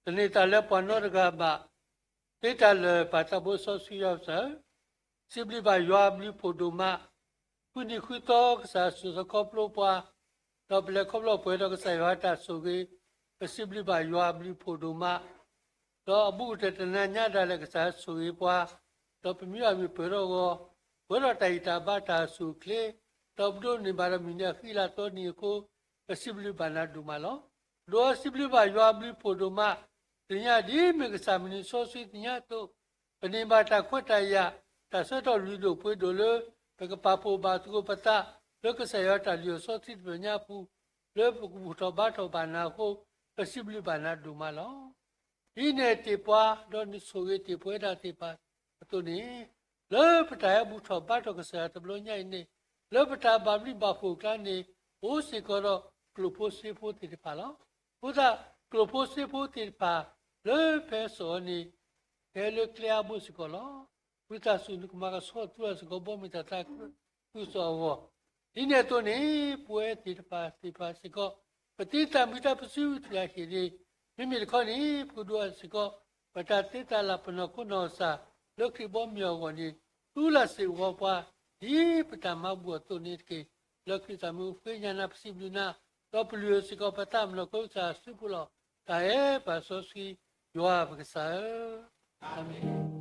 တန့ၢ်သးလၢပှၤနီတဂၤဘၣ်, သ့တၢ်လၢာ်ပၢ်သးဘိစီဆှံယွၤကစၢ်ဧၢ, စံးဘျုးဘၣ်ယွၤအဘျုးဖှိၣ်ဒိၣ်မး, ဃုနံၤဃုသီကစၢ်အစိၤစီၤခီဖျိပှၤ, ဒီးပလဲၤခီဖျိပှဲၤဒီးကစၢ်ယွၤတၢ်ဆိၣ်ဂ့ၤ, ပစံးဘျုးဘၣ်ယွၤအဘျုးဖှိၣ်ဒိၣ်မး ဒီးအဘူးကတၢၢ်တနၤညါဒၣ်လဲာ်ကစၢ်ဆိၣ်ဂ့ၤပှၤ, ဒီးပမ့ၢ်အမံၤပၢၢ်ထီၣ်အဂီၢ်, ပှဲၤဒီးတၢ်အံၣ်တၢ်ဘါတၢ်အဆူၣ်အချ့, ဒီးပဒိးန့ၢ်ဘၣ်ဒီးမုၢ်နံၤအဃံအလၤသီနံၤအဃိ, ပစံးဘျုးဘၣ်နၤဒိၣ်မးလီၤ. ဒီးစံးဘျုးဘၣ်ယွၤအဘျုးဖှိၣ်ဒိၣ်မး, တနံၤညါဒ်မ့ၢ်ကစၢ်မုၢ်နံၤစီဆှံသ့ၣ်ညါအသိး, ပန့ၢ်ဘၣ်တၢ်ခွဲးတၢ်ယာ်, တၢ်ဆၢထီၣ်လုၢ်ဒိၣ်ပှ့ၤဒိၣ်လၢ ပကပာ်ဖှိၣ်ဘၣ်သကိးပသး လၢကစၢ်ယွၤတၢ်လုၢ်အီၣ်စီဆှံတဖျၢၣ်ညါအပူၤ, လၢပကဘူၣ်ထီၣ်ဘါထီၣ်ဘၣ်နၤအဃိ, ပစံးဘျုးဘၣ်နၤဒိၣ်မးလီၤ. ဒ်နတ့ၢ်ပှၤ ဒီးနဆိၣ်ဂ့ၤတ့ၢ်ပဝဲဒၣ်သ့ၣ်တဖၣ်အသိးန့ၣ်, လၢပတၢ်ဟဲဘူၣ်ထီၣ်ဘါထီၣ်ကစၢ်ယွၤတဘျီညါအံၤန့ၣ်, လၢပတၢ်ဘၣ်ဘျုးဘၣ်ဖှိၣ်အကျါန့ၣ် အိၣ်စ့ၢ်ကီးဒီးကျိာ်ဖိစ့ဖိသ့ၣ်တဖၣ်လီၤ. အဃိသတး ကျိာ်ဖိစ့ဖိသ့ၣ်တဖၣ် လၢပဟဲစိာ်အီၤန့ၣ် ဟဲလၢကျဲအါဘိစ့ၢ်ကီးလီၤ. ဝံသးစူၤနကမၤကဆှီထူအီၤစ့ၢ်ကီး ဘီမုၢ်တၢ်သးခုကစီၣ်အဂီၢ်, ဒ်န့ၣ်အသိးန့ၣ် ပဝဲသ့ၣ်တဖၣ်သ့ၣ်တဖၣ်စ့ၢ်ကီး ပသ့တၢ်မုာ်တၢ်ပၢၤဆူထံၣ်အဟ့ၣ်န့ၣ်, မ့မ့ၢ်တခီန့ၣ် ပကဒိးအီၤစ့ၢ်ကီး ပတၢ်သ့တၢ်လၢ် ပနီၢ်ခိနီၢ်ကစၢ် လၢခရံာ်ဘီမုၢ်အဂီၢ်န့ၣ် သုလၢ်စ့ၣ်ဝီပှၤ ဒ်ပတၢ်မၤဘူၣ်အသိးန့ၣ်တက့ၢ်. လၢခရံာ်သးမုၢ်ဃ့ညါနၤ ပစံးဘျုးနၤ, ဒီးပလုၢ်အီၤစ့ၢ်ကီး ပသးမုၢ်လီၢ်ခိကစၢ်အစုပူၤလီၤ. တၢ်အဲၣ်ပၢ်စီဆှံ ယွၤပကစၢ်ဧၢ, အၤမ့ၣ်.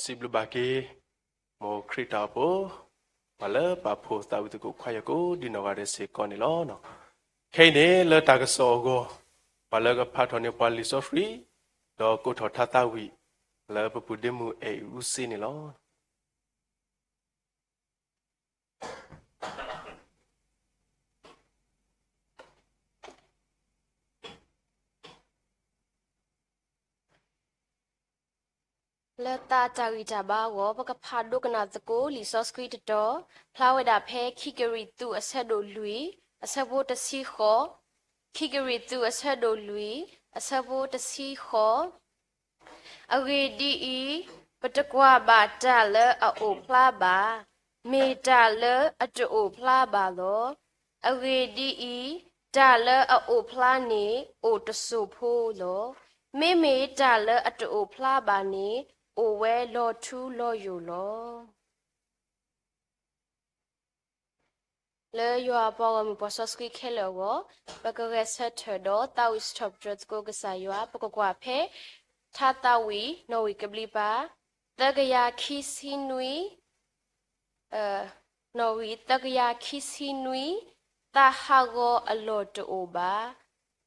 စံးဘျုးဘၣ်က့ၤ မ်ခရံာ်တၢ်အိၣ်ဖှိၣ် ပှၤလၢပာ်ဖှိၣ်သးဝံၣ်သကိးခွါယၤကိးဒံနီၢ်ဂၤဒဲးစ့ၢ်ကီးန့ၣ်လီၤ. ခဲအံၤန့ၣ် လၢတၢ်ကစီၣ်အဂီၢ် ပှၤလၢကဖးထီၣ်န့ၢ်ပှၤလံာ်စီဆှံ ဒီးကိးထီၣ်ထါသးဝံၣ် လၢပပုၢ်ဒ့မုၣ်အဲၣ်အူစ့န့ၣ်လီၤ. လၢသးတၢ်ဂံၢ်တၢ်ဘါအဂီၢ် ပကဖးဒိကနၣ်သကိးလံာ်စီဆှံတတီၤ ဖျါဝဲဒၣ်ဖဲခံကရံၣ်သူးအဆၢဒိၣ်လွံၢ် အဆၢဖိတဆံဃိး, ခံကရံၣ်သူးအဆၢဒိၣ်လွံၢ် အဆၢဖိတဆံဃိး အဂ့ၢ်ဒ်အံၤ, ပတကွၢ်ဘၣ်တၢ်လၢအအိၣ်ဖျါဘၣ်, မ့ၢ်တၢ်လၢအတအိၣ်ဖျါဘၣ်လီၤ. အဂ့ၢ်ဒ်အံၤ, တၢ်လၢအအိၣ်ဖျါန့ၣ် အိၣ်တစိၢ်ဖိလီၤ. မ့မ့ၢ်တၢ်လၢအတအိၣ်ဖျါဘၣ်န့ၣ် အိၣ်ဝဲလီၤထူလီၤယိာ်လီၤ. လၢယွၤအပှၤဂီၢ်မုၢ်ပှၤစီဆှံခဲလၢာ်အဂီၢ်, ပကဂဲၤဆၢထၢၣ်ဒီးသးဝံၣ်စံးထီၣ်ပတြၢၤသကိးကစၢ်ယွၤ, ပကကွၢ်ဖဲ ထါသးဝံၣ် နီၣ်ဂံၢ်ကဘျံးပၤ သၢကယၤခံဆံနွံ, နီၣ်ဂံၢ် သၢကယၤခံဆံနွံ, သးဟးဂီၤအလီၢ်တအိၣ်ဘၣ်.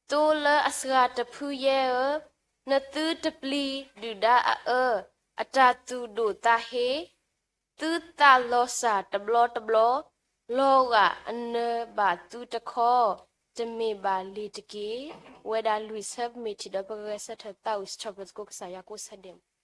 သိလၢအစှၤတဖုယဲဧၢ, နသုတပျံၤဒုၣ်ဒါအအၢ, အတၢ်သူၣ်ဒိၣ်သးဟ့, သုသးလီၤစၢ်တဘျီတဘျီ, လီၤဂာ်အနၢဘၣ်သုတခီ, တမ့ၢ်ဘၣ်လ့ၤတက့ၢ်. ဝဲဒၣ်လွံၢ်ဆၢ ပမ့ၢ်ထံၣ်ဒီး ပကဂဲၤဆၢထၢၣ်သးဝံၣ်စံးထီၣ်ပတြၢၤသကိးကစၢ်ယွၤကိးဆၢဒဲးမး.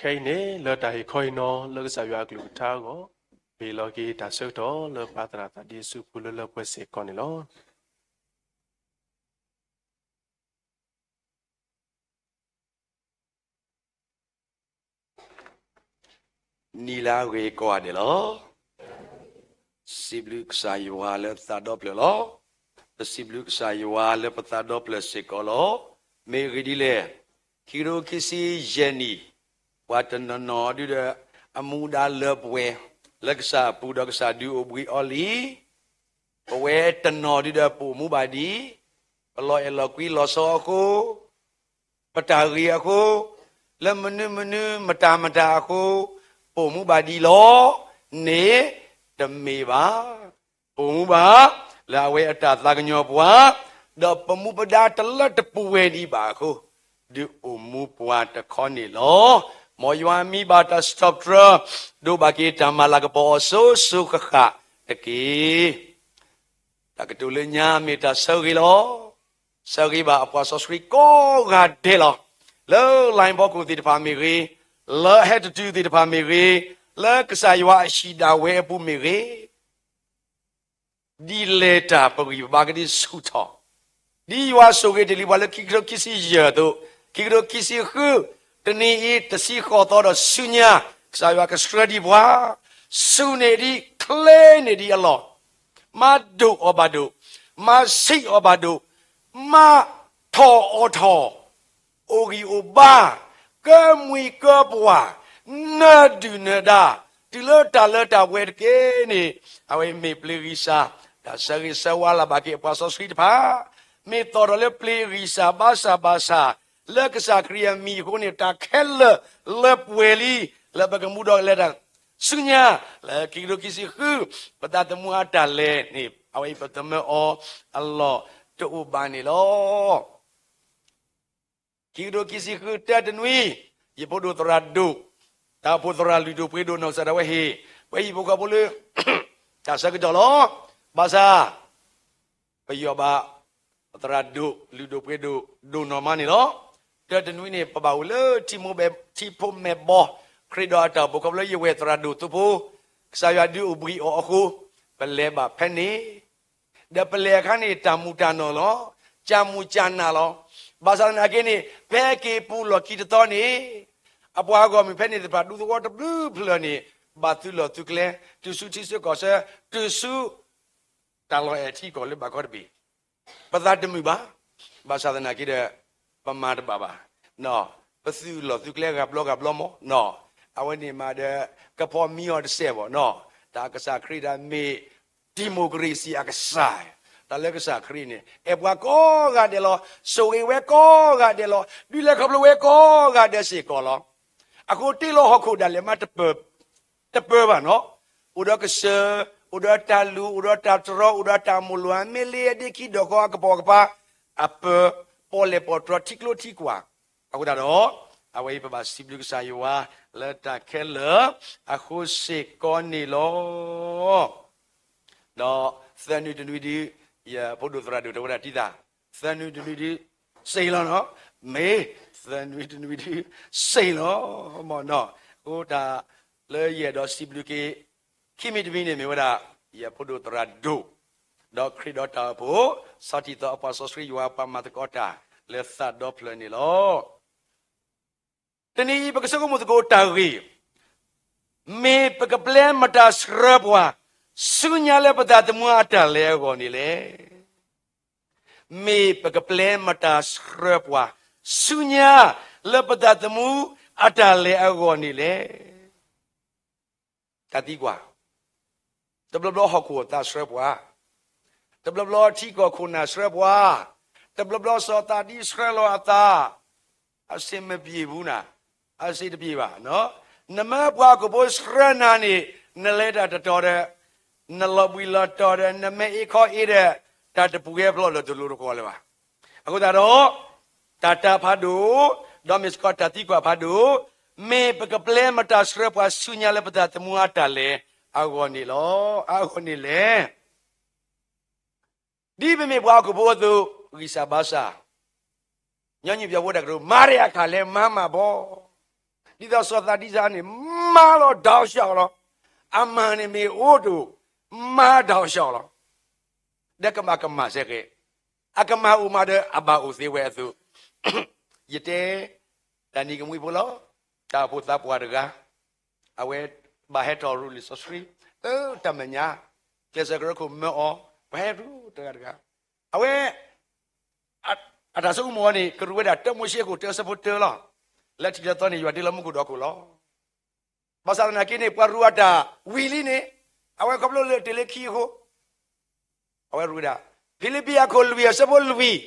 ခဲအံၤန့ၣ် လၢတၢ်ဟ့ၣ်ခီဟ့ၣ်နီၤလၢကစၢ်ယွၤအကလုၢ်ကထါအဂီၢ်, မ့ၢ်လီၤက့ၤတၢ်ဆၢကတီၢ်လၢပၢ်သရၣ်သးဒ့အစုပူၤလၢလၢပှဲၤပှဲၤစ့ၢ်ကီးန့ၣ်လီၤ. နံၤလၢအဂ့ၤကိးဂၤဒဲးလီၤ. စံးဘျုးကစၢ်ယွၤလၢသးဒီဖျၢၣ်လီၤ. ပစံးဘျုးကစၢ်ယွၤလၢပသးဒီဖျၢၣ်စ့ၢ်ကီးလီၤ. မ့ၢ်အဂ့ၢ်ဒ်လဲၣ်, ခံကထိခံဆံယဲၢ်နံၣ်, ပှၤတနီၤနီၤဒုဒီး အမူဒါလၢပှဲၤ လၢကစၢ်အပူၤဒီးကစၢ်ဒုးအိၣ်ဘှံးအီၤလံ. ပဝဲတနီၤဒုဒီးပအိၣ်မူဘၣ်ဒံး, ပလီၤအဲၣ်လီၤကွံလီၤဆီအဃိ, ပတၢ်ဂ့ၤအဃိ, လၢမနုၤမနုၤမတၤမတၤအဃိ, ပအိၣ်မူဘၣ်ဒံးလီၤ. န့ၣ် တမ့ၢ်ဘၣ်. ပအိၣ်မူဘၣ် လၢအဝဲအတၢ်သးကညီၤပှၤ, ဒီးပမူပဒါတလၢတပှဲၤဒံးဘၣ်အဃိ, ဒုးအိၣ်မူပှၤတခီန့ၣ်လီၤ. မ်ယွၤမံဘၣ်တၢ်စံးထီၣ်ပတြၢၤ, ဒိးဘၣ်က့ၤတၢ်မၤလၤကပီၤအီၤစိၤစိၤဃၣ်ဃၣ်တက့ၢ်. တၢ်ကတိၤလၢညါမ့ၢ်တၢ်ဆၢဂ့ၤလီၤ. ဆၢဂ့ၤဘၣ်အပှၤစီဆှံကိးဂၤဒဲးလီၤ. လၢ line ဖီခိၣ်သ့ၣ်တဖၣ်မ့ၢ်ဂ့ၤ, လၢဟဲတတုၤသ့ၣ်တဖၣ်မ့ၢ်ဂ့ၤ, လၢကစၢ်ယွၤအဟံၣ်ဒၣ်ဝဲအပူၤမ့ၢ်ဂ့ၤ, ဒ်လဲၣ်တၢ်ပဂံၢ်ပဘါကဒုဆူၣ်ထီၣ်, ဒ်ယွၤဆိၣ်ဂ့ၤတ့ၢ်လံပှၤလၢခံကထိခံဆံယဲၢ်အသိး, ခံကထိခံဆံဃု, တနံၤအံၤ တဆံဃိးသီဒီးဆူညါ, ကစၢ်ယွၤကဆှၢဒံးပှၤ, ဆူးန့ၢ်ဒံး, ချ့န့ၢ်ဒံးအလီၢ်, မၤဒိၣ်အီၤဘၣ်ဒိၣ်, မၤဆံးအီၤဘၣ်ဒိၣ်, မၤထီၣ်အီၤထီၣ်, အိၣ်ဂံၢ်အိၣ်ဘါ, ကဲမှံၤကဲပှၢ်, နၢၤဒုၣ်နၢၤဒါ, တုၤလၢတၢ်လၢတၢ်ပှဲၤတက့ၢ်န့ၣ်, အဝဲမ့ၢ်ပျ့ၤဂံၢ်စၢ်, တၢ်ဆၢဂ့ၤဆၢဝါလၢ်ဘၣ်က့ၤအပှၤစီဆှံတဖၣ်, မ့ၢ်သီၣ်ထီၣ်လၢပျ့ၤဂံၢ်စၢ်ဘါစၢ်ဘၣ်ဆၣ်, လၢကစၢ်ခရံာ်အမံၤအဃိန့ၣ် တၢ်ခဲလၢာ်လၢပှဲၤလံ, လၢပကမူဒီးလဲၤတၢ်ဆူညါ, လၢခံကထိခံဆံဃု, ပသးသမူအတၢ်လဲၤန့ၣ် အဝဲအံၤပသမၢအီၤအလီၢ်တအိၣ်ဘၣ်န့ၣ်လီၤ. ခံကထိခံဆံဃု တၢတနွံ, ယဖိဒိၣ်သရၣ်ဒိၣ်, တၢ်အိၣ်ဖှိၣ်သရၣ်လုၢ်ဒိၣ်ပှ့ၤဒိၣ်နီၢ်ကစၢ်ဒၣ်ဝဲဟ့ၣ်, ပှၤဟံၣ်ဖိဃီဖိလၢ တၢ်ဆၢကတီၢ်လီၤ. ဘၣ်ဆၣ် ပယီၤဘၣ် သရၣ်ဒိၣ်လုၢ်ဒိၣ်ပှ့ၤဒိၣ်ဒိၣ်နီၢ်မးန့ၣ်လီၤ. တၢတနွံန့ၣ် ပဘၣ်အိၣ်လၢ ထံဖိမဲာ်ဘီ, ခရံာ်ဒီးအတၢ်အိၣ်ဖှိၣ်ခီဖျိလၢယဝဲၢ်သရၣ်ဒိၣ်သုးဖိ, ကစၢ်ယွၤဒုးအိၣ်ဘှံးအီၤအဃိ, ပလဲၤဘၣ်ဖဲန့ၣ် ဒီးပလဲၤအခါန့ၣ် တၢ်မူၤတၢ်နီၢ်လီၤ. ကၢ်မူၤကၢ်နးလီၤ. ဘၣ်ဆၣ်သနာ်က့န့ၣ် ဖဲက့ၤပူၤလီၢ်ခံတသီန့ၣ် အပှၤဂီၢ်မုၢ်ဖဲန့ၣ်သ့ၣ်တဖၣ် ဒူသဝီတဘျုးဖျၢၣ်န့ၣ် ဘၣ်သုးလီၢ်သုးကျဲ, တုၤဆူထံဆူကီၢ်ဆၢ, တုၤဆူ တၢ်လီၢ်အဲၣ်ထံကီၢ်လၢဘၣ်ကီတဘ့ၣ်, ပသးတမုာ်ဘၣ်. ဘၣ်ဆၣ်သနာ်က့ဒီး ပမၤတဘၣ်ဘၣ်. ပသုးလီၢ်သုးကျဲဂၤဘျီဂၤဘျီမးနီၤ. အဝဲန့ၣ်မးဒီး ကဖီမံအီၤတစဲးဘၣ်နီၤ. တၢ်ကစၢ်ခရံာ်တၢ်မ့ၢ် democracy အကစၢ်, တၢ်လၢကစၢ်ခရံာ်န့ၣ် အဲၣ်ပှၤကိးဂၤဒဲးလီၤ. ဆိၣ်ဂ့ၤဝဲကိးဂၤဒဲးလီၤ. ဒုးလဲၤခီဖျိဝဲကိးဂၤဒဲးစ့ၢ်ကီးလီၤ. အဃိတ့ၢ်လီၤဟီၣ်ခိၣ်ဒၣ်လဲာ်မး တပၢၢ်ဘၣ်နီၤ. အိၣ်ဒီးကစၢၢ်, အိၣ်ဒီးတၢ်လူၤ, အိၣ်ဒီးတၢ်တြီ, အိၣ်ဒီးတၢ်မိၢ်လိာ်, အမ့ၢ်လံအဒ့ခံဒီးဃီအကပိာ်ကပၤ, အပၢၤပီၣ်လဲၣ်ပီၣ်တြီထံကျိထံကွၢ်. အဃိသတးဒီး အဝဲအံၤပဘၣ်စံးဘျုးကစၢ်ယွၤ လၢတၢ်ခဲလၢာ်အဃိစ့ၢ်ကီးန့ၣ်လီၤ. ဒီးသၢနွံတနွံဒု ယဖိဒိၣ်သရၣ်ဒိၣ်တဲဝဲဒၣ်တံၢ်သး, သၢနွံတနွံဒု စ့ၢ်လီၤနီၤ. မ့ၢ်သၢနွံတနွံဒု စ့ၢ်လီၤမ့ၢ်နီၤ. အဃိတၢ်လၢယအဲၣ်ဒိးစံးဘျုးက့ၤ ခံမံၤတမံၤန့ၣ်မ့ၢ်ဝဲဒၣ် ယဖိဒိၣ်သရၣ်ဒိၣ်, ဒီးခရံာ်ဒီးတၢ်အိၣ်ဖှိၣ်, ဆီၣ်တံၢ်သီအပှၤစီဆှံယွၤပှၤမၤသကိးတၢ်လၢသးဒီဖျၢၣ်န့ၣ်လီၤ. တနံၤအံၤ ပကဆိကမိၣ်သကိးတၢ်ဂ့ၢ်, မ့ၢ်ပကပျဲမတၤဆှၢပှၤ ဆူညါလၢပသးသမူအတၢ်လဲၤအဂီၢ်န့ၣ်လဲၣ်. မ့ၢ်ပကပျဲမတၤဆှၢပှၤ ဆူညါလၢပသးသမူအတၢ်လဲၤအဂီၢ်န့ၣ်လဲၣ်. တၢ်သံကွၢ်, တဘျီဘျီဟီၣ်ခိၣ်အသးဆှၢပှၤ, တဘျီဘျီထံကီၢ်ခိၣ်နၢ်ဆှၢပှၤ, တဘျီဘျီစီၤသးဒံဆှၢလီၤအသး, အဆင်မပြေဘူးနၤ, အဆင်တပြေဘၣ်. နမ့ၢ်ပှၤဟီၣ်ခိၣ်ဖိဆှၢနၤန့ၣ် နလဲၤတၢ်တတီၤဒီး, နလီၤဘှံးလီၤတီၤဒီး, နမဲအ့ခီအ့ဒီး, တၢ်တပူၤဃဲဖျိးလၢတလိၤတဃီၤလၢၤဘၣ်. အဃိသတးဒီး တၢ်တၢ်ဖးဒိၣ်, ဒီးမ့ၢ်စ့ၢ်ကီးတၢ်သံကွၢ်ဖးဒိၣ်, မ့ၢ်ပကပျဲမတၤဆှၢပှၤဆူညါလၢပသးသမူအတၢ်လဲၤအဂီၢ်န့ၣ်လီၤ, အဂီၢ်န့ၣ်လဲၣ်. ဒ်ပမ့ၢ်ပှၤဟီၣ်ခိၣ်ဖိအသိး, ဂံၢ်စၢ်ဘါစၢ်, ညီနုၢ်ပၠီဖိတၢ်ကရၢ မၤရဲၣ်အခါလဲၤမၤမၢ်ဘီ, ဒ်သိးစီၤသးဒံစါန့ၣ် မၤလီၤဒီးစှၤလီၤ, အမၤန့ၣ်မ့ၢ်အိၣ်တအိၣ် မၤဒီးစှၤလီၤ, ဒီးကမၤကမၣ်စဲဃဲ, အကမၣ်အိၣ်မးဒီးအဘၣ်အိၣ်သ့ဝဲအသိး, ယတဲ တၢ်နံၤကမှံဖိလီၤ, တၢ်အိၣ်ဖှိၣ်သးပှၢ်တဂၤ, အဝဲဘၣ်ဟဲထီၣ်ရူၢ်လံာ်စီဆှံ, တၢ်မဲာ်ညါ, ကျဲးစၢးကရၢခိၣ်မၢအီၤ, ပှၤဟဲရူၢ်တဂၤတဂၤ, အဝဲ အတၢ်ဆိကမိၣ်အီၤန့ၣ် ကရူၢ်ဝဲဒၣ်တၢမိၤၡ့ခိၣ်တၢအဆၢဖိတၢလီၤ. လၢထံးလၢသီန့ၣ် ယွၤတ့လီၤမူခိၣ်ဒီးခိၣ်လီၤ. ဘၣ်ဆၣ်သနာ်က့န့ၣ် ပှၤရူၢ်အတၢ်ဝံၤလံန့ၣ်, အဝဲခီဖျိလၢတ့လၢခံအဃိ, အဝဲရူၢ်ဝဲဒၣ်, ဖံလံးပံၤအခိၣ်လွံၢ်အဆၢဖိလွံၢ်,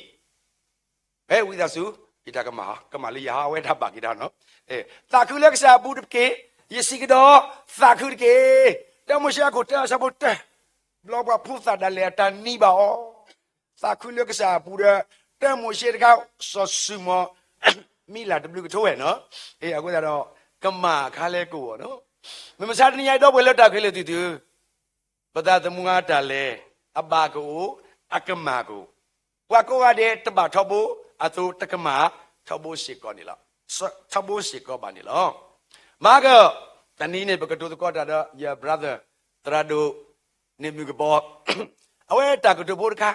ဟဲဝံသးစူၤ, ယတၢ်ကမၣ်, ကမၣ်လၢယၤဟီ အဝဲတၢ်ဘၣ်က့ၤတၢ်နီၤ, သးခုလၢကစၢ်အပူၤတက့ၢ်, ယစံးကဒီး, သးခုတက့ၢ်. တၢမိၤၡ့အခိၣ်တၢအဆၢဖိတၢ, ဘျီပှၤဖိသၣ်ဒၣ်လဲာ်အတၢ်နံၤဘၣ်အီၤ, သးခုလၢကစၢ်အပူၤဒီး တၢမိၤၡ့တခါ, စီၤၡမူၤအ့လးတဘျုးကထိဝဲနီၤ, အဃိသတးဒီး ကမၣ်အခါလဲၣ်ကအိၣ်နီၤ, မုၢ်မဆါတနံၤညါအံၤ ဒီပုၢ်ဝဲၢ်လၢတၢ်ခဲလၢာ်သ့ၣ်သုဧၢ, ပသးသမူအတၢ်လဲၤ, အဘၣ်ကအိၣ်, အကမၣ်ကအိၣ်, ပှၤကိးဂၤဒဲးတဘၣ်ထီဘိအသိး တကမၣ်ထီဘိစ့ၢ်ကီးန့ၣ်လီၤ, ထီဘိစ့ၢ်ကီးဘၣ်န့ၣ်လီၤ. မၤက, တနံၤန့ၣ် ပကတိၤသကိးတၢ်ဒီးယ brother သရၣ်ဒိၣ်န့ၣ်မုၢ်ကဘီ, အဝဲတၢ်ကတိၤဖိတခါ,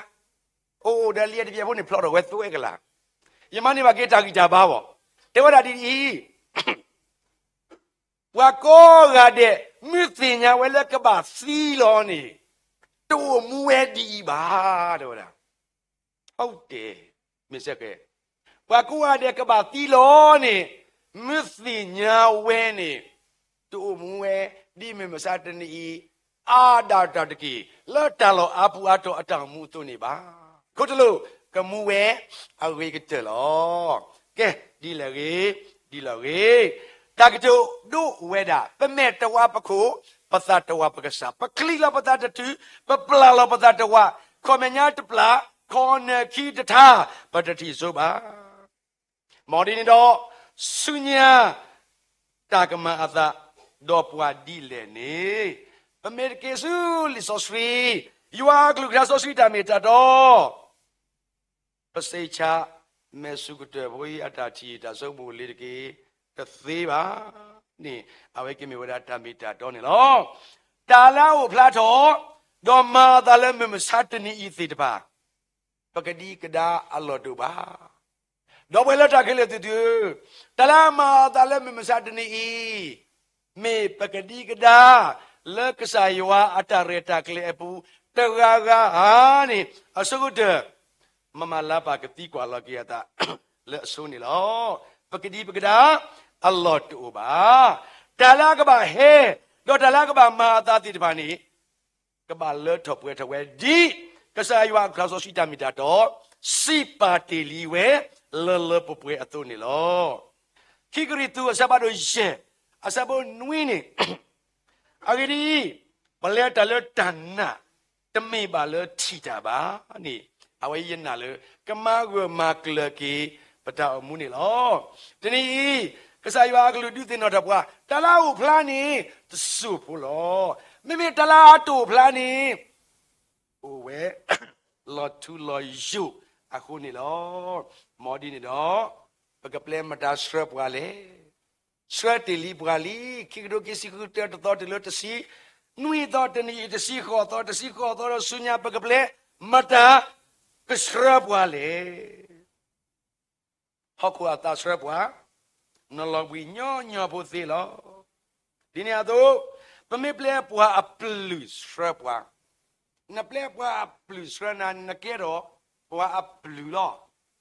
အိၣ်အိၣ်ဒီးလံာ်တပျဲၢ်ဖိန့ၣ် ဖျီထီၣ်ဝဲသွဲကလာ်, ယမၤန့ၢ်ဘၣ်က့ၤတၢ်ဂံၢ်တၢ်ဘါဘၣ်, တဲဝဲဒၣ်ဒ်အံၤ ပှၤကိးဂၤဒဲး မ့ၢ်သ့ၣ်ညါဝဲလၢကဘၣ်သံလီၤန့ၣ်, တအိၣ်မူဝဲဒ်အံၤဘၣ်, တဲဝဲဒၣ်, အတဲ, မ့ၢ်စဲဃဲ, ပှၤကိးဂၤဒဲးကဘၣ်သံလီၤန့ၣ်, မ့ၢ်သ့ၣ်ညါဝဲန့ၣ်, တအိၣ်မူဝဲ, ဒ်မုၢ်မဆါတနံၤအံၤ, အါဒၣ်တၢ်တက့ၢ်, လၢတၢ်လီၢ်အါပူၤအါတီၤအတၢ်အိၣ်မူအသိးန့ၣ်ဘၣ်, ခိၣ်တလိၣ်, ကမူဝဲအဂ့ၤကတၢၢ်လီၤ. ကဲ, ဒ်လဲၣ်ဂ့ၤ, ဒ်လဲၣ်ဂ့ၤ, တၢ်ကတိၤဒိဝဲဒၣ်, ပမဲာ်တဝးပခိၣ်, ပသးတဝးပကစၢ်, ပချံးလီၤပသးတတုၤ, ပပျၢ်လီၤပသးတဝး, ခီၣ်မဲာ်ညါတပျၢ်, ခီၣ်နၢၣ်ခံတထါ, ပတထံၣ်စိဘၣ်. မ်ဒ်န့ၣ်ဒီး, ဆူညါ တၢ်ကမၤအသး, ဒီးပှၤဒ်လဲၣ်န့ၣ်, ပမ့ၢ်တက့ၤဆူလံာ်စီဆှံ, ယွၤအကလုၢ်ကထါစီဆှံတၢ်မ့ၢ်တၢ်တီ ပစံးဆၢ, မဲာ်ဆူၣ်ကတၢၢ်ဖိအံၤအတၢ်ထံၣ်တၢ်ဆိကမိၣ်လံတက့ၢ်, တသ့ဘၣ်န့ၣ်, အဝဲကမ့ၢ်ဝဲဒၣ်တၢ်မ့ၢ်တၢ်တီန့ၣ်လီၤ. တၢ်လၢအအိၣ်ဖျါထီၣ်, ဒီးမၤအသးလၢမုၢ်မဆါတနံၤအံၤသ့ၣ်တဖၣ်, ပကဒံကဒါအလီၢ်တအိၣ်ဘၣ်. ဒီပုၢ်ဝဲၢ်လၢတၢ်ခဲလၢာ်သ့ၣ်သုဧၢ, တၢ်လၢအမၤအသးလၢမုၢ်မဆါတနံၤအံၤ, မ့ၢ်ပကဒံကဒါ, လၢကစၢ်ယွၤအတၢ်ရဲၣ်တၢ်ကျဲၤအပူၤ, တဂၤဂၤဧါန့ၣ်, အဆိကတၢၢ်, မမၤလါပၢ်ကသံကွၢ်လီၤက့ၤအသး, လၢအဆိန့ၣ်လီၤ. ပကဒံပကဒါ, အလီၢ်တအိၣ်ဘၣ်. တၢ်လၢအကဘၣ်ဟဲ, ဒီးတၢ်လၢအကဘၣ်မၤအသးသ့ၣ်တဖၣ်န့ၣ်, ကဘၣ်လၢထီၣ်ပှဲၤထီၣ်ဝဲဒ်, ကစၢ်ယွၤအကလုၢ်ကထါစီဆှံတၢ်မ့ၢ်တၢ်တီ, စံးပာ်တ့ၢ်လံဝဲ, လၢလၢပှဲၤပှဲၤအသိးန့ၣ်လီၤ. ခံကရံၣ်သူးအဆၢဖးဒိၣ်ယဲၢ်, အဆၢဖိနွံန့ၣ်, အဂ့ၢ်ဒ်အံၤ, ပလဲၤတၢ်လၢတၢ်နာ်, တမ့ၢ်ဘၣ်လၢထံၣ်တၢ်ဘၣ်န့ၣ်, အဝဲယနာ်လၢ, ကမၤဂၢၢ်မၤကျၢၤက့ၤ, ပတၢ်အိၣ်မူန့ၣ်လီၤ. တနံၤအံၤ, ကစၢ်ယွၤအကလုၢ်ဒုးသ့ၣ်နီၣ်ထီၣ်ပှၤ, တၢ်လၢအအိၣ်ဖျါန့ၣ်, တစိၢ်ဖိလီၤ. မ့မ့ၢ်တၢ်လၢအတအိၣ်ဖျါန့ၣ်, အိၣ်ဝဲ, လီၤထူလီၤယိာ်အဃိန့ၣ်လီၤ. မ်ဒ်န့ၣ်ဒီး, ပကပျဲမတၤဆှၢပှၤလဲၣ်. ဆှၢတ့ၢ်လံပှၤလံ, ခံကထိခံဆံဃုတၢတသီတုၤလၢတဆံ, နွံသီတနံၤအံၤတဆံဃိးသီ, တဆံဃိးသီဒီးဆူညါပကပျဲ, မတၤကဆှၢပှၤလဲၣ်. ဟီၣ်ခိၣ်အသးဆှၢပှၤ, နီၢ်လီၤဘှံးညီညီဖိသ့လီၤ. ဒ်န့ၣ်အသိး, ပမ့ၢ်ပျဲပှၤအပျုၢ်ဆှၢပှၤ, နပျဲပှၤအပျုၢ်ဆှၢနၤ နကဲထီၣ်ပှၤအပျုၢ်လီၤ.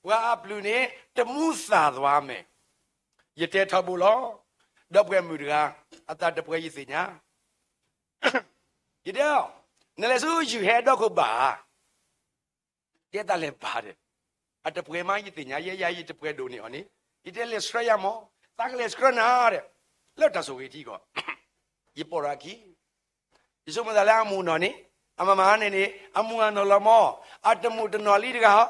ပှၤအပျုၢ်န့ၣ် တမူသးသွါမဲာ်. ယတဲထီဘိလီၤ. ဒီပုၢ်ဝဲၢ်မုၣ်တဂၤ, အသးတပှဲၤယသ့ၣ်ညါ ယတဲ, နလဲၤဆူယုၢ်ဟဲဒီခိၣ်ဘၣ်ဧါ. တဲသးလဲၤဘၣ်ဒီး, အတပှဲၤမးယသ့ၣ်ညါ, ယဲယၤယတပှဲၤဒိၣ်န့ၢ်အီၤန့ၣ်, ယတဲလဲၤဆှၢယၤမး, သးကလဲၤဆှၢနၤဒီး, လၢတၢ်ဆိၣ်ဂ့ၤထံကီၢ်, ယပိာ်ရၤခံ ယဆိကမိၣ်သးလၢအမူးနီၢ်န့ၣ်, အမၤမၤန့ၣ်န့ၣ်, အမူးအနီၢ်လီၤမး, အတမူးတနီၢ်လံတဂၤဧါ,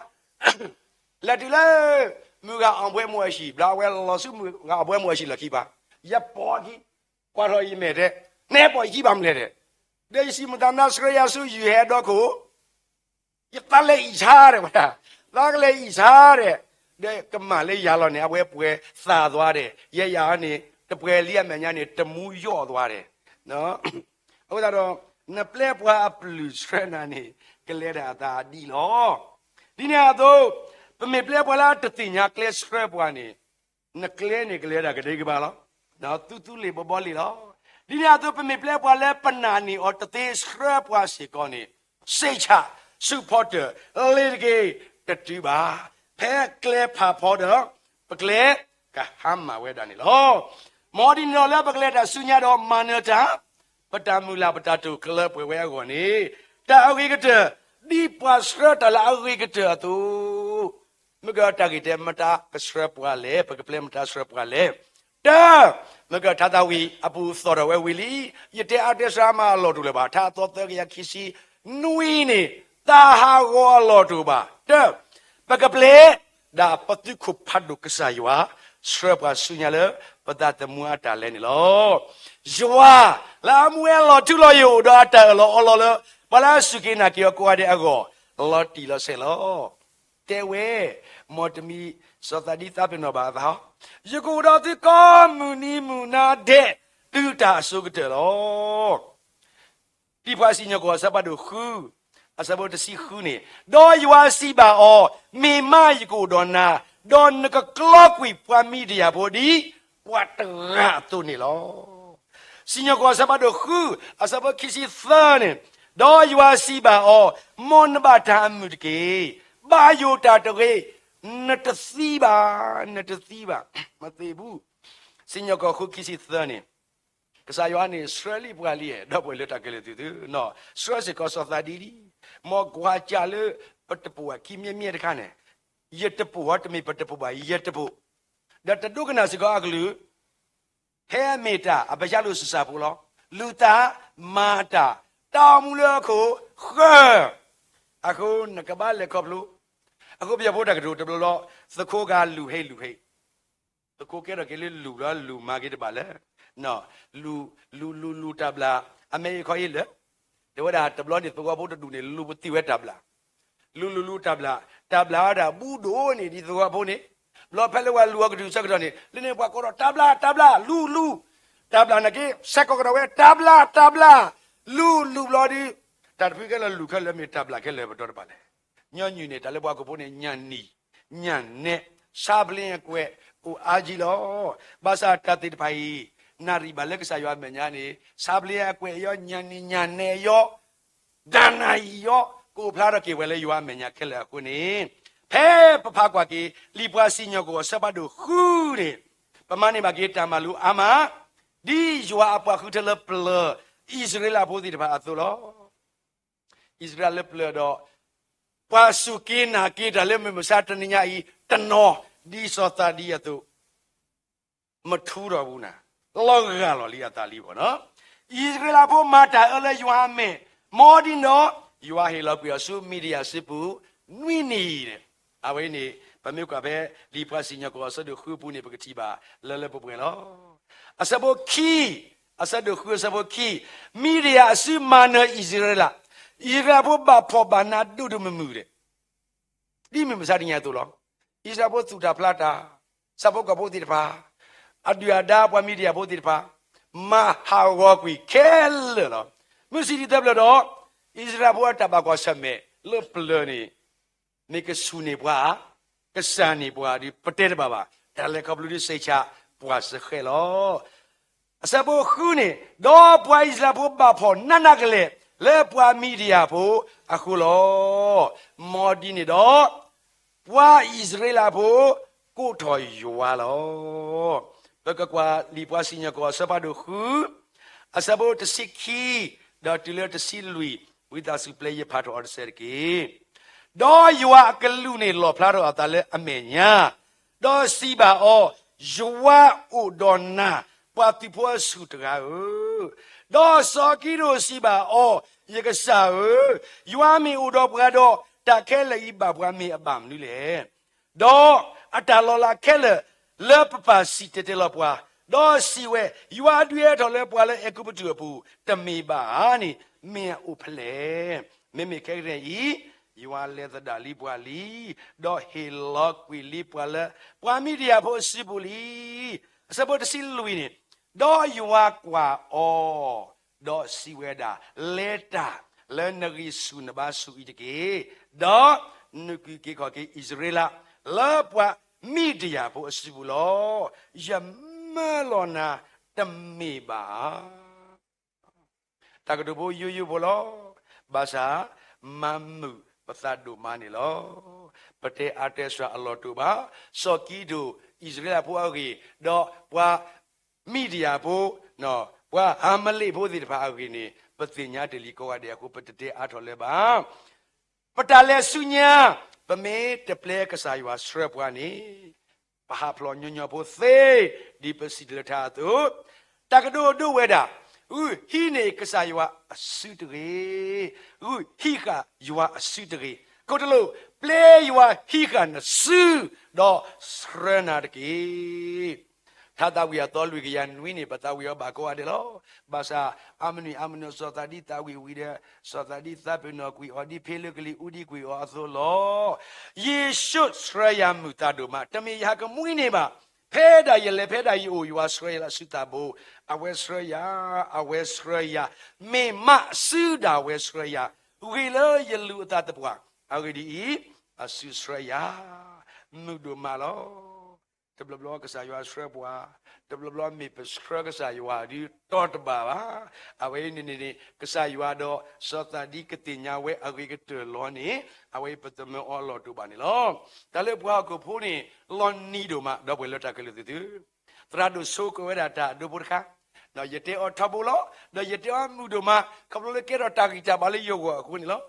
လဲၤတုၤလၢ မုၢ်ဂၤအီၣ်ဘှဲမူးအဟံၣ်, ဘျီအဝဲလီၤဆူမုၢ်ဂၤအီၣ်ဘှဲမူးအဟံၣ်လီၢ်ခံဘၣ်, ယပိာ်ခံ, ကွၢ်ထီၣ်ယမဲာ်တဲ, နဟဲပိာ်ယခံဘၣ်မနုၤလဲၣ်တဲ, ဒီးယစံးမုၢ်သးမနၤဆှၢယၤဆူယုၢ်ဟဲဒီခိၣ် ယသးလဲၤအံၣ်ဆါဒီးဝဲဒၣ်, သးကလဲၤအံၣ်ဆါဒီး, ဒီးကမၣ်လၢယၤလီၤန့ၣ် အဝဲပှဲၤသးသွါဒီး, ယဲယၤန့ၣ်, တပှဲၤလံအမဲာ်ညါန့ၣ် တမူယီၣ်သွားဒဲး. အဃိသတးဒီး နပျဲပှၤအပျုၢ်ဆှၢနၤန့ၣ် ကလဲၤဒၣ်အသးဒ်လီၤ. ဒ်န့ၣ်အသိး ပမ့ၢ်ပျဲပှၤလၢအတသ့ၣ်ညါကျဲဆှၢပှၤန့ၣ် နကျဲန့ၣ်ကလဲၤဒၣ်ကဒံကဘၣ်လီၤ. သူသူလ့ၤဘီဘီလ့ၤလီၤ. ဒ်န့ၣ်အသိး ပမ့ၢ်ပျဲပှၤလၢပနာ်န့ၢ်အီၤတသ့ဆှၢပှၤစ့ၢ်ကီးန့ၣ် စ့ၢ်ဆၣ် ဆူဖီတၢၣ်လ့ၤတက့ၢ် တတုၤဘၣ်. ဖဲကျဲဖးဖီဒီး ပကျဲကဟါမၢ်ဝဲဒၣ်န့ၣ်လီၤ. မ်ဒ်န့ၣ်ဒီးလၢပကလဲၤတၢ်ဆူညါဒီးမၤနၢၤတၢ် ပတၢ်မုၢ်လၢ်ပတၢ်တိာ်ကျၢၤပှဲၤဝဲအဂီၢ်န့ၣ် တၢ်အဂ့ၤကတၢၢ် ဒ်ပှၤဆှၢတၢ်လၢအဂ့ၤကတၢၢ်အသိး မ့ၢ်ကတၢ်ဂ့ၢ်တဲ မတၤကဆှၢပှၤလဲၣ်, ပကပျဲမတၤဆှၢပှၤလဲၣ်. တၢ်, မ့ၢ်ကထါသးဝံၣ်အပူၤသီၣ်ထီၣ်ဝဲဝံၤလံ, ယတဲအါတဲစှၤမးအလီၢ်တအိၣ်လၢၤဘၣ်, ထါအသီသၢကယၤခံဆံနွံန့ၣ် တၢ်ဟးဂီၤအလီၢ်တအိၣ်ဘၣ်. တၢ်, ပကပျဲ ဒၣ်ပသုးခိၣ်ဖးဒိၣ်ကစၢ်ယွၤ ဆှၢပှၤဆူညါလၢ ပသးသမူအတၢ်လဲၤန့ၣ်လီၤ. ယွၤလၢအမူဝဲလီၤထူလီၤယိာ်ဒီးအတၢ်အၢၣ်လီၤအီလီၤလၢ ပှၤလၢအစူၢ်က့ၤနာ်က့ၤအီၤကိးဂၤဒဲးအဂီၢ် လီၤတံၢ်လီၤဆဲးလီၤ. တဲဝဲ, မ်တမံၤစီၤသးဒံသးပ့ၤနီၣ်ဘၣ်အသး, ယကအိၣ်ဒီးသုကိးမုၢ်နံၤမုၢ်နၤဒဲး တုၤတၢ်အစိၤကတၢၢ်လီၤ. လံာ်ဖှးစံၣ်ညီၣ်ကွီၢ်အဆၢဖးဒိၣ်ဃု, အဆၢဖိတဆံဃုန့ၣ်, ဒီးယွၤစံးဘၣ်အီၤ, မ့ၢ်မးယကအိၣ်ဒီးနၤ, ဒီးနကကျီကွံာ်ပှၤမံၤဒယၣ်ဖိဒ် ပှၤတဂၤအသိးန့ၣ်လီၤ. စံၣ်ညီၣ်ကွီၢ်အဆၢဖးဒိၣ်ဃု, အဆၢဖိခံဆံသၢန့ၣ်, ဒီးယွၤစံးဘၣ်အီၤ, မ်နဘၣ်တၢ်အမုာ်တက့ၢ်. ဘၣ်ယိၣ်တၢ်တဂ့ၤ, နတသံဘၣ်, နတသံဘၣ်, မသ့ဘူး. စံၣ်ညီၣ်ကွီၢ်ဃုခံဆံသၢန့ၣ် ကစၢ်ယွၤန့ၣ် ဆှၢလံပှၤလံ, ဒီပုၢ်ဝဲၢ်လၢတၢ်ကလဲၤသုသု, ဆှၢစ့ၢ်ကီးစီၤသးဒံလံ. မ်ကွၢ်ကၢ်လၢ ပတပိာ်အခံမျဲမျဲတခါန့ၣ်, ယတပိာ်အီၤတမ့ၢ်ပတပိာ်ဘၣ်, ယတပိာ်, ဒီးတဒိကနၣ်စ့ၢ်ကီးအကလုၢ်, ဖဲအမ့ၢ်တၢ်အပယါလိာ်စံးစၢ်ဖိလီၤ. လူၤသး, မၤတၢ်, တၢ်အိၣ်မူလၢအခိၣ်ဃၢၤ, အဃိနကဘၣ်လဲၤခီဖျိ, အဃိပယီၤဖိတၢ်ကတိၤတဘျီလီၤ, သခိးဂၤလူၤဟ့လူၤဟ့ သကိးကဲထီၣ်က့ၤလၢလူၤလီၤ, လူၤမၤက့ၤတဘၣ်လၢ, လူၤ, လူၤ, လူၤ, လူၤတၢ်ဘျၣ်, အမဲာ်အံၤခီအံၤလၢာ်, တဲဝဲဒၣ်တဘျီန့ၣ် သဝီဖိတဒူၣ်န့ၣ် လူၤပသံၣ်ဝဲတၢ်ဘျၣ်, လူၤ, လူၤ, လူၤတၢ်ဘျၣ်, တၢ်ဘျၣ်ဝဲဒၣ်ဘူးဒိၣ်န့ၣ်ဒ်သဝီဖိန့ၣ်, ဘျီဖဲလၢပှၤလူၤအီၤကတုၤဆၢကတီၢ်န့ၣ် လၢန့ၣ်ပှၤကိးထီၣ်တၢ်ဘျၣ်, တၢ်ဘျၣ်, လူၤ, လူၤ, တၢ်ဘျၣ်နာ်က့ ဆဲးကိးကဒီးဝဲ တၢ်ဘျၣ်, တၢ်ဘျၣ်, လူၤ, လူၤဘျီဒီး, တၢ်တဖုခဲလၢာ်လူၤခဲလၢာ် မ့ၢ်တၢ်ဘျၣ်ခဲလၢာ်ပတီၢ်တဘၣ်လဲၣ်. ညီနုၢ်န့ၣ် တၢ်လၢပှၤဟီၣ်ခိၣ်ဖိန့ၣ် ညၣ်နံၤ, ညၣ်နဲ, ဆါဘျ့အကွဲး, အိၣ်အါကံလီၤ. ဘၣ်ဆၣ်တၢ်သ့ၣ်တဖၣ်အံၤ, နၣ်ရံၣ်ဘၣ်လၢကစၢ်ယွၤအမဲာ်ညါန့ၣ် ဆါဘျ့အကွဲးအယီၤ, ညၣ်နံၤ, ညၣ်နဲအယီၤ, ဒၣ်နၣ်အံၤယီၤ, ကအိၣ်ဖျါထီၣ်က့ၤဝဲလၢယွၤအမဲာ်ညါခဲလၢာ်အဃိန့ၣ်, ဖဲပဖးကွၢ်က့ၤ လံာ်ပှၤစံၣ်ညီၣ်ကွီၢ်အဆၢဖးဒိၣ်ဃုန့ၣ်, ပမၤန့ၢ်ဘၣ်က့ၤတၢ်မၤလိအါမး, ဒ်ယွၤအပှၤဃုထၢလၢပျၢၤ အံၣ်စရ့လးဖိသ့ၣ်တဖၣ်အသိးလီၤ. အံၣ်စရ့လးလၢပျၢၤဒီး ပှၤစူၢ်က့ၤနာ်က့ၤတၢ်လၢမုၢ်မဆါတနံၤညါအံၤ တနီၤ ဒ်စီၤသးဒံအသိး မထူထီၣ်ဘူးနၤ, လီၤဂာ်လီၤလံအသးလံဘၣ်နီၤ. အံၣ်စရ့လးဖိမၤတၢ်အၢလၢယွၤအမဲာ်, မ်ဒ်န့ၣ်ဒီး ယွၤဟ့ၣ်လီၤကွံာ်အီၤဆူမံၤဒယၣ်စုပူၤ နွံနံၤန့ၣ်, အဝဲန့ၣ် ပမ့ၢ်ကွၢ်ဖဲ လံာ်ပှၤစံၣ်ညီၣ်ကွီၢ်အဆၢဒိၣ်ဃုအပူၤန့ၣ် ပကထံၣ်ဘၣ်လၢလၢပှဲၤပှဲၤလီၤ. အဆၢဖိခံ, အဆၢဒိၣ်ဃုအဆၢဖိခံ, မံၤဒယၣ်အစုမၤနၢၤအံၣ်စရ့လး, အံၣ်စရ့လးဖိဘၣ်ဖှီၣ်ဘၣ်နးဒိၣ်ဒိၣ်မုၢ်မုၢ်ဒီး ဒ်မုၢ်မဆါတနံၤအသိးလီၤ. အံၣ်စရ့လးဖိသူၣ်တၢ်ဖျါတၢ်, ဆၣ်ဖိကီၢ်ဖိသ့ၣ်တဖၣ်, အဒုၣ်အဒါပှၤမံၤဒယၣ်ဖိသ့ၣ်တဖၣ်, မၤဟးဂီၤကွံာ်ခဲလၢာ်လီၤ. မုၢ်ဆံးဒ်သၢဖျၢၣ်ဒီး အံၣ်စရ့လးဖိအတၢ်ဘၣ်ကွၢ်ဆၢၣ်မဲာ်လၢပျၢၤန့ၣ် မ့ၢ်ကဆူၣ်န့ၢ်ပှၤဧါ, ကစၢ်န့ၢ်ပှၤဧါဒီး ပတဲတဘၣ်ဘၣ်. တၢ်လဲၤခီဖျိဒ်စ့ၢ်ကီးပှၤစၢဃဲလီၤ. အဆၢဖိဃုန့ၣ်, ဒီးပှၤအံၣ်စရ့လးဖိဘၣ်ဖှီၣ်နးနးကလဲာ် လၢပှၤမံၤဒယၣ်ဖိအဃိလီၤ. မ်ဒ်န့ၣ်ဒီး ပှၤအံၣ်စရ့လးဖိ ကိးထီၣ်ယွၤလီၤ. ပကကွၢ်လံာ်ပှၤစံၣ်ညီၣ်ကွီၢ်အဆၢဖးဒိၣ်ဃု, အဆၢဖိတဆံခံ, ဒီးတုၤလၢတဆံလွံၢ်, ဝံသးစူၤပျဲယဖးထီၣ်အီၤတစဲးတက့ၢ်. ဒီးယွၤအကလူးန့ၣ်လီၣ်ဖျါထီၣ်အသးလၢအမဲာ်ညါ, ဒီးစံးဘၣ်အီၤ, ယွၤအိၣ်ဒီးနၤ, ပှၤသုးဖိအဆူၣ်တဂၤဧၢ. ဒီးစီၤကံးဒဧိၣ်စံးဘၣ်အီၤ, ယကစၢ်ဧၢ, ယွၤမ့ၢ်အိၣ်ဒီးပှၤဒီး, တၢ်ခဲလၢာ်အံၤဘၣ်ပှၤမ့ၢ်အဘၣ်မနုၤလဲၣ်. ဒီးအတၢ်လီၤလးခဲလၢာ်လၢပပၢ်စံၣ်တဲၤတဲလီၤပှၤ, ဒီးစံးဝဲ, ယွၤဒုးဟဲထီၣ်လၢပှၤလၢအဲၤကူပတူးအပူၤ တမ့ၢ်ဘၣ်ဧါန့ၣ် မ့ၢ်အအိၣ်ဖဲလဲၣ်. မ့မ့ၢ်ခဲကနံၣ်အံၤ, ယွၤလဲၤသဒၣ်လံပှၤလံ, ဒီးဟ့ၣ်လီၤကွံာ်လံပှၤလၢ ပှၤမံၤဒယၣ်ဖိအစုပူၤလံ. အဆၢဖိတဆံလွံၢ်န့ၣ်, ဒီးယွၤကွၢ်အီၤ, ဒီးစံးဝဲဒၣ်, လဲၤတၢ်လၢနဂံၢ်ဆူၣ်နဘါဆူၣ်အံၤတက့ၢ်, ဒီးနကုၢ်က့ၤခီၣ်က့ၤအံၣ်စရ့လး လၢပှၤမံဒယၣ်ဖိအစုပူၤလီၤ. ယမၢလီၤနၤတမ့ၢ်ဘၣ်ဧါ. တၢ်ကတိၤဖိယိယိဖိလီၤ. ဘၣ်ဆၣ် မၤမုာ်ပသးဒိၣ်မးန့ၣ်လီၤ. ပတဲအါတဲစှၤအလီၢ်တအိၣ်ဘၣ်. စီၤကံဒိၣ် အံၣ်စရ့လးဖိအဂ့ၢ်, ဒီးပှၤမံဒယၣ်ဖိ, ပှၤအၤမၤလ့းဖိသ့ၣ်တဖၣ်အဂ့ၢ်န့ၣ် ပသ့ၣ်ညါတ့ၢ်လံကိးဂၤဒဲးအဃိ ပတတဲအါထီၣ်လၢၤဘၣ်. ပတၢ်လဲၤဆူညါ, ပမ့ၢ်တပျဲကစၢ်ယွၤဆှၢပှၤန့ၣ်, ပဟးဖျိးညီညီဖိသ့, ဒ်ပစံးတၢ်လၢထါအသိး, တၢ်ကဒိးဒိဝဲဒၣ်, ဂုာ်ဟံးန့ၢ်ကစၢ်ယွၤအစုတဂ့ၤ, ဂုာ်ဟံးဃာ်ယွၤအစုတဂ့ၤ, ခိၣ်တလိာ်, ပျဲယွၤဟံးဃာ်နစု, ဒီးဆှၢနၤတက့ၢ်. ထါသးဝံၣ်အသီလွံၢ်ကယၤနွံန့ၣ် ပသးဝံၣ်အီၤဘၣ်ကိးဂၤဒဲးလီၤ. ဘၣ်ဆၣ် အါမနုၤအါမနုၤ စီၤသးဒံသးဝံၣ်ဝံၤဒီး စီၤသးဒံသးပ့ၤနီၣ်ကွံာ်အီၤ ဒ်ဖ့လၢကလံၤအူဒံကွံာ်အီၤအသိးလီၤ. ယ့ၣ်ၡူးဆှၢယၤမုာ်သးဒိၣ်မး, တမ့ၢ်ယဟးကမှံန့ၢ်ဘၣ်. ဖဲဒၣ်ယလဲၤဖဲဒၣ်ယအိၣ် ယွၤဆှၢယၤလၢအစုသးဘိ, အဝဲဆှၢယၤ, အဝဲဆှၢယၤ, မ့ၢ်မးအစုဒၣ်ဝဲဆှၢယၤ, ဂ့ၤလၢယလူၤအသးသပှၢ်, အဂ့ၢ်ဒ်အံၤ, အစုဆှၢယၤ, မုာ်ဒိၣ်မးလီၤ. တဘျီဘျီကစၢ်ယွၤဆှၢပှၤ, တဘျီဘျီမ့ၢ်ပဆှၢကစၢ်ယွၤဒုးတီတဘၣ်ဘၣ်. အဝဲအံၤန့ၣ်န့ၣ်န့ၣ် ကစၢ်ယွၤဒီးစီၤသးဒံကသ့ၣ်ညါဝဲအဂ့ၤကတၢၢ်လီၤန့ၣ်, အဝဲအံၤပတမၢအီၤလီၢ်တအိၣ်ဘၣ်န့ၣ်လီၤ. တၢ်လၢပှၤဟီၣ်ခိၣ်ဖိန့ၣ် လီၤနံၤဒိၣ်မး ဒီပုၢ်ဝဲၢ်လၢတၢ်ခဲလၢာ်သ့ၣ်သု, သရၣ်ဒိၣ်ဆိကွဲးဝဲဒၣ်တၢ်အဒိဖိတခါ, ယတဲအီၤထီဘိလီၤ, ဒီးယတဲအီၤမုာ်ဒိၣ်မး, ခီဖျိလၢကဲထီၣ်တၢ်ဂံၢ်တၢ်ဘါလၢယဂီၢ်အဃိန့ၣ်လီၤ.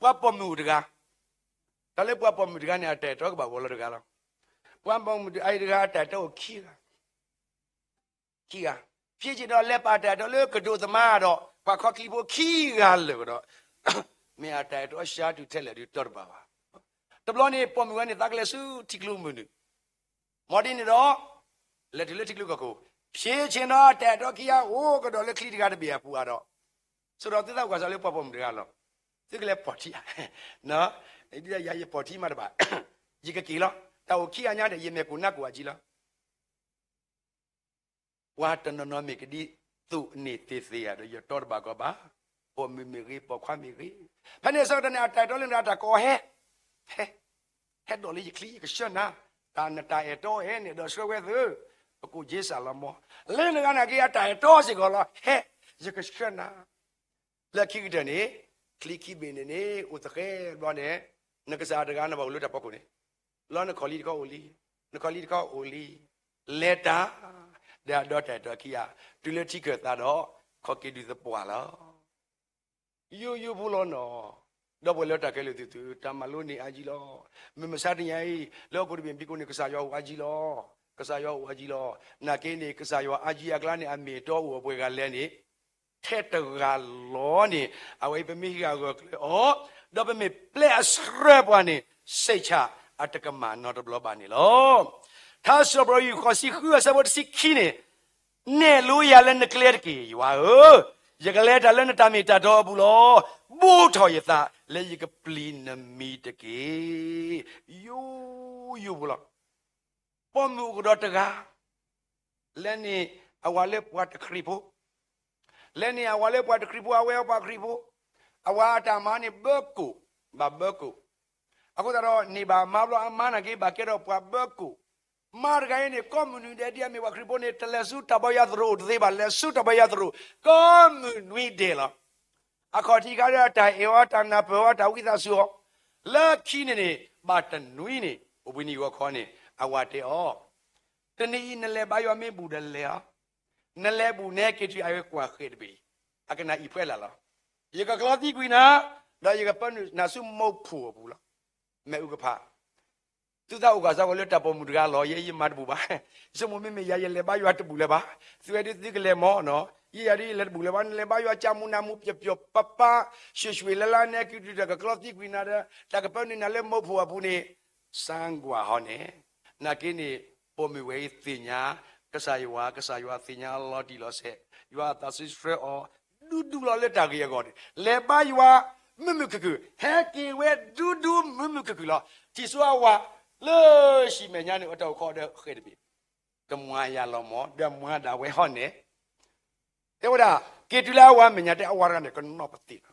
ပှၤပိာ်မုၣ်အိၣ်တဂၤ, တၢ်လၢပှၤပိာ်မုၣ်တဂၤန့ၣ် အတၢ်အဲၣ်တီကဘၣ်ဂီၤလီၤတဂၤလီၤ. ပှၤပိာ်မုၣ်တဂၤအံၤတဂၤ အတၢ်အဲၣ်တီအိၣ်ခံဂၤ, ခံဂၤ, ဖဲဆ့ၣ်နီၤလဲၤပာ်တၢ်အဲၣ်တီလၢကဒိးသမါဒီး ပှၤခီၣ်ချံဖိခံဂၤလၢာ်ကဒီး, မ့ၢ်အတၢ်အဲၣ်တီအစှၤတုၤထဲလဲၣ်ဒုးတီတဘၣ်ဘၣ်. တဘျီန့ၣ် ပိာ်မုၣ်ဝဲန့ၣ် သးကလဲၤဆူထံကျိမုၢ်နုာ်, မ်ဒ်န့ၣ်ဒီး လဲၤတုၤလၢထံကျိကီၢ်ခိၣ်, ဖဲဆ့ၣ်နီၤအတၢ်အဲၣ်တီခံဂၤအိၣ်ကဒီးလၢချံတဂၤတဘ့ၣ်အပူၤအါဒီး, ဆိဒီးသုသးဝဲစးလၢပှၤပိာ်မုၣ်တဂၤလီၤ. သုကလဲၤပိာ်ထံဧါ, ဒ်ယၤယပိာ်ထံမးတဘၣ်, ယကက့ၤလီၤ. တၢ်အိၣ်ခံဂၤညါဒီး ယမဲာ်ကိၢ်နါကိၢ်အါကံလီၤ. ပှၤတနီၤနီၤမ့ၢ်ကဒ်သိးန့ၣ်သ့သ့ဧါဒီး ယတီတဘၣ်ကီဘၣ်, ပိာ်မုၣ်မ့ၢ်ဂ့ၤ ပိာ်ခွါမ့ၢ်ဂ့ၤ, ဖဲန့ၣ်အဆၢကတီၢ်န့ၣ် အတၢ်အဲၣ်တီလၢနတၢ်ကိးဟဲ, ဟဲ, ဟဲဒိးလၢယချံယကဆှၢနၤ, တၢ်နတၢ်အဲၣ်တီဟဲန့ၣ်ဒီးဆှၢဝဲသု, ပကိးက့စၢ်လီၤမး, လၢနဂၤနာ်က့ အတၢ်အဲၣ်တီစ့ၢ်ကီးလီၤ, ဟဲ, ယကဆှၢနၤ လၢခံကတၢၢ်န့ၣ်, ချံခံဘ့ၣ်န့ၣ်န့ၣ် အိၣ်သဃဲဘျီန့ၣ်, နကစၢ်တဂၤနဘၣ်အိၣ်လၢတၢ်ဖီခိၣ်န့ၣ်, လီၤနခီၣ်လံတခီအိၣ်လံ, နခီၣ်လံတခီအိၣ်လံ, လဲၤတၢ်, ဒီးအဒီတၢ်အဲၣ်တီခံဂၤ, တုၤလၢထံခၢၣ်သးဒီး, ခီၣ်က့ၤဒုးသပှၢ်လီၤ. ယိယိဖိလီၤနီၤ, ဒီပုၢ်ဝဲၢ်လၢတၢ်ခဲလၢာ်သ့ၣ်သု, တၢ်မၤလိန့ၢ်အါကံလီၤ. မုၢ်မဆါတနံၤအံၤ, လၢဟီၣ်ခိၣ်တဘ့ၣ်ဖံးခိၣ်န့ၣ် ကစၢ်ယွၤအိၣ်အါကံလီၤ. ကစၢ်ယွၤအိၣ်အါကံလီၤ. နာ်က့န့ၣ် ကစၢ်ယွၤအါကံအကျါန့ၣ် အမ့ၢ်အတီအိၣ်ပှဲၤဂၤလဲၣ်န့ၣ်, ထဲတဂၤလီၤန့ၣ်, အဝဲအံၤပမ့ၢ်ဟံးဂၤဂၢၢ်ကျၢၤအီၤ, ဒီးပမ့ၢ်ပျဲအဆှၢပှၤန့ၣ်, စံးဆၣ်အတကမၣ်နီတဘျီဘၣ်န့ၣ်လီၤ. ထါစံးပတြၢၤ ယူၢ်ဃီၤဆံဃု အဆၢဖိတဆံခံန့ၣ်, နဲၣ်လိယၤလၢနကျဲတက့ၢ်, ယွၤဧၢ, ယကလဲၤတၢ်လၢနတၢ်မ့ၢ်တၢ်တီအပူၤလီၤ. ဘူးထီၣ်ယသးလၢယကပျံၤနမံၤတက့ၢ်. ယိယိဖိလီၤ. ပိာ်မုၣ်အိၣ်ကဒီးတဂၤ, လဲၤန့ၢ်အဝၤလၢပှၤတခရံာ်ဖိ, လဲၤန့ၢ်အဝၤလၢပှၤတခရံာ်ဖိအဝဲအပှၤခရံာ်ဖိ, အဝၤအတၢ်မါန့ၣ်ဘၢကိၣ်, ဘၣ်ဘၢကိၣ်, အဃိသတးဒီးန့ၢ်ဘၣ်မါဘျီအမါနာ်က့ဘၣ်ကဲထီၣ်ပှၤဘၢကိၣ်, မါတဂၤအံၤန့ၣ် ကိးမုၢ်နွံဒဲးဒ်အမ့ၢ်ပှၤခရံာ်ဖိန့ၣ် တလဲၤဆူတၢ်ဘီယွၤသရိာ်အိၣ်တသ့ဘၣ်, လဲၤဆူတၢ်ဘီယွၤသရိာ်, ကိးမုၢ်နွံဒဲးလီၤ. အခီၣ်ထံးခါဒီးအတၢ်အဲၣ်အီၤ အတၢ်နၢ်ပၢၢ်အီၤ အတၢ်ဝံသးစူၤအီၤ, လၢခံန့ၣ်န့ၣ် ဘၣ်တနွံန့ၣ် အိၣ်ဘှံးနံၤဂီၤခီန့ၣ် အဝၤတဲအီၤ, တနံၤအံၤနလဲၤဘါယွၤမ့ၢ်ဘူၣ်ဒီးလဲၤအီၤ, နလဲၤဘူၣ်နဲက့ၤတုၤအဝဲကွၢ်ဃဲၣ်တဘ့ၣ်, အကနၣ်အံၤဖှဲလၢ်လီၤ. ယကကျီသံကွံာ်နၤ, ဒီးယကပၢနုာ်နၤဆူမူးဖှိၣ်အပူၤလီၤ. မ့ၣ်အူကဖး သုသးအိၣ်ဃာ်စၢ်ဂီၤလၢတၢ်ပိာ်မုၣ်တဂၤလီၤ, ယဲယမၤတဘူၣ်ဘၣ်. ယဆိကမိၣ်မ့မ့ၢ်ယၤယလဲၤဘါယွၤတဘူၣ်လၢၤဘၣ်, သုဝဲဒၣ်သုကလဲၤမၢ်နီၤ, ယဲယၤဒ်ယလဲၤတဘူၣ်လၢၤဘၣ်, နလဲၤဘါယွၤကၢ်မူနၢ်မူပျီပျီပၢ်ပၢ်, ဆှဲးဆှဲးလၢလၢနဲက့ၤတုၤတၢ်ကကျီသံကွံာ်နၤဒီး တၢ်ကပၢနုာ်နၤလၢမူးဖှိၣ်အပူၤန့ၣ်, စၢ်ကွၢ်ဟီန့ၣ်, နာ်က့န့ၣ်, ပိာ်မုၣ်ဝဲအံၤသ့ၣ်ညါ, ကစၢ်ယွၤ, ကစၢ်ယွၤသ့ၣ်ညါလီၤတံၢ်လီၤဆဲး, ယွၤအသးစီဆှၢအီၤ, ဒူဒူလီၤလၢတၢ်ဂ့ၢ်အဂီၢ်န့ၣ်, လဲၤဘါယွၤ, မုာ်မုာ်ခုၣ်ခုၣ်, ဟဲက့ၤဝဲဒူဒူမုာ်မုာ်ခုၣ်ခုၣ်လီၤ. ထံၣ်ဆိအဝၤ, လၢဟံၣ်မဲာ်ညါန့ၣ် အတၢ်အိၣ်ခိးဒီးဃဲၣ်တဘ့ၣ် ကမၤယၤလီၤမၢ်, ဒီးမၤဒၣ်ဝဲဟီၣ်န့ၣ်, တဲဝဲဒၣ်, က့ၤတုၤလၢအဝၤမဲာ်ညါ တဲအဝၤတဂၤန့ၣ် ကနီၣ်ပသံၣ်လီၤ,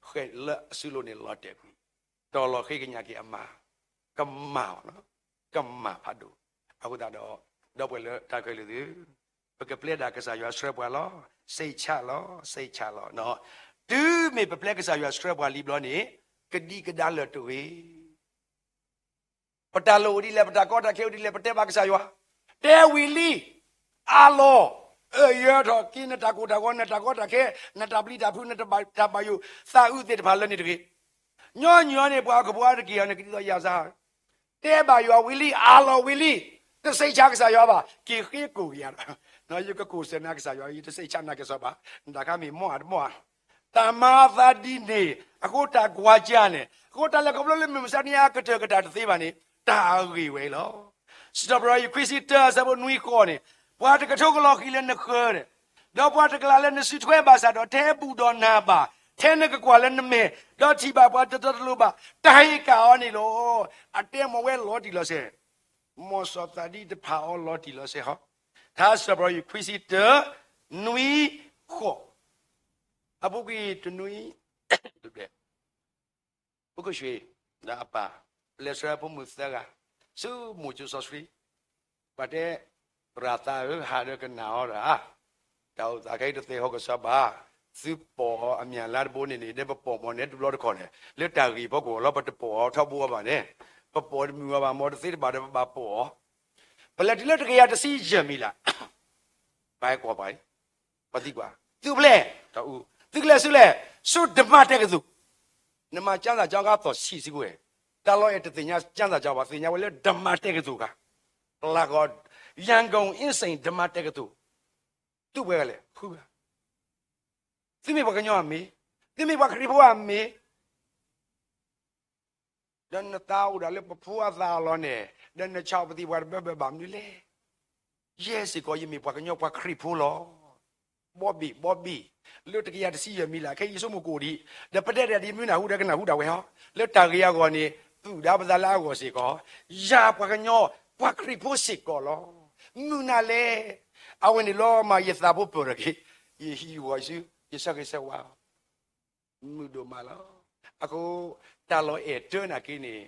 ဃဲလၢအစုလိၤန့ၣ်လီၤတဲာ်ကွံာ်, တီၤလီၤဃ့ကညးက့ၤအမါ, ကမၣ်, ကမၣ်ဖးဒိၣ်. အဃိသတးဒီး, ဒီပုၢ်ဝဲၢ်လၢတၢ်ခဲလၢာ်သ့ၣ်, ပကပျဲဒၣ်ကစၢ်ယွၤဆှၢပှၤလီၤ. စိတ်ချလီၤ, စိတ်ချလီၤ. တုၤမ့ၢ်ပပျဲကစၢ်ယွၤဆှၢပှၤလံဘျီန့ၣ်, ကဒံကဒါလၢာ်တဂ့ၤ. ပတၢ်လိၣ်အိၣ်ဒ်လဲၣ်, ပတၢ်ကီတၢ်ခဲအိၣ်ဒ်လဲၣ်, ပတဲဘၣ်ကစၢ်ယွၤ, တဲဝံၤလံ, အါလီၤ, အၢယၢထီၣ်က့ၤနတၢ်ကိၢ်တၢ်ဂီၤ, နတၢ်ကီတၢ်ခဲ, နတၢ်ပျံၤတၢ်ဖုး, နတၢ်ဘၣ်ယိၣ်သးအုးသ့ၣ်တဖၣ်လၢန့ၣ်တဂ့ၤ. ညီနုၢ်အီၤန့ၣ် ပှၤကပှၤတက့ၢ်အီၤန့ၣ် ကဒ်သိးယၤစၢ်, တဲဘၣ်ယွၤဝံၤလံ, အါလီၤဝံၤလံ, တစိတ်ချကစၢ်ယွၤဘၣ်, က့ၤဃ့ကိၢ်က့ၤယၤဒီး, ယကကိၢ်စဲးနၤကစၢ်ယွၤ, ယတစိတ်ချနၤကစီၤဘၣ်, နတၢ်ခါမ့ၢ်မီၢ်အတမီၢ်ဧါ. တၢ်မၤအသးဒ်န့ၣ်, အဃိတၢ်ကွၢ်ကၢန့ၣ်, အဃိတၢ်လဲၤခီဖျိလၢမုၢ်မဆါတနံၤအံၤ အကတၢၢ်ကတၢၢ်တသ့ဘၣ်န့ၣ်, တၢ်အဂ့ၢ်ဝဲအံၤလီၤ. စံးထီၣ်ပတြၢၤယွၤခွံဆံတၢ အဆၢဖိနွံဃိးန့ၣ်, ပှၤတကထိကလီၤဃံၤလၢနဃၢၤဒီး, ဒီးပှၤတကလးလၢနစုထွဲဘၣ်ဆၣ်ဒီး, ထဲဘူၣ်ဒီးနၢ်ဘၣ်, ထဲနကကွၢ်လၢနမဲာ်, ဒီးထံၣ်ဘၣ်ပှၤတတီတလိၤဘၣ်, တၢ်ဟ့ၣ်ကၣ်အီၤန့ၣ်လီၤ. အတဲမ့ၢ်ဝဲလီၤတံၢ်လီၤဆဲး, မ်စီၤသးဒံတဖးအီၤလီၤတံၢ်လီၤဆဲးဟီ, ထါစံးထီၣ်ပတြၢၤယွၤခွံဆံတၢ, နွံဃိး, အပူၤကွံာ်တနွံ, ဖိကၡ့, ဒီးအပၢ်, ပလဲၤဆှၢဖိမုၣ်သၢဂၤ, ဆူမိၢ်ကၠိစီဆှံ, ပှၤတဲ, သရၣ်သးဧၢ, ဟးဒီးကနၣ်အီၤဒီး, တၢ်အိၣ်သးခဲအံၤတသ့ဟီၣ်ကစီၤဘၣ်, သုပိာ်အီၤအမၠၣ်လါတဘိန့ၣ်န့ၣ်, ဒီးပပိာ်မီၢ်န့ၣ်တဘျီတခီၣ်န့ၣ်, လၢတၢ်ဂ့ၢ်ဖီခိၣ်လီၤ ပတပိာ်အီၤထီဘိအီၤဘၣ်န့ၣ်, ပပိာ်တမုာ်အီၤဘၣ်မီၢ်တသ့တဘၣ်ဒီးပဘၣ်ပိာ်အီၤ, ပလဲၤတုၤလၢတကယၤတဆံယဲၢ်မံၤလး, ပှၤဟဲကွၢ်ပှၤအံၤ, ပှၤသံကွၢ်, သုဖျဲၣ်, တၢ်အူ, သုကလဲၤဆူလဲၣ်, ဆူဓမ္မတက္ကသိုလ်, နမၤကၠၢ်သၣ်ကၠီကါသီၣ်ဆံးစ့ၢ်ကီးဝဲ, တၢ်လီၤအဲၣ်တသ့ၣ်ညါကၠၢ်သၣ်ကၠီဘၣ်, သ့ၣ်ညါဝဲလၢဓမ္မတက္ကသိုလ်ခါ, လၢကီး, ရန်ကုန်အင်းစိန်ဓမ္မတက္ကသိုလ်, သုဝဲဂၤလဲၣ်, ဃုဂၤ, သုမ့ၢ်ပှၤကညီအမ့ၢ်, သုမ့ၢ်ပှၤခရံာ်ဖိအမ့ၢ် ဒီးနသးအိၣ်ဒၣ်လၢပဖိအသးအလီၢ်န့ၣ်, ဒီးနဆါအီၤပသံပှၤတဘၢဘၢဘၣ်မနုၤလဲၣ်. ယဲစ့ၢ်ကီး ယမ့ၢ်ပှၤကညီပှၤခရံာ်ဖိလီၤ. ဘီဘ့ၣ်ဘီဘ့ၣ်, လၢတကယၤတဆံယဲၢ်မံၤလၢ် ခဲအံၤယဆိကမိၣ်ကအိၣ်ဒံး, ဒီးပတဲဒ်အံၤ မုၢ်နၢ်ဟူဒီးကနၢ်ဟူဒၣ်ဝဲဟီ, လၢတၢ်ဂ့ၢ်အဂီၢ်န့ၣ် ပုၢ်ဒါပသးလၢအဂီၢ်စ့ၢ်ကီး, ယၤပှၤကညီ ပှၤခရံာ်ဖိစ့ၢ်ကီးလီၤ. မုၢ်နၤလဲၣ်, အဝဲန့ၣ်လီၤမၢ်ယသးဖိပၢၢ်ထီၣ်က့ၤ, ယဟံးဂီၤယစု, ယဆၢဂ့ၤဆၢဝါ မုာ်ဒိၣ်မးလီၤ. အဃိ တၢ်လီၤအဲၣ်တၢ်နာ်က့န့ၣ်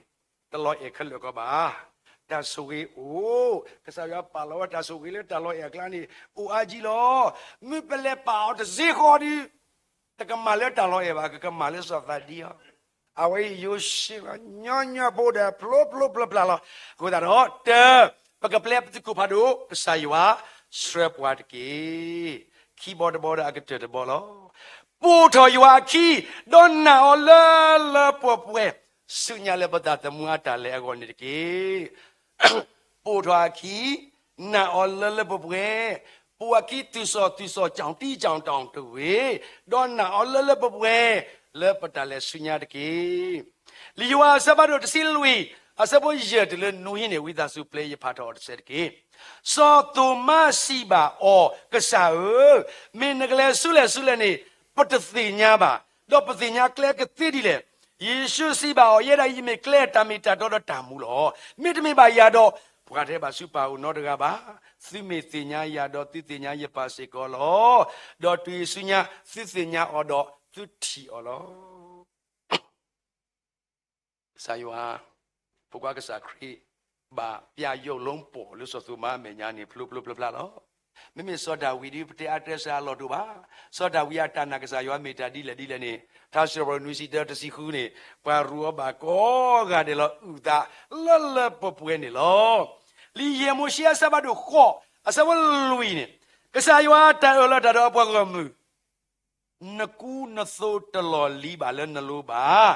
တလီၤအဲၣ်ခဲလၢာ်ကီးဘၣ်. တၢ်ဆိၣ်ဂ့ၤအိၣ်, ကစၢ်ယွၤပာ်လီၤဝဲတၢ်ဆိၣ်ဂ့ၤလၢတၢ်လီၤအဲၣ်အကျါန့ၣ် အိၣ်အါကံလီၤ. မ့ၢ်ပလဲၤပာ်အီၤတစ့ဃီဒီး တကမၣ်လၢတၢ်လီၤအဲၣ်ဘၣ်, ကကမၣ်လၢစီၤသးဒံအီၤ. အဝဲအံၤယိၤၡ့လီၤ, ညီညီဖိဒီးဖျိဖျိဖျါဖျါလီၤ. အဃိသတးဒီး တၢ် ပကပျဲပသကိးဖးဒိၣ် ကစၢ်ယွၤဆှၢပှၤတက့ၢ်. ခံဘီတဘီဒီးအကတၢၢ်တဘီလီၤ. ပိာ်ထီၣ်ယွၤအခံ, ဒီးနာ်အီၤလၢလၢပှဲၤပှဲၤ, ဆူညါလၢပသးသမူအတၢ်လဲၤအဂီၢ်န့ၣ်တက့ၢ်. ပိာ်ထီၣ်အခံ, နာ်အီၤလၢလၢပှဲၤပှဲၤ, ပိာ်အခံ သူ့စီၣ်သူ့စီၣ် ကြောင်တီးကြောင်တောင်တဂ့ၤ, ဒီးနာ်အီၤလၢလၢပှဲၤပှဲၤ လၢပတၢ်လဲၤဆူညါတက့ၢ်. လံာ်ယိၤဟၣ်အဆၢဖးဒိၣ်တဆံလွံၢ် အဆၢဖိယဲၢ်တုၤလၢနွံန့ၣ် ဝံသးစူၤပျဲယဖးထီၣ်အီၤတစဲးတက့ၢ်. စီၤသိၤမါစံးဘၣ်အီၤ, ကစၢ်ဧၢ, မ့ၢ်နကလဲၤဆူလဲၣ်ဆူလဲၣ်န့ၣ် ပတသ့ၣ်ညါဘၣ်, ဒီးပသ့ၣ်ညါကျဲကသ့ဒ်လဲၣ်. ယ့ၣ်ၡူးစံးဘၣ်အီၤ, ယဲဒၣ်အံၤမ့ၢ်ကျဲတၢ်မ့ၢ်တၢ်တီဒီးတၢ်မူလီၤ. မ့တမ့ၢ်ဘၣ်ယၤဒီး ပှၤတဟဲဘၣ်ဆူပၢ်အအိၣ်နီတဂၤဘၣ်. သုမ့ၢ်သ့ၣ်ညါယၤဒီး သုသ့ၣ်ညါယပၢ်စ့ၢ်ကီးလီၤ. ဒီးတုၤအံၤဆူညါ သုသ့ၣ်ညါအီၤဒီးသုထံၣ်အီၤလီၤ. ကစၢ်ယွၤ, ဖိခွါကစၢ်ခရံာ် ဘၣ်ပျၢ်ယိာ်လိပီၢ်လၢစီၤသိၤမါအမဲာ်ညါန့ၣ် ဖျိဖျိဖျါဖျါလီၤ. မ့မ့ၢ်စီၤဒၤဝံးဒ်ပတဲအါတဲစှၤအလီၢ်တအိၣ်ဘၣ်. စီၤဒၤဝံးအတၢ်နာ်ကစၢ်ယွၤမ့ၢ်တၢ်ဒ်လဲၣ်ဒ်လဲၣ်န့ၣ် ထါစံးထီၣ်ပတြၢၤနွံဆံတၢတဆံဃုန့ၣ် ပှၤရူးအီၤဘၣ်ကိးဂၤဒဲးလီၤ အုၣ်သးလၢလၢပှဲၤပှဲၤန့ၣ်လီၤ. လံာ်ယဲၢ်မိၤၡ့အဆၢဖးဒိၣ်ဃိး အဆၢဖိလွံၢ်န့ၣ် ကစၢ်ယွၤတၢ်အၢၣ်လီၤတၢ်ဒီးအပှၤဂီၢ်မုၢ် နကူနသိတလီၢ်လံၤဘၣ်လၢနလိၤဘၣ်,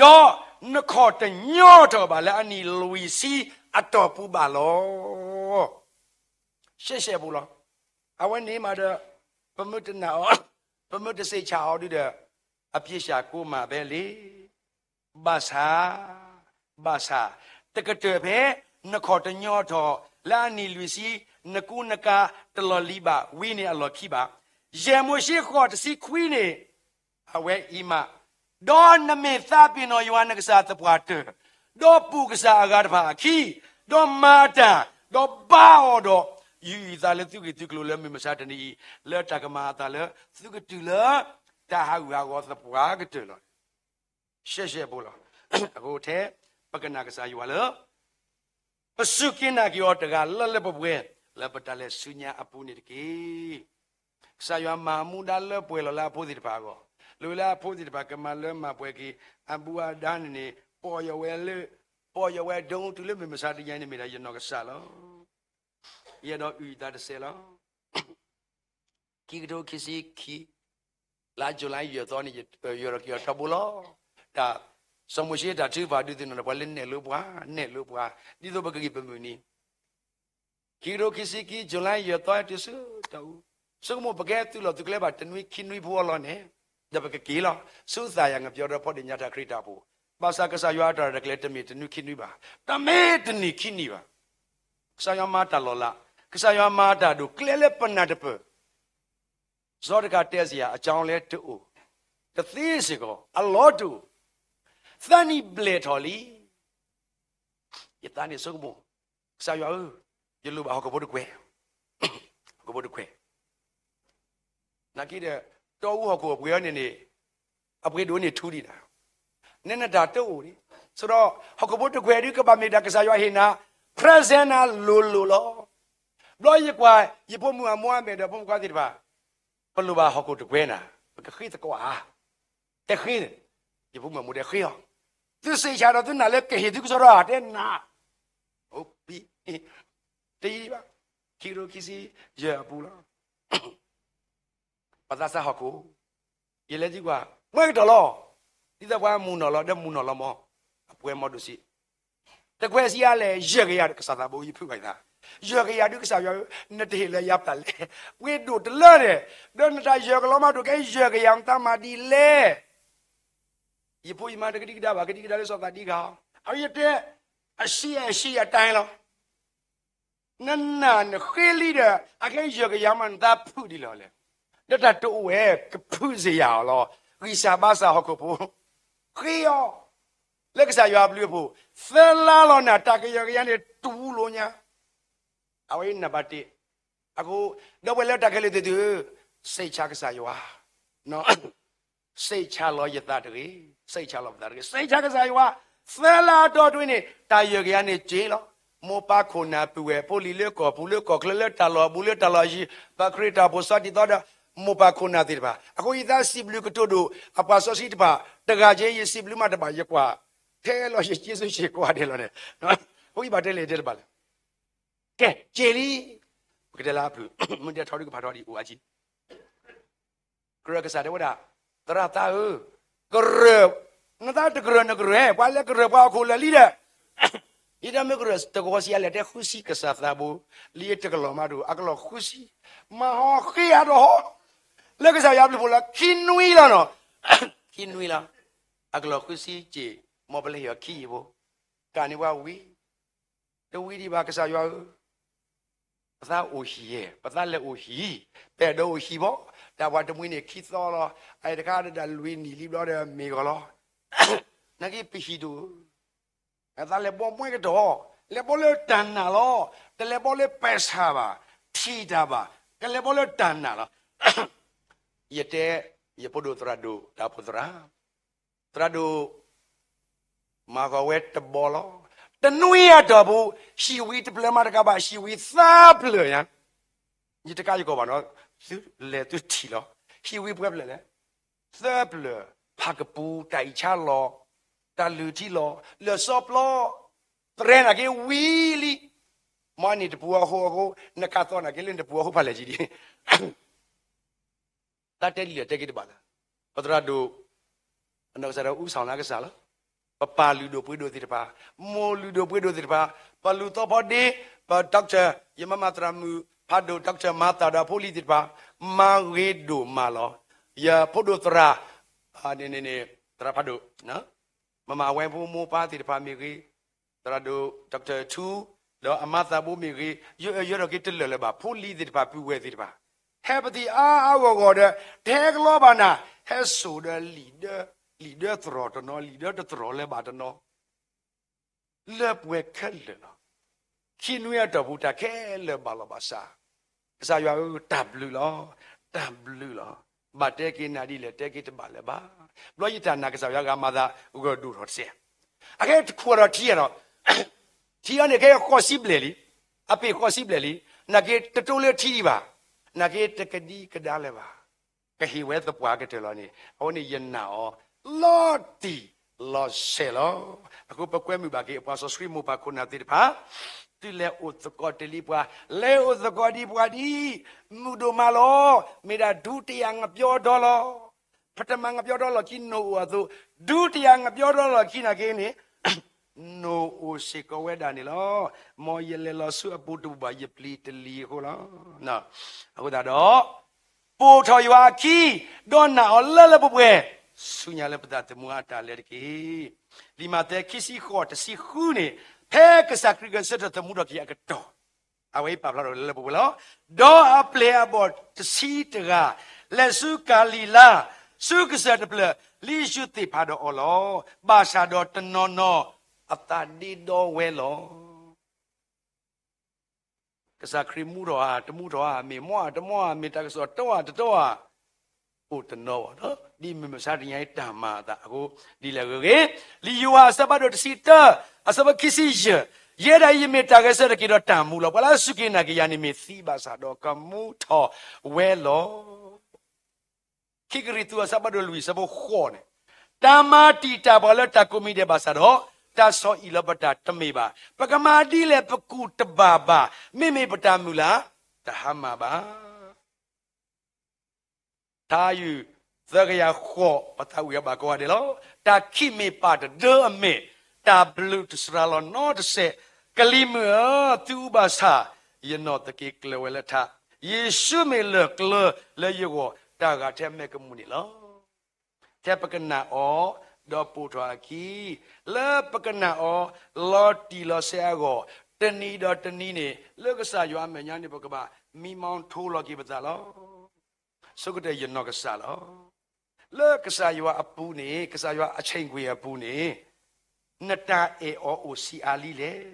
ဒီးနခီၣ်တညီထီၣ်ဘၣ်လၢအနံၣ်လွံၢ်ဆံအတီၢ်ပူၤဘၣ်လီၤ. ရှဲရှဲပူၤလီၤ. အဝဲန့ၣ်မးဒီး ပမ့ၢ်တနာ်အီၤ, ပမ့ၢ်တစိတ်ချအီၤဒုဒီး အပြစ်ရှာကိုးမှာပဲလေ ဘၣ်ဆၣ်, ဘၣ်ဆၣ်, တကတၢၢ်ဖဲ နခီၣ်တညီထီၣ် လၢအနံၣ်လွံၢ်ဆံ နကူနကၤတလီၢ်လံၤဘၣ်ဝံၤန့ၣ်အလီၢ်ခံဘၣ်. ယဲၢ်မိၤၡ့ဃိးတဆံခွံန့ၣ် အဝဲအံၤမး, ဒီးနမ့ၢ်သးပ့ၤနီၣ်ယွၤနကစၢ်သပှၢ်တၢၢ်, ဒီးပိာ်ကစၢ်အဂၤတဖၣ်အခံ, ဒီးမၤအတၢ်, ဒီးဘါအီၤဒီး ယူးယံၤသးလၢသုဂ့ၢ်သုကျိၤလၢမုၢ်မဆါတနံၤအံၤ လၢတၢ်ကမၤအသးလၢ သုကတုၤလၢ တၢ်ဟးဂူာ်ဟးဂီၤသပှၢ်ကတၢၢ်လီၤ. ရှဲရှဲဖိလီၤ. အဃိထဲ ပကနၣ်ကစၢ်ယွၤလၢ ပစူၢ်က့ၤနာ်က့ၤအီၤတဂၤလၢလၢပှဲၤပှဲၤ လၢပတၢ်လဲၤဆူညါအပူၤန့ၣ်တက့ၢ်. ကစၢ်ယွၤမၤမူဒါလၢပှဲၤလီၤလၢအဖိသ့ၣ်တဖၣ်အဂီၢ်, လိၣ်ဝဲလၢအဖိသ့ၣ်တဖၣ်ကမၤလၢမၤပှဲၤက့ၤ အဘူၣ်အဒါန့ၣ်န့ၣ် ပီၢ်ယၢ်ဝဲလၢ ပီၢ်ယၢ်ဝဲဒိတုၤလၢမုၢ်မဆါတနံၤအံၤန့ၣ် မ့ၢ်ဒၣ်ယနီၢ်ကစၢ်လီၤ. ယအဲၣ်ဒိးအုၣ်ယသးတစဲးလီၤ. ခံကထိခံဆံခံ လါယူၤလံယဲၢ်သီန့ၣ် ယယၢၤထီၣ်က့ၤအီၤထီဘိလီၤ. တၢ် စီၤမိၤၡ့တၢ်ထုကဖၣ်ဒုးသ့ၣ်နီၣ်ထီၣ်ပှၤလၢနဲၣ်လိပှၤ, နဲၣ်လိပှၤ ဒ်သိးပကဂံၢ်ပမုၢ်နံၤ ခံကထိခံဆံခံ ယူၤလံယဲၢ်သီတုၤဆူတၢ်အူ, ဆိကမိၣ်ပကဟဲသုးလီၢ်သုးကျဲဘၣ်တနွံခံနွံဖိအလီၢ်န့ၣ် ဒီးပကက့ၤလီၤ ဆူသးယၤငပျီဒီးဖီဒ့ၣ်ညါတၢ်ခရံာ်တၢ်အိၣ်ဖှိၣ်, ဘၣ်ဆၣ်ကစၢ်ယွၤအတၢ်ရဲၣ်တၢ်ကျဲၤတမ့ၢ်တနွံခံနွံဘၣ်, တမ့ၢ်တနံၤခံနံၤဘၣ်. ကစၢ်ယွၤမၤတၢ်လီၤလး, ကစၢ်ယွၤမၤတၢ်ဒိၣ်ကျဲလၢပနၢ်တပၢၢ်, စီၤတကးတဲစ့ၢ်ယၤ အကၠီလဲတအိၣ်, တသ့စ့ၢ်ကီး အလီၢ်တအိၣ်, သးနံၣ်ဘျဲၣ်ထီၣ်လံ. ယသးန့ၣ်ဆိကမိၣ်, ကစၢ်ယွၤဧၢ, ယလိၣ်ဘၣ်ဟီၣ်ခိၣ်ဖိတကွဲၢ်, ဟီၣ်ခိၣ်ဖိတကွဲၢ်, နာ်က့ဒီး တီအူဟီၣ်ခိၣ်အပှ့ၤအီၤန့ၣ်န့ၣ် အပှ့ၤဒိၣ်န့ၢ်ထူဒံးနၤ, နဲနတၢ်တအိၣ်န့ၣ်, ဆိဒီး ဟီၣ်ခိၣ်ဖိတကွဲၢ်ဒုးကဘၣ်မ့ၢ်ဒၣ်ကစၢ်ယွၤဟ့ၣ်နၤ present နၤလိၤလိၤလီၤ. ဘျီယကွၢ် ယဖိမုၣ်အမိၢ်အမဲာ်ဒီးဖိမုၣ်ခွါသ့ၣ်တဖၣ်, ပလိၣ်ဘၣ်ဟီၣ်ခိၣ်တကွဲၢ်နၤ, ပကဃ့သကိးဧါ, တဃ့, ယဖိမုၣ်အမိၢ်တဲဃ့အီၤ, သုစံးဆၣ်ဒီးသုနာ်လၢကဟ့ၣ်သုကစီဒီဧါ တဲနၤ, အိၣ်ပံ, တယံာ်ဘၣ်, ခံကထိခံဆံယဲၢ်အပူၤလီၤ. ပသးစၢ်ဟီၣ်ခိၣ်, ယလဲၤသံကွၢ် ပှဲၤကတီၢ်လီၤ, ဒ်သိးပှၤမူနီၢ်လီၤ ဒီးမူနီၢ်လီၤမီၢ်, အပှဲၤမီၢ်ဒိၣ်စံး, တကွဲၢ်စံးအါလဲၣ် ယဲၢ်ကယၤ ကစၢ်သးဘိ ယဖုးဘၣ်ယသး, ယဲၢ်ကယၤဒုးကစၢ်ယွၤဧၢ, နတဟ့ၣ်လၢယၤပျၢ်လဲၣ်, ပှ့ၤဒိၣ်တလၢန့ၣ်, ဒီးနတၢ်ယဲၢ်ကလီၤမးဒိၣ်ကဲယဲၢ်ကယၤ နတၢ်မၤဒ်လဲၣ် ယဖိယမါတကဒံကဒါဘၣ် ကဒံကဒါလၢစီၤသးဒံဂၤ, အဝဲယတဲ, အရှံအရှံအတၢ်လီၤ, နနာ်နဃ့လံဒီး အကဲယဲၢ်ကယၤမး နသးဖုးဒ်လဲၣ်လဲၣ်, ဒီးတၢ်တအိၣ်ဝဲ ကဖုးစ့ၢ်ယၤအီၤလီၤ, ဂံၢ်စၢ်ဘါစၢ်ဟီၣ်ခိၣ်ဖိ, ဃ့အီၤ, လၢကစၢ်ယွၤအဘျုးအဖှိၣ်, သၢလါလီၤနၤ တၢ်ကယဲၢ်ကယၤန့ၣ် တူၢ်လိာ်ညါ, အဝဲနံပါတ်တစ်, အဃိ, ဒီပုၢ်ဝဲၢ်လၢတၢ်ခဲလၢာ်သ့ၣ်သုဧၢ, စိတ်ချကစၢ်ယွၤ, စိတ်ချလီၤယသးတဂ့ၤ, စိတ်ချလီၤပသးတဂ့ၤ, စိတ်ချကစၢ်ယွၤ, သၢလါအတီၢ်တဝံၤန့ၣ် တၢ်ယဲၢ်ကယၤန့ၣ်စ့လီၤ, မိၢ်ပၢ်ခိၣ်နၢ်ပုၢ်ဝဲၢ်ဖိလံၤလၢကီၢ်ပူၤလၢကီၢ်ချၢလၢတၢ်လီၢ်အဘူးလၢတၢ်လီၢ်အယံၤ, ပခရံာ်တၢ်အိၣ်ဖှိၣ်ဆီဒံၣ်သီဒီး, မိၢ်ပၢ်ခိၣ်နၢ်သ့ၣ်တဖၣ်, အဃိယသးစံးဘျုးကတိၤဒိၣ်, အပှၤစီဆှံတဖၣ်, တဂၤက့ ယစံးဘျုးမးတဘၣ် ယကွၢ်, ထဲလီၤယက့စ့ၢ်ကီးဒဲးလီၤန့ၣ်, အဃိယဘၣ်တဲလဲၣ်တဲတဘၣ်လဲၣ် ကဲ, က့ၤလံ, ပကတဲလၢအဖုၣ်, မ့ၢ်တဲထီဒုကဖးထီဒံးအိၣ်အါကံ, ကရၢကစၢ်တဲဝဲဒၣ်, သရၣ်သးဧၢ, ကရၢ, နသးတကရၢၢ်နကရၢၢ်, ပှၤလဲၤကရၢၢ်ပှၤဟီၣ်ခိၣ်လၢာ်လံဒီး, ယတမ့ၢ်ကရၢၢ်တကဝီၤစံးအါလဲၣ် တဲဃုဆံကစၢ်သးဘိ, လံတကလီၢ်မးဒိၣ် အကလီၢ်ဃုဆံ, မၤဟီဃ့အါဒီးဟီ, လၢကစၢ်ယွၤဘျုးဖှိၣ်လီၤ ခံနွံလီၤနီၤ, ခံနွံလီၤ, အကလီၢ်ဃုဆံက့ၤ, မ်ပလဲၤဟ့ၣ်အီၤခံယံၤဖိ, ကန့ၢ်ပှၤဝံၤ တဝံၤဒံးဘၣ်ကစၢ်ယွၤဧၢ, ပသးအိၣ်ဟံၣ်ယဲၢ်, ပသးလဲၤအိၣ်ဟံၣ်, ပအဲၣ်ဒိးအိၣ်ဟံၣ်ဘီ, တၢ်ပှၤတမှံၤန့ၣ်ခံသီလီၤ, အတခါဒၣ်လွံၢ်နံၣ်လံဘျီဒီးမ့ၢ်ဂီၤလီၤ, နာ်က့ပဟံၣ်ဒိၣ်ဧၢ, အသးလဲၤဘီမွဲကတီၢ်, လဲၤဘီလၢတၢ်နာ်လီၤ, တလဲၤဘီလၢပဲာ်ဆၣ်ဘၣ်, ထံၣ်တၢ်ဘၣ်, ကလဲၤဘီလၢတၢ်နာ်လီၤ, ယတဲ, ယဖိဒိၣ်သရၣ်ဒိၣ် တၢ်အိၣ်ဖှိၣ်သရၣ် သရၣ်ဒိၣ်, မၤဂီၤဝဲတဘီလီၤ. တနွံအတီၢ်ပူၤ, ဟံၣ်ဝံတဖျၢၣ်မးတကးဘၣ် ဟံၣ်ဝံသၢဖျၢၣ်ညါ, ယတကးယကီၢ်ဘၣ်နီၤ, သုလဲၤသုထံၣ်လီၤ. ဟံၣ်ဝံပှဲၤဖျၢၣ်လဲၣ်, သၢဖျၢၣ်, ဖးကပူၤ, တၢ်အံၣ်ဆါလီၤ, တၢ်လုၢ်ထံလီၤ, လၢာ်စီပျီ, သရဲနာ်က့ဝံၤလံ, မ့ၢ်န့ၣ်တပူၤအဃိအဃိ, နကးသီနာ်က့လၢနတပူၤအဃိဖးလဲၢ်ကံဒံး တၢ်တဲဒ်လဲၣ်တဲက့ၤတဘၣ်လၢ, ပသရၣ်ဒိၣ်, အနီၢ်ကစၢ်ဒၣ်အူစီၣ်လၢကစၢ်လီၤ, ပပၢ်လုၢ်ဒိၣ်ပှ့ၤဒိၣ်သ့ၣ်တဖၣ်, မိၢ်လုၢ်ဒိၣ်ပှ့ၤဒိၣ်သ့ၣ်တဖၣ်, ပလူၤသီဖီဒ့, ပ doctor, ယမါမၤသရၣ်မုၣ်ဖးဒိၣ် doctor မၤသးဒီးဖိလံၤသ့ၣ်တဖၣ်, မၤဂ့ၤဒိၣ်မးလီၤ. ယဖိဒိၣ်သရၣ်, သရၣ်ဖးဒိၣ်, မမၤဝဲဖိမိၢ်ပၢ်သ့ၣ်တဖၣ်မ့ၢ်ဂ့ၤ, သရၣ်ဒိၣ် doctor ထူ, ဒီးအမၤသးဘိမ့ၢ်ဂ့ၤ, ယအၢယၢဒီးက့ၤတလၢာ်လၢၤဘၣ် ဖိလံၤသ့ၣ်တဖၣ် ပုၢ်ဝဲၢ်သ့ၣ်တဖၣ်, ဟဲပသံၣ်အါအါဂီၢ်ဂီၢ်ဒီး တဟဲကလီဘၣ်နၤ, ဟဲစိာ်ဒီးလံာ်ဒၢ, လံာ်ဒၢသရိာ်တနီၤ, လံာ်ဒၢတသရိာ်လၢၤဘၣ်တနီၤ, လၢပှဲၤခဲလၢာ်လီၤ. ခံနွံအတီၢ်ပူၤ တၢ်ခဲလၢာ်ဘၣ်လီၤဘၣ်စး, ကစၢ်ယွၤဧၢ, တၢ်ဘျုးလီၤ, တၢ်ဘျုးလီၤ, ဘၣ်တဲက့ၤနၤဒ်လဲၣ် တဲက့ၤတဘၣ်လၢၤဘၣ်. ဘျီယတၢ်နာ်ကစၢ်ယွၤဂၤမၤသးဂၢၢ်ဒိၣ်ထီၣ်တစဲး, အခဲတခူၣ်ထီၣ်ထံအါထီၣ်, ထံအံၤန့ၣ် ခဲဃိးဆံဘျဲၣ်လံ, အပ့ၤဃိးဆံဘျဲၣ်လံ, နာ်က့တတိလၢထံဒံးဘၣ်, နာ်က့တကဒံကဒါလၢၤဘၣ်. ကဟ့ၣ်ဝဲသပှၢ်ကတၢၢ်လီၤန့ၣ် အဝဲန့ၣ်ယနာ်အီၤ လီၤတံၢ်လီၤဆဲးလီၤ. အဃိပကွဲမုာ်ဘၣ်က့ၤ ပှၤစီဆှံမိၢ်ပၢ်ခိၣ်နၢ်သ့ၣ်တဖၣ်, သုလဲၤအိၣ်သကိးတ့ၢ်လံပှၤ, လဲၤအိၣ်သကိးဒံးပှၤဒ် မုၢ်ဒိၣ်မးလီၤ. မ့ၢ်ဒၣ်ဒုတိယငပြောင်းလီၤ, ပထမငပြောင်းလီၤခံနိၣ်အိၣ်အသိး, ဒုတိယငပြောင်းလီၤခံနာ်က့န့ၣ် နိၣ်အိၣ်စ့ၢ်ကီးဝဲဒၣ်န့ၣ်လီၤ. မ်ယလဲၤလီၤဆူအပူၤတဘူၣ်ဘၣ် ယပျံၤတလံၤအဃိလီၤ. အဃိသတးဒီး ပိာ်ထီၣ်ယွၤအခံ, ဒီးနာ်အီၤလၢလၢပှဲၤပှဲၤ, ဆူညါလၢပသးသမူအတၢ်လဲၤတက့ၢ်. လံာ်မးသဲခံဆံဃိးတဆံဃုန့ၣ်, ဖဲကစၢ်ခရံာ်ဂဲၤဆၢထၢၣ်သမူထီၣ်က့ၤအကတီၢ်, အဝဲအံၤပာ်ဖျါထီၣ်လၢလၢပှဲၤပှဲၤလီၤ. ဒီးအပျဲၢ်အဘီၣ်တဆံတဂၤ လဲၤဆူကၤလံၤလါ, ဆူကစၢၢ်တဖျၢၣ်, လံယ့ၣ်ၡူးသ့ၣ်ဖးဒီးအီၤလီၤ. ဘၣ်ဆၣ်ဒီးတနီၤနီၤအသးဒ့ဒီဝဲလီၤ. ကစၢ်ခရံာ်မူထီၣ်ဧါ တမူထီၣ်ဧါ, မ့ၢ်မီၢ်ဧါတမီၢ်ဧါ, မ့ၢ်တၢ်ကစီၣ်တီဧါတတီဧါ, အိၣ်တနီၤဘၣ်, ဒ်မုၢ်မဆါတနံၤအံၤတၢ်မၤအသးအဃိ, ဒ်လဲၣ်ဂ့ၤဂ့ၤ, လံာ်ယိၤဟၣ်အဆၢဖးဒိၣ်တဆံတၢ, အဆၢဖိခံဆံယဲၢ်, ယဲဒၣ်အံၤ ယမ့ၢ်တၢ်ဂဲၤဆၢထၢၣ်က့ၤဒီးတၢ်မူလီၤ. ပှၤလၢအစူၢ်က့ၤနာ်က့ၤယၤန့ၣ် မ့ၢ်သံဘၣ်ဆၣ်ဒီးကမူထီၣ်ဝဲလီၤ. ခံကရံၣ်သူးအဆၢဖးဒိၣ်လွံၢ်အဆၢဖိဃိးန့ၣ်, တၢ်မၤတံာ်တာ်ပှၤလၢတၢ်ကိးမံၤဒဲးဘၣ်ဆၣ်ဒီး, တၢ်ဆီၣ်အံၣ်လီၤပတၢ်တမ့ၢ်ဘၣ်. ပကမၤဒ်လဲၣ်ပကူၣ်တဘၣ်ဘၣ်, မ့မ့ၢ်ပတၢ်မုၢ်လၢ်တဟါမၢ်ဘၣ်. ထါယုၢ်သၢကယၤဃိး ပသးဝံၣ်အီၤဘၣ်ကိးဂၤဒဲးလီၤ. တၢ်ခံးမ့ၢ်ပၢ်တဒၢအမဲာ်, တၢ်ဘျုးတစှၤလီၤနီတစဲး, ကလံၤမုၢ်ဧၢ, သုအုးဘၣ်ဆၣ်, ယနီၢ်သက့ကျၢၤဝဲလၢထး, ယ့ၣ်ၡူးမ့ၢ်လၢၢ်ကျၢၤလၢယဂီၢ်, တၢ်ဂၤထဲမဲာ်ကမူၣ်န့ၣ်လီၤ. ထဲပကနာ်အီၤ, ဒီးပိာ်ထီၣ်အခံ, လၢပကနာ်အီၤ, လီၤတံၢ်လီၤဆဲးအဂီၢ်, တနံၤဒီးတနံၤန့ၣ် လၢကစၢ်ယွၤအမဲာ်ညါန့ၣ် ပကဘၣ်မံမီထိလီၤက့ၤပသးလီၤ. ဆိကတၢၢ်ယနီၢ်ကစၢ်လီၤ. လၢကစၢ်ယွၤအပူၤန့ၣ်, ကစၢ်ယွၤအဆ့ၣ်ကွံာ်အပူၤန့ၣ်, နတၢ်အဲၣ်အီၤအိၣ်ဆံးအါလံလဲၣ်.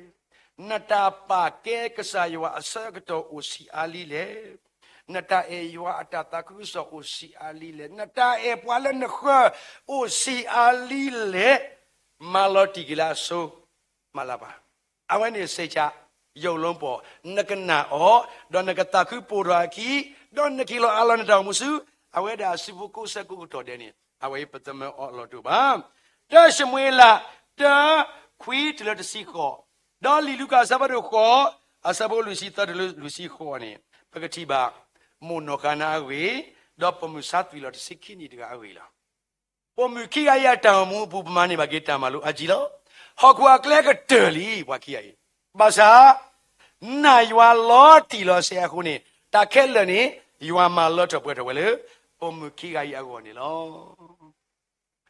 နတၢ်ပာ်ကဲကစၢ်ယွၤအဆၢကတီၢ်အိၣ်ဆံးအါလံလဲၣ်. နတၢ်အဲၣ်ယွၤအတၢ်သးခုကစီၣ်အိၣ်ဆံးအါလံလဲၣ်. နတၢ်အဲၣ်ပှၤလၢနဃၢၤအိၣ်ဆံးအါလံလဲၣ်. မၤလီၤတံၢ်က့ၤလၢအစိၤ, မၤလၢပှၤ, အဝဲန့ၣ်စ့ၢ်ကီး ယိၣ်လီၤပီၢ်, နကနာ်အီၤ, ဒီးနကသးခုပိာ်ထီၣ်အခံ, ဒီးနက့ၤလီၤအးလီၤနတၢ်အိၣ်မူဆူ အဝဲဒၣ်အစုဖိကိးဆၢကိးကတီၢ်ဒဲးန့ၣ် အဝဲအံၤပသးမၢအီၤအလီၢ်တအိၣ်ဘၣ်. တၢၡမူၤအ့လး တၢ ခွံတုၤလၢတဆံဃိး, ဒီးလံာ်လူၤကၣ်အဆၢဖးဒိၣ်ဃိး, အဆၢဖိလွံၢ်ဆံသၢတုၤလၢလွံၢ်ဆံဃိးန့ၣ်, ပကထံၣ်ဘၣ် မိၢ်နီၢ်ဃါနါအဂ့ၢ်, ဒီးပိာ်မုၣ်ဆါသွံၣ်လီၤတဆံခံနံၣ်တဂၤအဂ့ၢ်လီၤ. ပိာ်မုၣ်ခံဂၤအံၤအတၢ်အိၣ်မူအပူၤ ပမၤန့ၢ်ဘၣ်က့ၤတၢ်မၤလိအါကံလီၤ. ဟီၣ်ခိၣ်အကျဲကတၢၢ်လံ ပှၤခံဂၤအံၤ, ဘၣ်ဆၣ် နာ်ယွၤလီၤတံၢ်လီၤဆဲးအဃိန့ၣ် တၢ်ခဲလၢာ်န့ၣ် ယွၤမၤလၢထီၣ်ပှဲၤထီၣ်ဝဲလၢ ပိာ်မုၣ်ခံဂၤအံၤအဂီၢ်န့ၣ်လီၤ.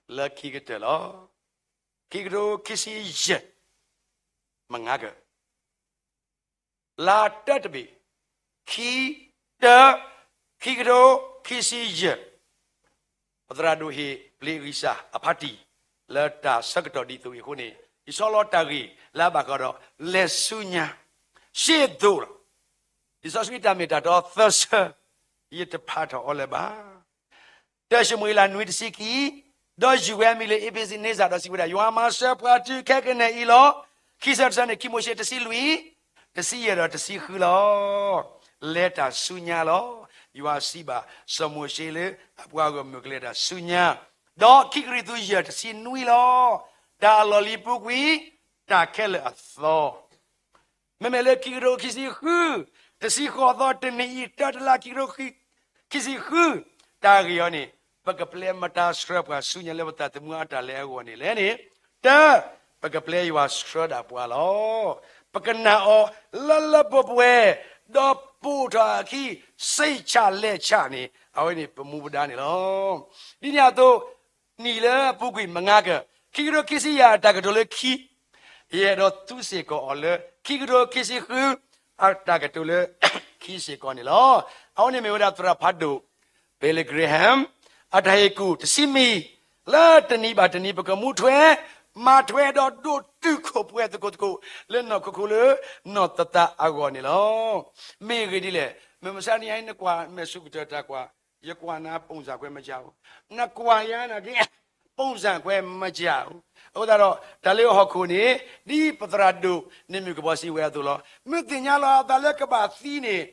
လၢခံကတၢၢ်လီၤ. ခံကထိခံဆံယဲၢ် မုၢ်နၤခီ လါတၢတဘ့ၣ်, ခံ, တၢ, ခံကထိခံဆံယဲၢ်, ပသရၣ်ဒိၣ်ဟ့ၣ်ပျ့ၤဂံၢ်စၢ်အဖါတံၢ် လၢတၢ်ဆၢကတီၢ်ဒ်သိးအံၤအဃိန့ၣ်, ယဆီလီၤတၢ်ဂ့ၢ်လၢအဘၣ်ဃးဒီး လဲၤဆူညါ ရှေ့သို့လီၤ. လံာ်စီဆှံတၢ်မ့ၢ်တၢ်တီသၢဆၢ, ယတဖးထီၣ်အီၤလၢၤဘၣ်. တၢၡမူၤအ့လးနွံတဆံခံ, ဒီးယုၢ်ဝဲအမံၤလၢအ့းဘ့းစံနံစၢ် ဒီးစံးဝဲဒၣ်, ယွၤမၤစၢၤပှၤတုၤခဲကနံၣ်အံၤလီၤ. ခံဆၢတဆၢန့ၣ် ခံမိၤၡ့တဆံလွံၢ်, တဆံယဲၢ်ဒီးတဆံဃုလီၤ. လဲၤတၢ်ဆူညါလီၤ. ယွၤစံးဘၣ်စီၤမိၤၡ့လၢ အပှၤဂီၢ်မုၢ်ကလဲၤတၢ်ဆူညါ, ဒီးခံကရံၣ်သူးယဲၢ်တဆံနွံလီၤ. တၢ်အလီၢ်လံၤပူၤကွံာ် တၢ်ခဲလၢာ်အသီ မ့မ့ၢ်လၢခံကထိခံဆံဃု, တဆံဃိးသီတနံၣ်အံၤ တၢတလါခံကထိ ခံဆံဃု, တၢ်ဂ့ၢ်အီၤန့ၣ်, ပကပျဲမတၤဆှၢပှၤဆူညါလၢပသးသမူအတၢ်လဲၤအဂီၢ်န့ၣ်လဲၣ်န့ၣ်, တၢ, ပကပျဲယွၤဆှၢဒၣ်ပှၤလီၤ. ပကနာ်အီၤလၢလၢပှဲၤပှဲၤ, ဒီးပိာ်ထီၣ်အခံ စ့ၢ်ဆၣ်လဲၣ်ဆၣ်န့ၣ် အဝဲန့ၣ်ပမူပဒါန့ၣ်လီၤ. ဒ်န့ၣ်အသိး နံၣ်လၢအပူၤကွံာ် မုၢ်နၤခီ ခံကထိခံဆံယဲၢ်အတၢ်ကတိၤလၢခံ, ယအဲၣ်ဒိးသူစ့ၢ်ကီးအီၤလၢ ခံကထိခံဆံဃု အတၢ်ကတိၤလၢခံစ့ၢ်ကီးန့ၣ်လီၤ. အဝဲန့ၣ်မ့ၢ်ဝဲဒၣ်သရၣ်ဖးဒိၣ် Billy Graham အတၢ်ဟ့ၣ်ကူၣ်တဆံမံၤ လၢတနံၤဘၣ်တနံၤ ပကမူထွဲ မၤထွဲဒီးဒိၣ်တုာ်ခိၣ်ပှဲၤသကိးသကိး လၢနီၢ်ခိခိၣ်လၢနီၢ်သးသးအဂီၢ်န့ၣ်လီၤ. မ့ၢ်အဂ့ၢ်ဒ်လဲၣ်, မုၢ်မဆါတနံၤအံၤ နကွၢ်မဲာ်ဆူၣ်ကတၢၢ်တၢ်ကွၢ်, ယကွၢ်နၤ ပုံစံခွဲးမကျဘူး, နကွၢ်ယၤနာ်က့ ပုံစံခွဲးမကျဘူး. အဃိသတးဒီး တၢ်လၢဟီၣ်ခိၣ်န့ၣ် ဒ်ပသရၣ်ဒိၣ်န့ၣ်မုၢ်ကဘီစံးဝဲအသိးလီၤ. မုၢ်သ့ၣ်ညါလီၤအသးလၢကဘၣ်သံန့ၣ်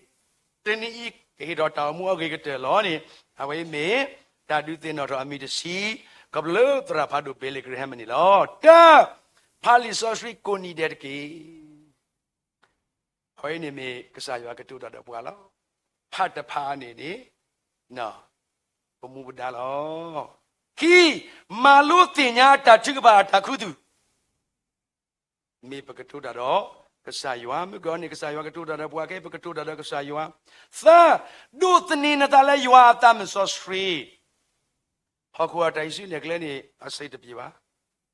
တနံၤအံၤ ကဟ့ၣ်ထီၣ်တၢ်အိၣ်မူအဂ့ၤကတၢၢ်လီၤန့ၣ် အဝဲအံၤမ့ၢ်တၢ်ဒုးသ့ၣ်နီၣ်ထီၣ်အမံၤတဆံ ခီဖျိလၢသရၣ်ဖးဒိၣ်ဘ့လ့ၣ်ကရဟဲမ့ၢ်န့ၣ်လီၤ. တၢ်, ဖးလံာ်စီဆှံကိးနံၤဒဲးတက့ၢ်. အဝဲအံၤန့ၣ်မ့ၢ်ကစၢ်ယွၤကတိၤတၢ်ဒီးပှၤလီၤ. ဖးတဖးန့ၣ်န့ၣ် ပမူပဒါလီၤ. ခံ, မၤလိသ့ၣ်ညါတၢ်ထုကဖၣ်အတၢ်ခူသူၣ် မ့ၢ်ပကတိၤတၢ်ဒီးကစၢ်ယွၤ, မုၢ်ကီၤန့ၣ် ကစၢ်ယွၤကတိၤတၢ်ဒီးပှၤ ခဲအံၤပကတိၤတၢ်ဒီးကစၢ်ယွၤ. သၢ, ဒိးသန့ၤနသးလၢယွၤအသးမုၢ်စီဆှံ. ဟီၣ်ခိၣ်အတၢ်ဟံးစုနဲၣ်ကျဲန့ၣ် အစ့တပျ့ၤဘၣ်,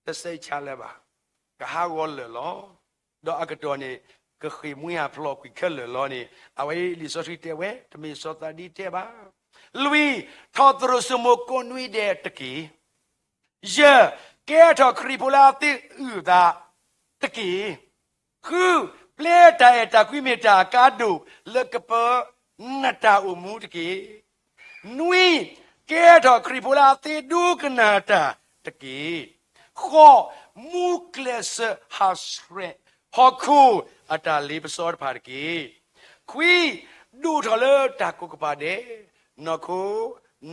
တစဲးဆါလၢၤဘၣ်, ကဟးဂီၤလၢာ်လီၤ. ဒီးအကတီၢ်န့ၣ် ကဃ့ၢ်မှံဟးဖျိးကွံာ်ခဲလၢာ်လီၤန့ၣ် အဝဲအံၤလံာ်စီဆှံတဲဝဲ တမ့ၢ်စီၤသးဒံတဲဘၣ်. လွံၢ်, ထီၣ်သရူးစိမိၤကိးနွံဒဲးတက့ၢ်. ယဲၢ်, ကဲထီၣ်ခရံာ်ဖိလၢအသ့အုၣ်အသးတက့ၢ်. ဃု, ပျဲတၢ်အဲၣ်တၢ်ကွံမ့ၢ်တၢ်အကါဒိၣ်လၢကပၢနတၢ်အိၣ်မူတက့ၢ်. နွံ, ကဲထီၣ်ခရံာ်ဖိလၢအသ့ဒိကနၣ်တၢ်တက့ၢ်. ဃိး, မူကျဲးစၢးဟးဆှဲးဟီၣ်ခိၣ်အတၢ်လ့ပစီတဖၣ်တက့ၢ်. ခွံ, ဒိၣ်ထီၣ်လၢတၢ်ကိးကပၤဒဲး, နီၢ်ခိ,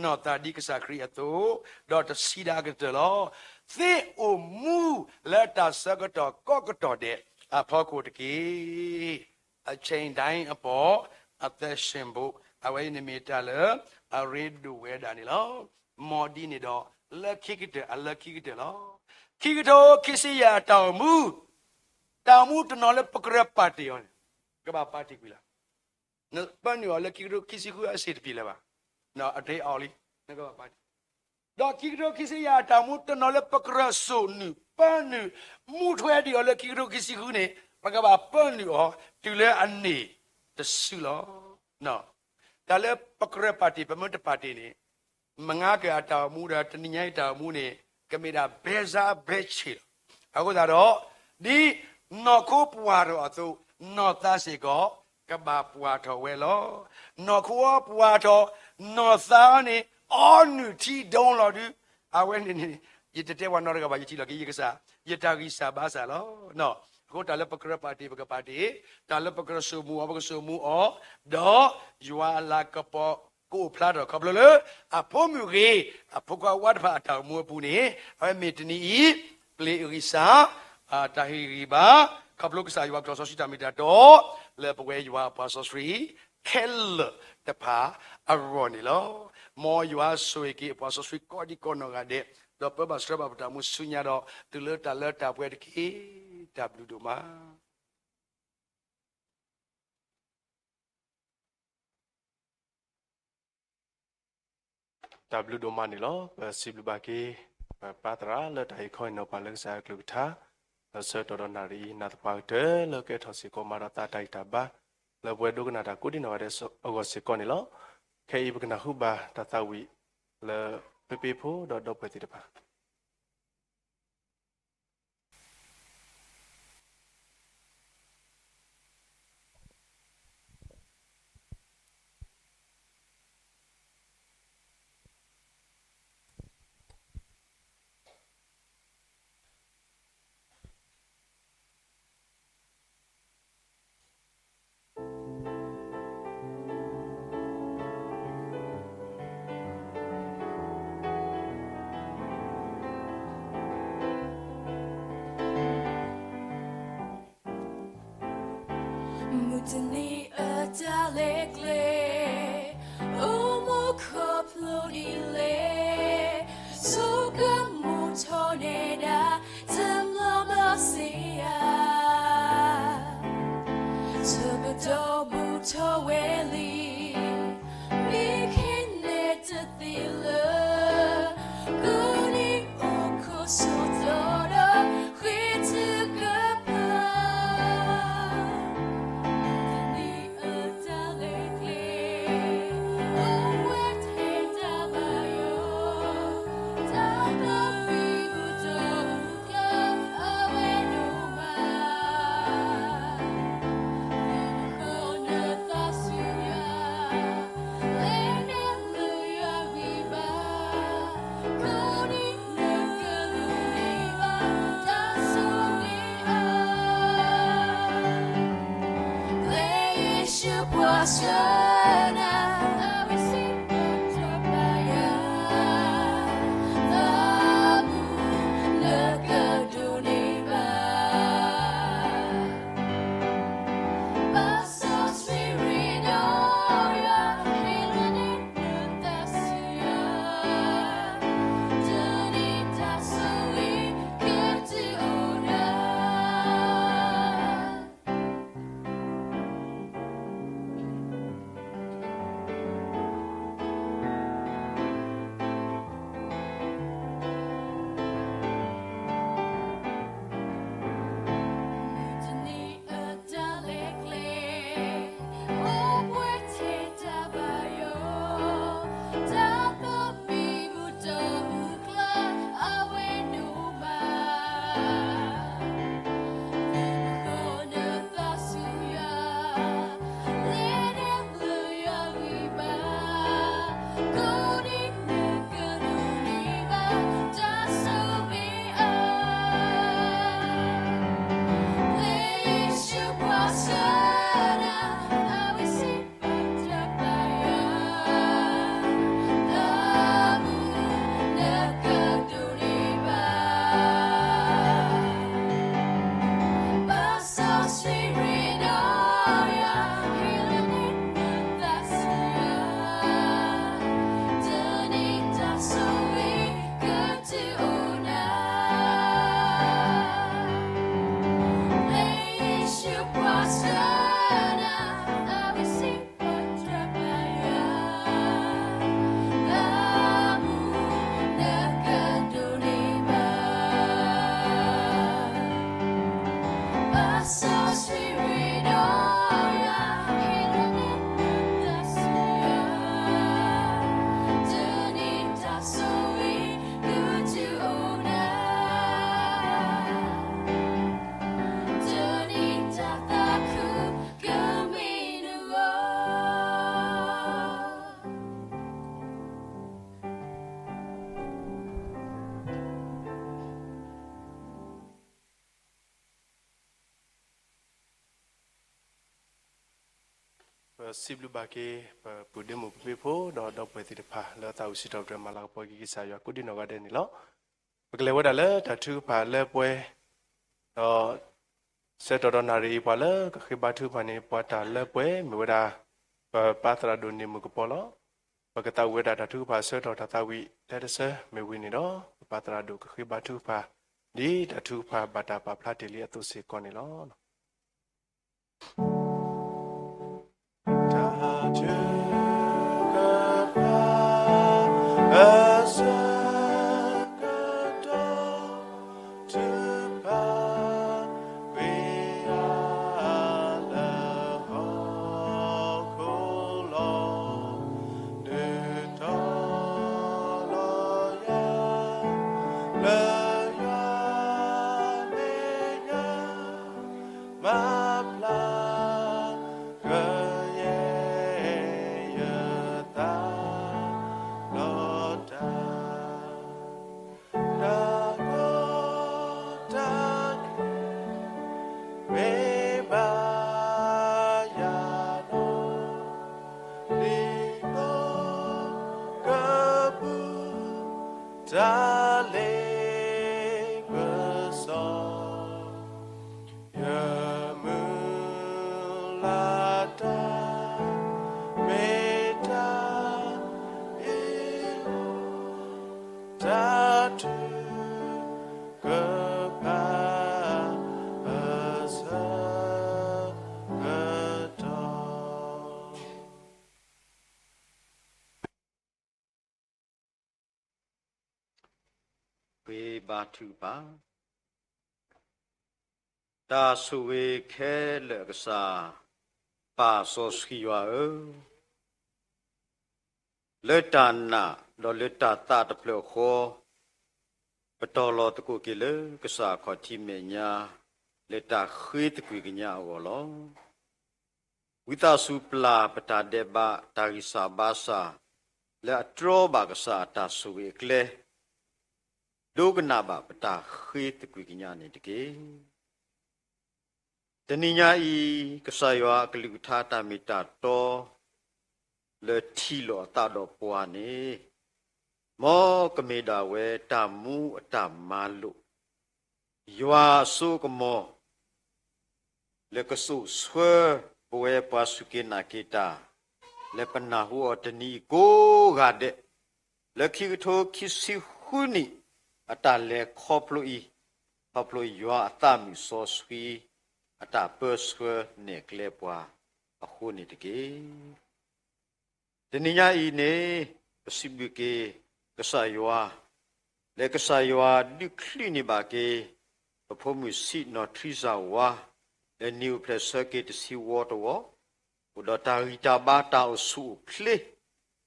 နီၢ်သးဒ်ကစၢ်ခရံာ်အသိး, ဒီးတဆံဒၣ်အကတၢၢ်လီၤ. သ့အိၣ်မူလၢတၢ်ဆၢကတီၢ်ကိးကတီၢ်ဒဲးအဖီခိၣ်တက့ၢ်. A change time အပီၢ်, အသဲရှ့ၣ်ဘိ, အဝဲအံၤန့ၣ်မ့ၢ်တၢ်လၢအရ့ဒိၣ်ဝဲဒၣ်န့ၣ်လီၤ. မ်ဒ်န့ၣ်ဒီး လၢခံကတၢၢ်အလၢခံကတၢၢ်လီၤ. ခံကထိခံဆံယဲၢ်အတၢ်အိၣ်မူ, တၢ်အိၣ်မူတနီၤလၢပကြၢးပာ်တ့ၢ်အီၤန့ၣ် ကဘၣ်ပာ်တ့ၢ်ကွံာ်လီၤ. နပၢနုာ်အီၤလၢခံကထိခံဆံဃုအစ့တပျ့ၤလၢၤဘၣ်, အတအီလံ, နကဘၣ်ပာ်တ့ၢ် ဒီးခံကထိခံဆံယဲၢ်အတၢ်အိၣ်မူတနီၤလၢပကြၢးစိာ်နုာ်ပၢနုာ် မူထွဲဒံးအီၤလၢခံကထိခံဆံဃုန့ၣ် ပကဘၣ်ပၢနုာ်အီၤ တုၤလၢအန့ၢ်တစုလီၤ. တၢ်လၢပကြၢးပာ်တ့ၢ် ပမ့ၢ်တပာ်တ့ၢ်န့ၣ် မုၢ်ငါကၢၢ်အတၢ်အိၣ်မူဒီး တနံၤညါအံၤတၢ်အိၣ်မူန့ၣ် ကမ့ၢ်ဒၣ်ဘဲစါဘဲဆ့ၣ်လီၤ. အဃိသတးဒီး ဒ်နီၢ်ခိပှၢ်ထီၣ်အသိး နီၢ်သးစ့ၢ်ကီး ကဘၣ်ပှၢ်ထီၣ်ဝဲလီၤ. နီၢ်ခိအီၤပှၢ်ထီၣ် နီၢ်သးန့ၣ် အီနုၢ်ထံဒိလီၤဒုး အဝဲန့ၣ်န့ၣ် ယတတဲပှၤနီတဂၤဘၣ် ယထံၣ်လီၤက့ၤယကစၢ် ယတၢ်ဂံၢ်စၢ်ဘါစၢ်လီၤ. အဃိတၢ်လၢပကြၢးပာ်တ့ၢ် ပကပာ်တ့ၢ်, တၢ်လၢပကြၢးစိာ်မူအီၤ ပကစိာ်မူအီၤ, ဒီးယွၤအလၤကပီၤကအိၣ်ဖျါထီၣ်ခီဖျိလၢ အဖိမုၣ်ဂ့ၤ အဖိခွါဝါတဖၣ်အတၢ်အိၣ်မူအပူၤန့ၣ် အဝဲမ့ၢ်တနံၤအံၤ ပျ့ၤအဂံၢ်စၢ် တၢ်ဟ့ၣ်ဂံၢ်ဘါ ခီဖျိကစၢ်ယွၤကထီၣ်စီဆှံတၢ်မ့ၢ်တၢ်တီ လၢပဝဲယွၤအပှၤစီဆှံ ခဲလၢာ်တဖၣ်အဂီၢ်န့ၣ်လီၤ. မ်ယွၤဆိၣ်ဂ့ၤက့ၤအပှၤစီဆှံကိးဒံကိးနီၢ်ဂၤဒဲး, ဒီးပၢဘၣ်ဆှၢဘၣ်ပတၢ်အိၣ်မူဆူညါဒီး တုၤလၢတၢ်လၢတၢ်ပှဲၤတက့ၢ်. တၢ်ဘျုးဒိၣ်မး. တၢ်ဘျုးဒိၣ်မးန့ၣ်လီၤ. ပစံးဘျုးဘၣ်က့ၤ ပပၢ်သရၣ်လၢတၢ်အံၤခီအံၤန့ၣ် ပှၤလၢကစၢ်အကလုၢ်ကထါ လၢဆၢကတီၢ်ဒီးနၣ်ရံၣ်အံၤ နၢ်သပှၢ်ကတၢၢ်လၢကဲထီၣ်စ့ၢ်ကီးမၤဒီးသးတၢ်ဂံၢ်တၢ်ဘါ လၢပဝဲဒိကနၣ်တၢ်ကိးဒံနီၢ်ဂၤဒဲးအဂီၢ်စ့ၢ်ကီးန့ၣ်လီၤ. ခဲအံၤပကနၢ်ဟူဘၣ်တၢ်သးဝံၣ်လၢပပ့ဖိဒီးဒီပုၢ်ဝဲၢ်သ့ၣ်တဖၣ် မုၢ်တနံၤအတၢ်လဲၤကျဲ အိၣ်မူခီဖျိဒ်လဲၣ်, ဆိကမိၣ်ထီၣ်န့ၢ်ဒၣ် တမျီဘျီစ့ၢ်ဧါ, ဆၢကတီၢ်ဘူးထီၣ်ဝဲလံ မ့ၢ်ခဲန့ၣ်တသ့လၢ ကိးနံၤအိၣ်ခိးဆိးတီဒီး ဃ့ထုကဖၢ တနံၤအတၢ်လဲၤကျဲ အိၣ်ဝဲထဲတၢ်ဘၣ်ယိၣ် တၢ်ဘၣ်ဖံးအိၣ်ဒီးအိၣ်ကျၢ ပစံးဘျုးဘၣ်က့ၤ ပပုၢ်ဒ့မုၣ်ပမ့ၢ်ဖိ ဒီးဒီပုၢ်ဝဲၢ်သ့ၣ်တဖၣ် လၢအသးဝံၣ်စံးထီၣ်ပတြၢၤမၤလၤကပီၤက့ၤကစၢ်ယွၤကိးဒံနီၢ်ဂၤဒဲးန့ၣ်လီၤ. ပကလဲၤဝဲဒၣ်လၢတၢ်ထုကဖၣ်လၢပှဲၤ ဒီး ဆၢကတီၢ်ဒီးနၣ်ရံၣ်အံၤ ပှၤလၢကဃ့ဘါထုကဖၣ်န့ၣ် ပှၤတၢ်လၢပှဲၤမ့ၢ်ဝဲဒၣ် ပပၢ်သရၣ်ဒိၣ်န့ၢ်မုၢ်ကပီၤလီၤ. ပကသးဝံၣ်ဝဲဒၣ်တၢ်ထုကဖၣ်ဆၢကတီၢ်တၢ်သးဝံၣ်လၢတဆၢ မ့ၢ်ဝံၤန့ၣ်ဒီး ပပၢ်သရၣ်ဒိၣ်ကဃ့ဘါထုကဖၣ် ဒ်တၢ်ထုကဖၣ်ဘၣ်တၢ်ပာ်ဖျါတ့ၢ်လံအသိးစ့ၢ်ကီးန့ၣ်လီၤ. တၢ်ထုကဖၣ် အဆၢကတီၢ် ထုကဖၣ် ဝံၤအါလၢဟီၣ်ခိၣ်လီၤ. ဒုးတီၤလီၤယၤ လၢယွၤမဲာ်ညါ မၤဖျါ ကယဲၢ်ယသး ဒီးတၢ် တၢ်ကီတၢ်ခဲ မ့ၢ်ဘၣ်ယၤလီၤ. ဒ်သိးကပူၤ တၢ်လ့ပစီ ယမုၢ်လၢ်တၢ် မ့ၢ်တၢ်အ့ၣ်လိာ် တၢ်ထုကဖၣ် အဆၢကတီၢ် ဃ့ဘါထုကဖၣ်. တၢ်ဆိၣ်ဂ့ၤခဲလၢာ်အကစၢ် ပၢ်စီဆှံယွၤဧၢ, လၢတၢ်နာ်ဒီးလၢတၢ်သးတဖျၢၣ်ဃီ, ပတီၢ်လီၤသကိးက့ၤလၢကစၢ်အခီၣ်ထံးမဲာ်ညါ လၢတၢ်ဃ့သကွံၢ်ကညးအဂီၢ်လီၤ. ဝံသးစူၤပျၢ်ပတၢ်ဒဲးဘး တၢ်ဂံၢ်စၢ်ဘါစၢ် လၢအတြီဘၣ်ကစၢ်အတၢ်ဆိၣ်ဂ့ၤအကျဲ, ဒိကနၣ်ဘၣ်ပတၢ်ဃ့သကွံၢ်ကညးန့ၣ်တက့ၢ်. တနံၤညါအံၤ ကစၢ်ယွၤအကလုၢ်ကထါတၢ်မ့ၢ်တၢ်တီ လၢထံၣ်လိာ်အသးဒီးပှၤန့ၣ်, မ်ကမ့ၢ်ဒၣ်ဝဲတၢ်မူအတၢ်မၤလိာ်, ယွၤအစိအကမီၤ လၢကစိာ်ဆှၢပဝဲပှၤစူၢ်က့ၤနာ်က့ၤတၢ် လၢပနၢ်ဟူအီၤတနံၤအံၤကိးဂၤဒဲး, လၢခံကထိခံဆံဃုနံၣ်အတၢ်လဲၤခီဖျိအံၤ, ခီဖျိယွၤအသးမုာ်စီဆှံ အတၢ်ပၢဆှၢနဲၣ်ကျဲပှၤအဃိန့ၣ်တက့ၢ်. တနံၤညါအံၤန့ၣ် ပစံးဘျုးက့ၤကစၢ်ယွၤ လၢကစၢ်ယွၤဒုးချုးန့ၢ်ဘၣ်က့ၤ ပဖိမုၣ်ဆံးနီၢ်ထရံစၢ်ဝါ လၢနံၣ်အိၣ်ဖျဲၣ်ဆၢက့ၤတဆံဝီတဝီ, အိၣ်ဒီးတၢ်ဂံၢ်တၢ်ဘါတၢ်အိၣ်ဆူၣ်အိၣ်ချ့,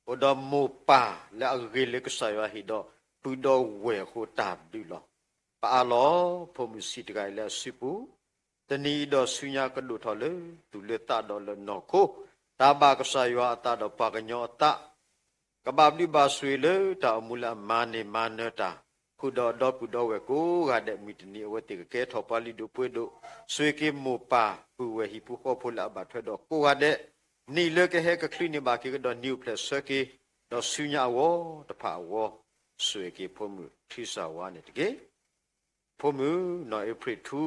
အိၣ်ဒီးမိၢ်ပၢ်လၢအဂ့ၤလၢကစၢ်ယွၤဟ့ၣ်ဒီးပုၢ်ဒီးဝဲၢ်အဃိတၢ်ဘျုးလီၤ. ပအၢၣ်လီၤဖိမုၣ်ဆံးတဂၤအံၤလၢအစုပူၤ, တနံၤအံၤဒီးဆူညါကဒိၣ်ထီၣ်လၢသူၣ်လၢသးဒီးလၢနီၢ်ခိ, တၢ်ဘၣ်ကစၢ်ယွၤအသးဒီးပှၤကညီအသး ကဘၣ်ဘျုးဘၣ်ဆိၣ်ဂ့ၤလၢတၢ်အိၣ်မူလၢအမၤန့ၢ်မၤနၢၤတၢ်, ဃုာ်ဒီးဒီပုၢ်ဒီဝဲၢ်ကိးဂၤဒဲး မုၢ်တနံၤအဝဲသ့ၣ်ကကဲထီၣ်ပှၤလုၢ်ဒိၣ်ပှ့ၤဒိၣ်, ဆိၣ်ဂ့ၤက့ၤမိၢ်ပၢ်ပုၢ်ဝဲၢ်ဟံၣ်ဖိဃီဖိလၢအဘၣ်ထွဲဒီးကိးဂၤဒဲး, နံၣ်လၢကဟဲကချုးန့ၢ်ဘၣ်က့ၤကဒီးနံၣ်အိၣ်ဖျဲၣ်ဆၢက့ၤ, ဒီးဆူညါအဂီၢ်တဖၣ်အဂီၢ်, ဆိၣ်ဂ့ၤက့ၤဖိမုၣ်ထရံစၢ်ဝါန့ၣ်တက့ၢ်. ဖိမုၣ်နီၢ်အ့ဖြ့ၣ်ထူ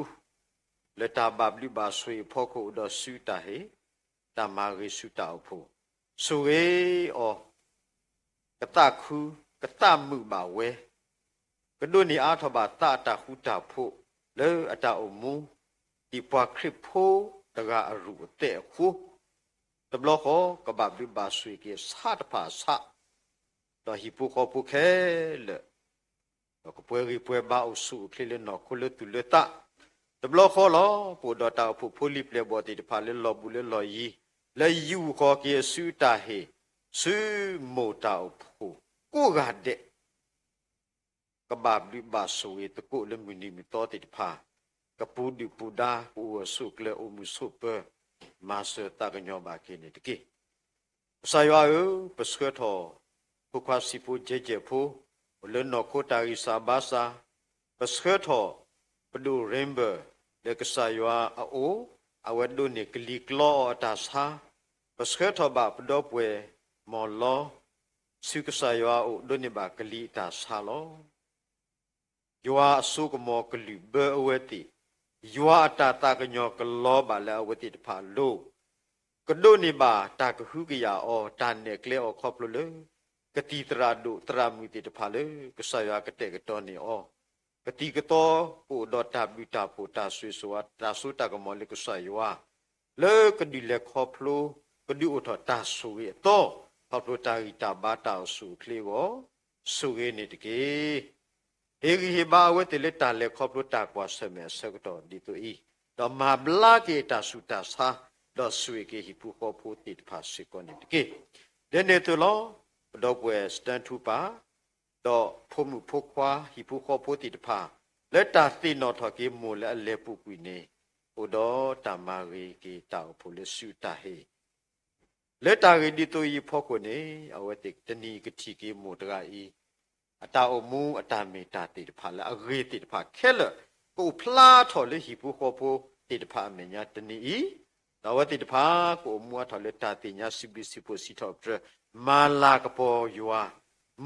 လၢတၢ်ဘၣ်ဘျုးဘၣ်ဆိၣ်ဂ့ၤအဖီခိၣ်အိၣ်ဒီးဆူတၢ်ဟ့ၣ်, တၢ်မၤဂ့ၤဆူတၢ်အိၣ်ဖှိၣ်, ဆိၣ်ဂ့ၤအီၤ, ကသးခု, ကသးမုာ်ဘၣ်ဝဲ, ကဒိးန့ၢ်အါထီၣ်ဘၣ်သးအတၢ်ဃူတၢ်ဖိး လၢအတၢ်အိၣ်မူ ဒ်ပှၤခရံာ်ဖိတဂၤအရူၢ်အသဲးအဃိ, တဘျီဃီကဘၣ်ဘျုးဘၣ်ဆိၣ်ဂ့ၤက့ၤအဆၣ်တဖၣ်အဆၣ်, ဒီးဟံၣ်ဖိဃီဖိခဲလၢာ် ဒီးကပှဲၤဂံၢ်ပှဲၤဘါအိၣ်ဆူၣ်အိၣ်ချ့လၢနီၢ်ခိလၢသူၣ်လၢသး, တဘျီဃီလီၤ ပအိၣ်ဒီးတၢ်အိၣ်ဖှိၣ်ဖိလံၤပျဲၢ်ဘီၣ်သ့ၣ်တဖၣ်လၢလီၢ်ဘူးလၢလီၢ်ယံၤ, လၢယူၢ်ဃီၤက့ၤအစုအတၢ်ဟ့ၣ်, ဆူမိၢ်တၢ်အိၣ်ဖှိၣ်ကိးဂၤဒဲး ကဘၣ်ဘျုးဘၣ်ဆိၣ်ဂ့ၤသကိးလၢမုၢ်နံၤမုၢ်သီသ့ၣ်တဖၣ်, ကပူၤဒုၣ်ပူၤဒါ ကအိၣ်ဂၢၢ်ဆိးကျၢၤ အိၣ်မုာ်ဆိးပၢၤ မၤစၢၤသးကညီၤဘၣ်က့ၤန့ၣ်တက့ၢ်. ကစၢ်ယွၤဧၢ, ပဆှၢထီၣ် ဖိခွါစံးဖိ ကဲကဲးဖိ အိၣ်လၢနီၢ်ခိတၢ်ဂံၢ်စၢ်ဘါစၢ်, ပဆှၢထီၣ် ပဒိၣ် Rainbow လၢကစၢ်ယွၤအအိၣ်, အဝဲဒိးန့ၢ်ကလံၤကျီအီၤအတၢ်ဆါ, ပဆှၢထီၣ်ဘၣ်ပဒီပုၢ်ဝဲၢ် မီၢ်လီ ဆူကစၢ်ယွၤအအိၣ် ဒိးန့ၢ်ဘၣ်ကလံၤအတၢ်ဆါလီၤ. ယွၤအစိကမီၤကလုၢ်ဘၢအဝဲသ့ၣ်, ယွၤအတၢ်သးကညီၤကလီၤဘၣ်လၢအဝဲသ့ၣ်တဖၣ်အလိၤ, ကဒိးန့ၢ်ဘၣ်တၢ်ကဟုကယာ်အီၤ တၢ်နဲၣ်ကျဲအီၤခီဖျိလၢ ကသံၣ်သရၣ်ဒိၣ်သရၣ်မုၣ်သ့ၣ်တဖၣ်လၢ ကစၢ်ယွၤကတဲာ်ကတီၤန့ၢ်အီၤ, ကသံၣ်ကသီကအိၣ်ဒီးတၢ်ဘျုးတၢ်ဖှိၣ်တၢ်ဆိၣ်ဂ့ၤဆိၣ်ဝါ တၢ်စိတၢ်ကမီၤလၢကစၢ်ယွၤ လၢကဒုးလဲၤခီဖျိ ကဒုးအိၣ်ထီၣ်တၢ်ဆိၣ်ဂ့ၤအသီ, ခီဖျိတၢ်ဂံၢ်တၢ်ဘါတၢ်အိၣ်ဆူၣ်အိၣ်ချ့အဂီၢ်, ဆိၣ်ဂ့ၤန့ၣ်တက့ၢ်. ဟ့ၣ်ဂံၢ်ဟ့ၣ်ဘါအဝဲသ့ၣ်လၢတၢ်လဲၤခီဖျိတၢ်ကွၢ်ဆၢၣ်မဲာ်အဆၢကတီၢ်ဒ်သိးအံၤ, ဒီးမၤဘျါက့ၤအတၢ်ဆူးတၢ်ဆါ, ဒီးဆိၣ်ဂ့ၤက့ၤဟံၣ်ဖိဃီဖိသ့ၣ်တဖၣ်စ့ၢ်ကီးန့ၣ်တက့ၢ်. ဒ်န့ၣ်အသိးလီၤ, ပဒီပုၢ်ဝဲၢ် Stanley Tupac ဒီးဖိမုၣ်ဖိခွါဟံၣ်ဖိဃီဖိသ့ၣ်တဖၣ် လၢတၢ်သ့ၣ်နီၣ်ထီၣ်က့ၤမိၢ်လၢအလဲၤပူၤကွံာ်န့ၣ်, အိၣ်ဒီးတၢ်မၤဂ့ၤက့ၤတၢ်အိၣ်ဖှိၣ်လၢစုတၢ်ဟ့ၣ် လၢတၢ်ဂ့ၢ်ဒ်သိးအံၤအဖီခိၣ်န့ၣ်, အဝဲသ့ၣ်တနံၤကထံၣ်က့ၤမိၢ်တဂၤအံၤ အတၢ်အိၣ်မူအတၢ်မ့ၢ်တၢ်သ့ၣ်တဖၣ်လၢအဂ့ၤသ့ၣ်တဖၣ်ခဲလၢာ် ကအိၣ်ဖျါထီၣ်လၢဟံၣ်ဖိဃီဖိသ့ၣ်တဖၣ်အမဲာ်ညါတနံၤအံၤ, ဒီးအဝဲသ့ၣ်တဖၣ်ကအိၣ်မူအါထီၣ်လၢတၢ်သ့ၣ်ညါစံးဘျုးစံးဖှိၣ်စံးထီၣ်ပတြၢၤ မၤလၤကပီၤယွၤ,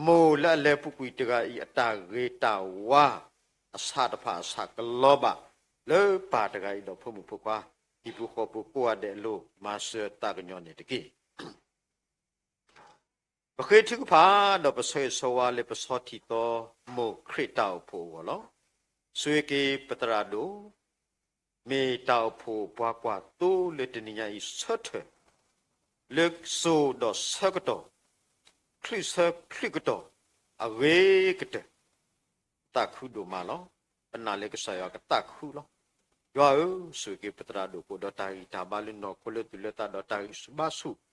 မိၢ်လၢအလဲၤပူၤကွံာ်တဂၤအံၤ အတၢ်ဂ့ၤတၢ်ဝါ အဆၣ်တဖၣ်အဆၣ်ကလီၤဘၣ် လၢပၢ်တဂၤအံၤဒီးဖိမုၣ်ဖိခွါ ဟံၣ်ဖိဃီဖိကိးဂၤဒဲးအလိၤ မၤစၢၤသးကညီၤန့ၣ်တက့ၢ်. ပဃ့ထုကဖၣ်ဒီးပဆၢဂ့ၤဆၢဝါလၢပဆီထံၣ်သီ မိၢ်ခရံာ်တၢ်အိၣ်ဖှိၣ်အဂီၢ်လီၤ. ဆိၣ်ဂ့ၤက့ၤပသရၣ်ဒိၣ် မ့ၢ်တၢ်အိၣ်ဖှိၣ်ပှၤကွၢ်သိလၢတနံၤညါအံၤဆၢထၢၣ် လၢစိၤဒီးဆၢကတီၢ် ချုးဆၢချုးကတီၢ် အဂ့ၤကတၢၢ် သးခုဒိၣ်မးလီၤ. ပနာ်လၢကစၢ်ယွၤကသးခုလီၤ. ယွၤဧၢ, ဆိၣ်ဂ့ၤက့ၤပသရၣ်ဒိၣ် ကအိၣ်ဒီးတၢ်ဂံၢ်တၢ်ဘါလၢနီၢ်ခိလၢသူၣ်လၢသးဒီးတၢ်ဂံၢ်ဆူၣ်ဘါဆူၣ်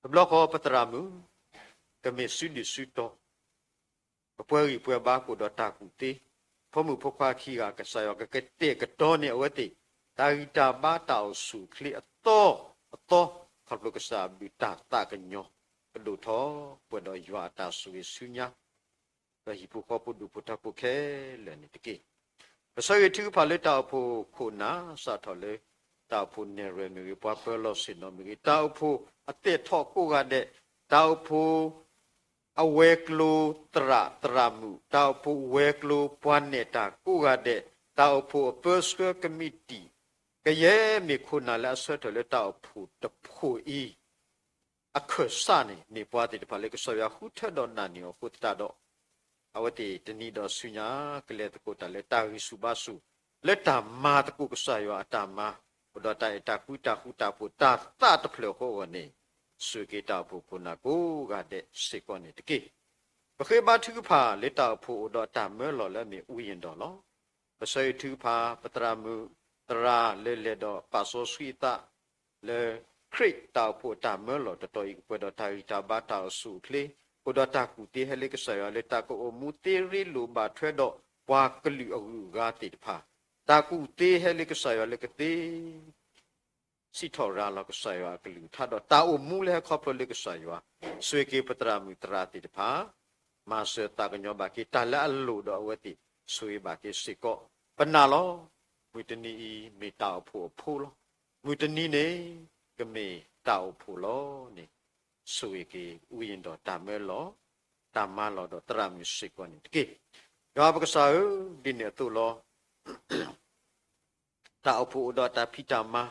တဘျီဃီပသရၣ်မုၣ် ကမ့ၢ်စုဒုၣ်စုတီၤ ကပှဲၤဂံၢ်ပှဲၤဘါကအိၣ်ဒီးတၢ်ကူၣ်သ့, ဖိမုၣ်ဖိခွါခံဂၤ ကစၢ်ယွၤကကတဲာ်ကတီၤန့ၢ်အဝဲသ့ၣ် တၢ်ဂံၢ်တၢ်ဘါတၢ်အိၣ်ဆူၣ်အိၣ်ချ့အသီအသီ, ခီဖျိကစၢ်အဘျုးတၢ်သးကညီၤ ကဒိၣ်ထီၣ်ပှဲၤဒီးယွၤအတၢ်ဆိၣ်ဂ့ၤဆူညါ ဒီးဟံၣ်ဖိဃီဖိဒူၣ်ဖိထၢဖိခဲလၢာ်န့ၣ်တက့ၢ်. ပဆၢဂ့ၤထုကဖၣ်လၢတၢ်အိၣ်ဖှိၣ်ခိၣ်နၢ် စးထီၣ်လၢ တၢ်အိၣ်ဖှိၣ်နဲၣ်ရွဲၣ်မ့ၢ်ဂ့ၤ, ပှၤပၢၤလီၢ်ဆ့ၣ်နီၤမ့ၢ်ဂ့ၤ, တၢ်အိၣ်ဖှိၣ်အသဲၣ်ထီၣ်ကိးဂၤဒဲး, တၢ်အိၣ်ဖှိၣ် အဝဲၤကျိၤသရၣ်သရၣ်မုၣ်, တၢ်အိၣ်ဖှိၣ်ဝဲၤကျိၤပှၤနဲၣ်တၢ်ကိးဂၤဒဲး, တၢ်အိၣ်ဖှိၣ်အပၢဆှၢကမံးတံာ်, ကယဲၢ်မ့ၢ်ခိၣ်နၢ်လၢအဆၢထၢၣ်လၢတၢ်အိၣ်ဖှိၣ်တဖှိၣ်အံၤ အခၢၣ်စးန့ၣ် မ့ၢ်ပှၤသ့ၣ်တဖၣ်လၢကစၢ်ယွၤဃုထၢဒီးနာ်န့ၢ်အီၤအဃိသတးဒီး, အဝဲသ့ၣ်တနံၤဒီးဆူညါ ကလဲၤသကိးတၢ်လၢတၢ်ဂံၢ်ဆူၣ်ဘါဆူၣ်, လၢတၢ်မၤသကိးကစၢ်ယွၤအတၢ်မၤ, အိၣ်ဒီးတၢ်အဲၣ်တၢ်ကွံတၢ်ဃူတၢ်ဖိးတၢ်သးတဖျၢၣ်အဃိအဂီၢ်န့ၣ်, ဆိၣ်ဂ့ၤက့ၤတၢ်အိၣ်ဖှိၣ်ခိၣ်နၢ်ကိးဂၤဒဲးစ့ၢ်ကီးန့ၣ်တက့ၢ်. ပဃ့ဘါထုကဖၣ်လၢတၢ်အိၣ်ဖှိၣ်အိၣ်ဒီးတၢ်မၢလီၤလၢအမ့ၢ် ဝံယံၤဒီး လီၤ. ပဆၢဂ့ၤထုကဖၣ် ပသရၣ်မုၣ်သရၣ်လၢလဲၤဒီးပာ်စီဆှံအသး လၢခရံာ်တၢ်အိၣ်ဖှိၣ်အတၢ်မၢလီၤတတီၤအံၤ ကပှဲၤဒီးတၢ်ဂံၢ်တၢ်ဘါတၢ်အိၣ်ဆူၣ်အိၣ်ချ့, အိၣ်ဒီးတၢ်ကူၣ်သ့ဟဲလၢကစၢ်ယွၤလၢတၢ်ကအိၣ်မူသ့ရ့လိာ်ဘၣ်ထွဲဒီး ပှၤကလုာ်အဂုၤအဂၤသ့ၣ်တဖၣ်, တၢ်ကူၣ်သ့ဟဲလၢကစၢ်ယွၤလၢကသ့ စံးထီၣ်ရၤလီၤကစၢ်ယွၤအကလုၢ်ကထါဒီး တၢ်အိၣ်မူလၢဟဲခီဖျိလၢကစၢ်ယွၤ, ဆိၣ်ဂ့ၤက့ၤပသရၣ်မုၣ်သရၣ်သ့ၣ်တဖၣ်, မၤစၢၤသးကညီၤဘၣ်က့ၤတၢ်လၢအလိၣ်ဒီးအဝဲသ့ၣ် ဆိၣ်ဂ့ၤဘၣ်က့ၤစ့ၢ်ကီး, ပနာ်လီၤ. မုၢ်တနံၤအံၤမ့ၢ်တၢ်အိၣ်ဖှိၣ်အဖိလီၤ. မုၢ်တနံၤန့ၣ် ကမ့ၢ်တၢ်အိၣ်ဖှိၣ်လီၤန့ၣ်, ဆိၣ်ဂ့ၤက့ၤ ဝံယံၤဒီး တၢ်မၢလီၤ, တၢ်မၢလီၤဒီးသရၣ်မုၣ်စ့ၢ်ကီးန့ၣ်တက့ၢ်. ယွၤပကစၢ်ဧၢ, ဒ်န့ၣ်အသိးလီၤ. တၢ်အိၣ်ဖှိၣ်အိၣ်ဒီးတၢ်ဖံးတၢ်မၤ,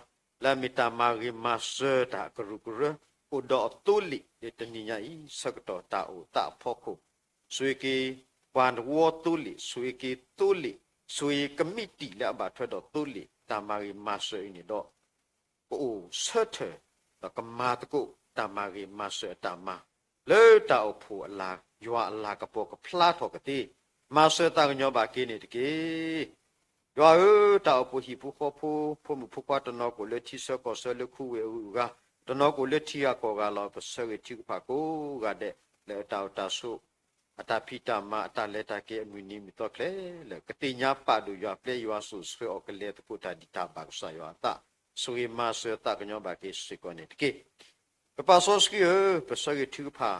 လၢအမ့ၢ်တၢ်မၤဂ့ၤမၤစၢၤတၢ်အကရူၢ်ကရၢ, အိၣ်ဒီးအသိလ့ၣ်လၢတနံၤညါအံၤ ဆၢကတီၢ်တၢ်အိၣ်သးအဖီခိၣ်, ဆိၣ်ဂ့ၤက့ၤပှၤတဝီသိလ့ၣ်, ဆိၣ်ဂ့ၤက့ၤသိလ့ၣ်, ဆိၣ်ဂ့ၤကမံးတံာ်လၢအဘၣ်ထွဲဒီးသိလ့ၣ်, တၢ်မၤဂ့ၤမၤစၢၤအံၤန့ၣ်ဒီး ကအိၣ်ဆၢထၢၣ် ဒီးကမၤသကိးတၢ်မၤဂ့ၤမၤစၢၤအတၢ်မၤ, လၢတၢ်အိၣ်ဖှိၣ်အလၤ, ယွၤအလၤကပီၤကဖျါထီၣ်ကသ့, မၤစၢၤသးကညီၤဘၣ်က့ၤန့ၣ်တက့ၢ်. ယွၤဧၢ, တၢ်အိၣ်ဖှိၣ်ဟံၣ်ဖိဃီဖိ, ဖိမုၣ်ဖိခွါတနီၤကအိၣ်လၢထံဆၢကီၢ်ဆၢလၢခူဝ့ၢ်အဂုၤအဂၤ, တနီၤကအိၣ်လၢထံဂၤကီၢ်ဂၤလီၤ. ပဆၢဂ့ၤထုကဖၣ်ကိးဂၤဒဲး လၢအတၢ်အိၣ်တၢ်ဆိး အတၢ်ဖံးတၢ်မၤ အတၢ်လဲၤတၢ်က့ၤအမုၢ်နံၤမုၢ်သီခဲလၢာ် ကသ့ၣ်ညါပာ်ဒိၣ်ယွၤပျဲယွၤစိာ်ဆှၢအီၤ ကလဲၤသကိးတၢ်ဒံးတၢ်ဘၣ်ကစၢ်ယွၤအသး, ဆိၣ်ဂ့ၤမၤစၢၤသးကညီၤဘၣ်က့ၤစ့ၢ်ကီးန့ၣ်တက့ၢ်. ပပၢ်စီဆှံဧၢ, ပဆၢဂ့ၤထုကဖၣ်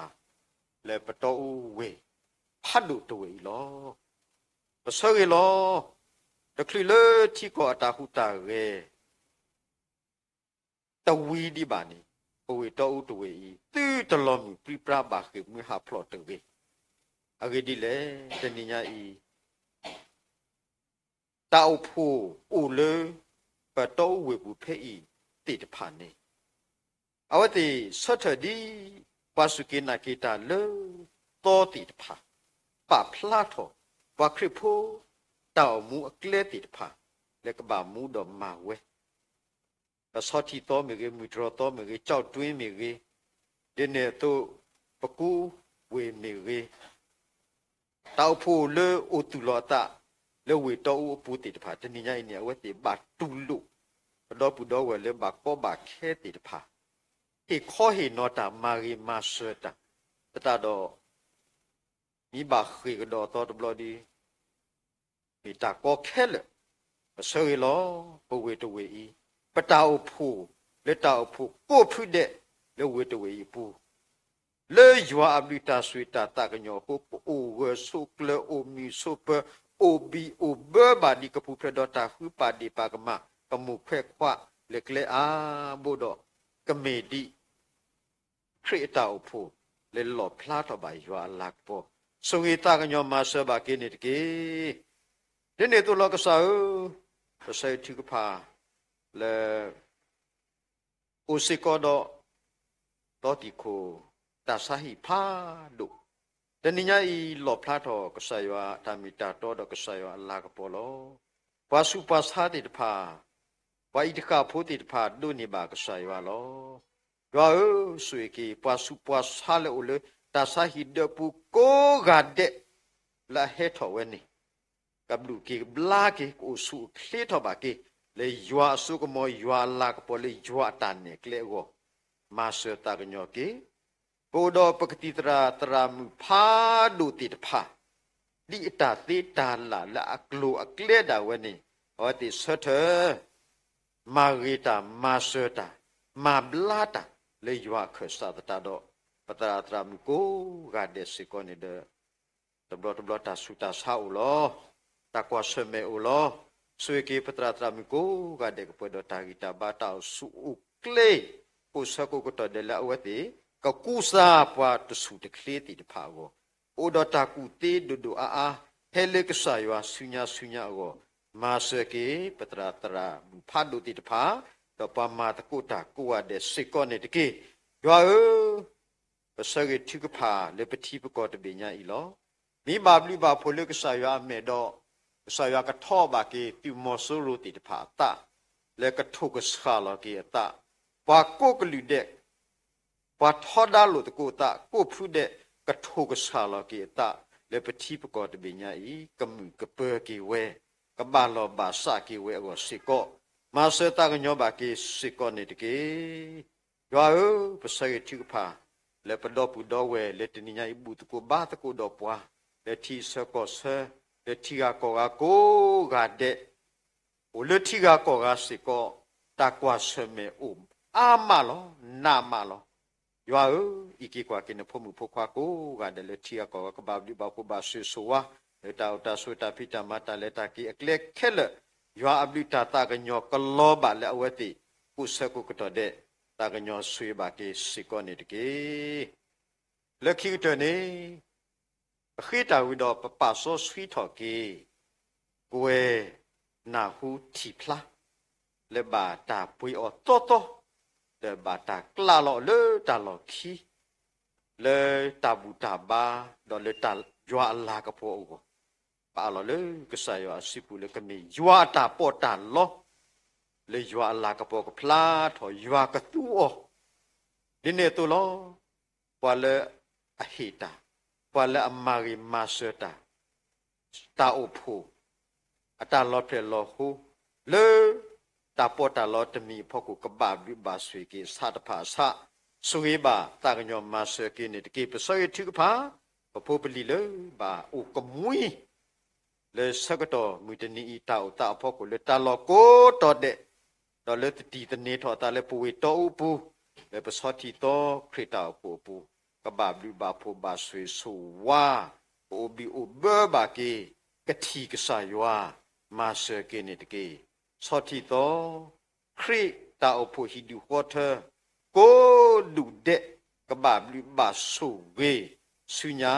လၢပတီအူဝ့ၢ်ဖးဒိၣ်တဝ့ၢ်အံၤလီၤ. ပဆၢဂ့ၤလီၤ. တချုးလၢထံကီၢ်အတၢ်ဟူးတၢ်ဂဲၤ တဝံၤဒံးဘၣ်န့ၣ်, ပဝ့ၢ်တီအူတဝ့ၢ်အံၤ သုတလီၤမုၢ်ပြံပြါဘၣ်ဃ့ၢ်မှံဟးဖျိးတဂ့ၤ. အဂ့ၢ်ဒ်လဲၣ်, တနံၤညါအံၤ တၢ်အိၣ်ဖှိၣ်အိၣ်လၢ ပတီအူဝ့ၢ်ပူၤဖဲအံၤသ့ၣ်တဖၣ်န့ၣ်, အဝဲသ့ၣ်ဆၢထၢၣ်ဒ် ပှၤစူၢ်က့ၤနာ်က့ၤတၢ်လၢသီသ့ၣ်တဖၣ် ပာ်ဖျါထီၣ် ပှၤခရံာ်ဖိ တၢ်အိၣ်မူအကျဲသ့ၣ်တဖၣ် လၢကဘၣ်မူဒီးမၤဝဲ ပဆီထံသီမ့ၢ်ဂ့ၤ, မုၢ်တြီၤသီမ့ၢ်ဂ့ၤ, ကၠီၣ်တွ့မ့ၢ်ဂ့ၤ, ဒ်န့ၣ်အသိး ပကူဝ့ၢ်မ့ၢ်ဂ့ၤ, တၢ်အိၣ်ဖှိၣ်လၢအိၣ်သူၣ်လီၤအသး လၢဝ့ၢ်တီအူအပူၤသ့ၣ်တဖၣ် တနံၤညါအံၤန့ၣ် အဝဲသ့ၣ်ဘၣ်တူၢ်လိာ် ပဒီပုၢ်ဒီဝဲၢ်လၢဘၣ်ကီဘၣ်ခဲသ့ၣ်တဖၣ် ဟ့ၣ်ခီဟ့ၣ်နီၤတၢ် မၤဂ့ၤမၤစၢၤတၢ် သတးဒီး မ့ၢ်ဘၣ်ဃ့ၢ်ကဒီးအသီတဘျီဒီး မ့ၢ်တၢ်ကီခဲလၢာ်. ပဆၢဂ့ၤလီၤ ပဝ့ၢ်တဝ့ၢ်အံၤ, ပတၢ်အိၣ်ဖှိၣ် လၢတၢ်အိၣ်ဖှိၣ်ကိးဖုဒဲး လၢဝ့ၢ်တဝ့ၢ်အံၤအပူၤ လၢယွၤအဘျုးတၢ်ဆိၣ်ဂ့ၤတၢ်သးကညီၤအဃိ ကအိၣ်ဂၢၢ်ဆိးကျၢၤ အိၣ်မုာ်ဆိးပၢၤ အိၣ်ဘံၣ်အိၣ်ဘၢဘၣ်ဒံး ကပူၤဖျဲးဒီးတၢ်ဃုပာ်ဒ့ၣ်ပာ်ကမၣ် ကမိၢ်ခွဲးခွါလၢကျဲအါဘိဒီး ကမ့ၢ်ဒ် ခရံာ်အတၢ်အိၣ်ဖှိၣ် လၢလီၣ်ဖျါထီၣ်ဘၣ်ယွၤအလၤကပီၤ ဆိၣ်ဂ့ၤသးကညီၤမၤစၢၤဘၣ်က့ၤန့ၣ်တက့ၢ်. ဒ်န့ၣ်အသိးလီၤကစၢ်ဧၢ, ပဆၢဂ့ၤထုကဖၣ် လၢ အိၣ်စ့ၢ်ကီးဒီး ဒီတံၤခိၣ်တၢ်ဆါဟံၣ်ဖးဒိၣ်, တနံၤညါအံၤ လီၣ်ဖျါထီၣ်ကစၢ်ယွၤတၢ်မ့ၢ်တၢ်တီဒီးကစၢ်ယွၤအလၤကပီၤလီၤ. ပှၤဆူးပှၤဆါသ့ၣ်တဖၣ်, ပှၤအံၤတဃၣ်ဖိသ့ၣ်တဖၣ် ဒိးန့ၢ်ဘၣ်ကစၢ်ယွၤလီၤ. ယွၤဧၢ, ဆိၣ်ဂ့ၤက့ၤ ပှၤဆူးပှၤဆါလၢအိၣ်လၢတၢ်ဆါဟံၣ်ဒၢးပူၤကိးဂၤဒဲး လၢအဟဲထီၣ်ဝဲန့ၣ် ကဘျုးက့ၤကဘျါက့ၤ ကအိၣ်ဆူၣ်အိၣ်ချ့ထီၣ်ဘၣ်က့ၤ လၢယွၤအစိကမီၤ ယွၤအလၤကပီၤ လၢယွၤအတၢ်နဲၣ်ကျဲအဂီၢ်, မၤစၢၤသးကညီၤက့ၤ ပအိၣ်ဒီးပကသံၣ်သရၣ်သရၣ်မုၣ်ဖးဒိၣ်သ့ၣ်တဖၣ်, ဒ်အတၢ်သ့တၢ်လၢ်လၢအကျိၤအကျဲဒၣ်ဝဲန့ၣ် အဝဲသ့ၣ်ဆၢထၢၣ် မၤဂ့ၤတၢ် မၤစၢၤတၢ် မၤဘျါတၢ် လၢယွၤအခၢၣ်စးသတးဒီး ပသရၣ်သရၣ်မုၣ်ကိးဂၤဒဲးစ့ၢ်ကီးန့ၣ်ဒီး တဘျီတဘျီတၢ်ဆူးတၢ်ဆါအိၣ်လီၤ. တၢ်ကွၢ်ဆၢၣ်မဲာ်အိၣ်လီၤ. ဆိၣ်ဂ့ၤက့ၤပသရၣ်သရၣ်မုၣ်ကိးဂၤဒဲး ကပှဲၤဒီးတၢ်ဂံၢ်တၢ်ဘါ တၢ်အိၣ်ဆူၣ်အိၣ်ကျဲ အိၣ်ဆၢကိးကတီၢ်ဒဲးလၢအဝဲသ့ၣ် ကကူစါပှၤတဆူၣ်တချ့သ့ၣ်တဖၣ်အဂီၢ်, အိၣ်ဒီးတၢ်ကူၣ်သ့ဒိၣ်ဒိၣ်အါအါ ဟဲလၢကစၢ်ယွၤဆူညါဆူညါအဂီၢ်, မၤစၢၤက့ၤပသရၣ်သရၣ်မုၣ်ဖးဒိၣ်သ့ၣ်တဖၣ်, ဒီးပှၤမၤသကိးတၢ်ကိးဂၤဒဲးစ့ၢ်ကီးန့ၣ်တက့ၢ်. ယွၤဧၢ, ပဆၢဂ့ၤထုကဖၣ်လၢပထံပကီၢ်တဘ့ၣ်ညါအံၤလီၤ. မ့ၢ်ဘၣ်ဘျုးဘၣ်ဖှိၣ်လၢကစၢ်ယွၤအမဲာ်ဒီး ကစၢ်ယွၤကထီၣ်ဘၣ်က့ၤသုးမီၤစိရိၤသ့ၣ်တဖၣ်အသး လၢကထိၣ်ကဆှၣ်လီၤက့ၤအသး, ပှၤကိးကလုာ်ဒဲး ပှၤထီဒါလိာ်သကိးအသး ကိးဖုဒဲး ကထိၣ်ကဆှၣ်လီၤက့ၤအသး လၢပထံပကီၢ်တဘ့ၣ်ညါအံၤ ကမုာ်ကပၢၤက့ၤဝဲ, ကဘၣ်လီၢ်ဘၣ်စးက့ၤဝဲအဂီၢ်စ့ၢ်ကီး, မၤစၢၤသးကညီၤဘၣ်က့ၤစ့ၢ်ကီးန့ၣ်တက့ၢ်. ယွၤဧၢ, ပဆၢဂ့ၤထုကဖၣ် လၢပဒီပုၢ်ဒီဝဲၢ်လၢတနံၤညါအံၤ ဘူၣ်သကိးဘါသကိးဒီးပှၤ လၢထံဆၢကီၢ်ဆၢ, လၢထံဂၤကီၢ်ဂၤကိးဂၤဒဲး အိၣ်လၢထံဂၤကီၢ်ဂၤစ့ၢ်ကီး, တၢ်ကွၢ်ဆၢၣ်မဲာ်အိၣ်အါမးလီၤ, နးမးလီၤ. ယွၤဧၢ, အံးက့ၤကွၢ်က့ၤနဖိမုၣ်ဖိခွါကိးဂၤဒဲးလၢထံဂၤကီၢ်ဂၤ ကဘၣ်ဘျုးဘၣ်ဖှိၣ်ဘၣ်ဆိၣ်ဂ့ၤဆိၣ်ဝါ လၢတၢ်အိၣ်တၢ်ဆိးတၢ်ဖံးတၢ်မၤတၢ်လဲၤတၢ်က့ၤအကျဲခဲလၢာ်, ယွၤအဘျုးတၢ်သးကညီၤကလီၤဘၣ်လၢအဝဲသ့ၣ် ကိးဆၢကိးကတီၢ်ဒဲး, သးကညီၤဆိၣ်ဂ့ၤဘၣ်က့ၤစ့ၢ်ကီးန့ၣ်တက့ၢ်. လၢခံကတၢၢ်န့ၣ် ပဃ့တၢ်ဝံၤဒီးပပာ်စီဆှံထီၣ်က့ၤ ကွဲၤနၢ်ဟူထံၣ်ဖျါ လၢဘၣ်တၢ်ပှ့ၤအီၤသီသီ, ဒီးဘၣ်တၢ်ကျးလီၤလၢတၢ်လီၢ်ခံ လၢတၢ်ဘူၣ်တၢ်ဘါ ဒီးလၢယွၤအလၤကပီၤအဂီၢ်, ပအးလီၤလၢကစၢ်ယွၤအစုပူၤလၢကမ့ၢ်ယွၤအတၢ်ပီးတၢ်လီ, လၢယွၤအလၤကပီၤကဖျါထီၣ် ယွၤကသူအီၤ, ဒ်န့ၣ်အသိးလီၤ. ပှၤလၢအဟ့ၣ်တၢ်, ပှၤလၢအမၤဂ့ၤမၤစၢၤတၢ်, တၢ်အိၣ်ဖှိၣ် အတၢ်လီၤဖျဲၣ်လီၤဟိ လၢတၢ်ပီးတၢ်လီတမံၤအဖီခိၣ် ကဘၣ်ဘျုးဘၣ်ဆိၣ်ဂ့ၤက့ၤအဆးတဖၣ်အဆး, ဆိၣ်ဂ့ၤဘၣ်သးကညီၤမၤစၢၤက့ၤန့ၣ်တက့ၢ်. ပဆၢဂ့ၤထုကဖၣ် ပဖိပလံၤလၢဘၣ်အိၣ်ကမှံ လၢဆၢကတီၢ်မုၢ်တနံၤအံၤ တၢ်အိၣ်သးအဖီခိၣ် လၢတၢ်လီၢ်ကိးတီၤဒဲး, ဒီးလၢသတံၢ်သန့ၤထီၣ်အသးလၢပဝ့ၢ်တီအူပူၤ, လၢပဆီထံၣ်သီခရံာ်တၢ်အိၣ်ဖှိၣ်အပူၤ, ကဘၣ်ဘျုးဘၣ်ဖှိၣ်ဘၣ်ဆိၣ်ဂ့ၤဆိၣ်ဝါ, ကအိၣ်ဘံၣ်အိၣ်ဘၢဘၣ်က့ၤ, ကထံၣ်ကစၢ်ယွၤ, မၤစၢၤက့ၤန့ၣ်တက့ၢ်. ဆီထံၣ်သီ ခရံာ်တၢ်အိၣ်ဖှိၣ်ဟံၣ်ဒူၣ်ဃီထၢ ကိးဒူၣ်ဒဲး ကဘၣ်ဘျုးဘၣ်ဆိၣ်ဂ့ၤ ဆူညါ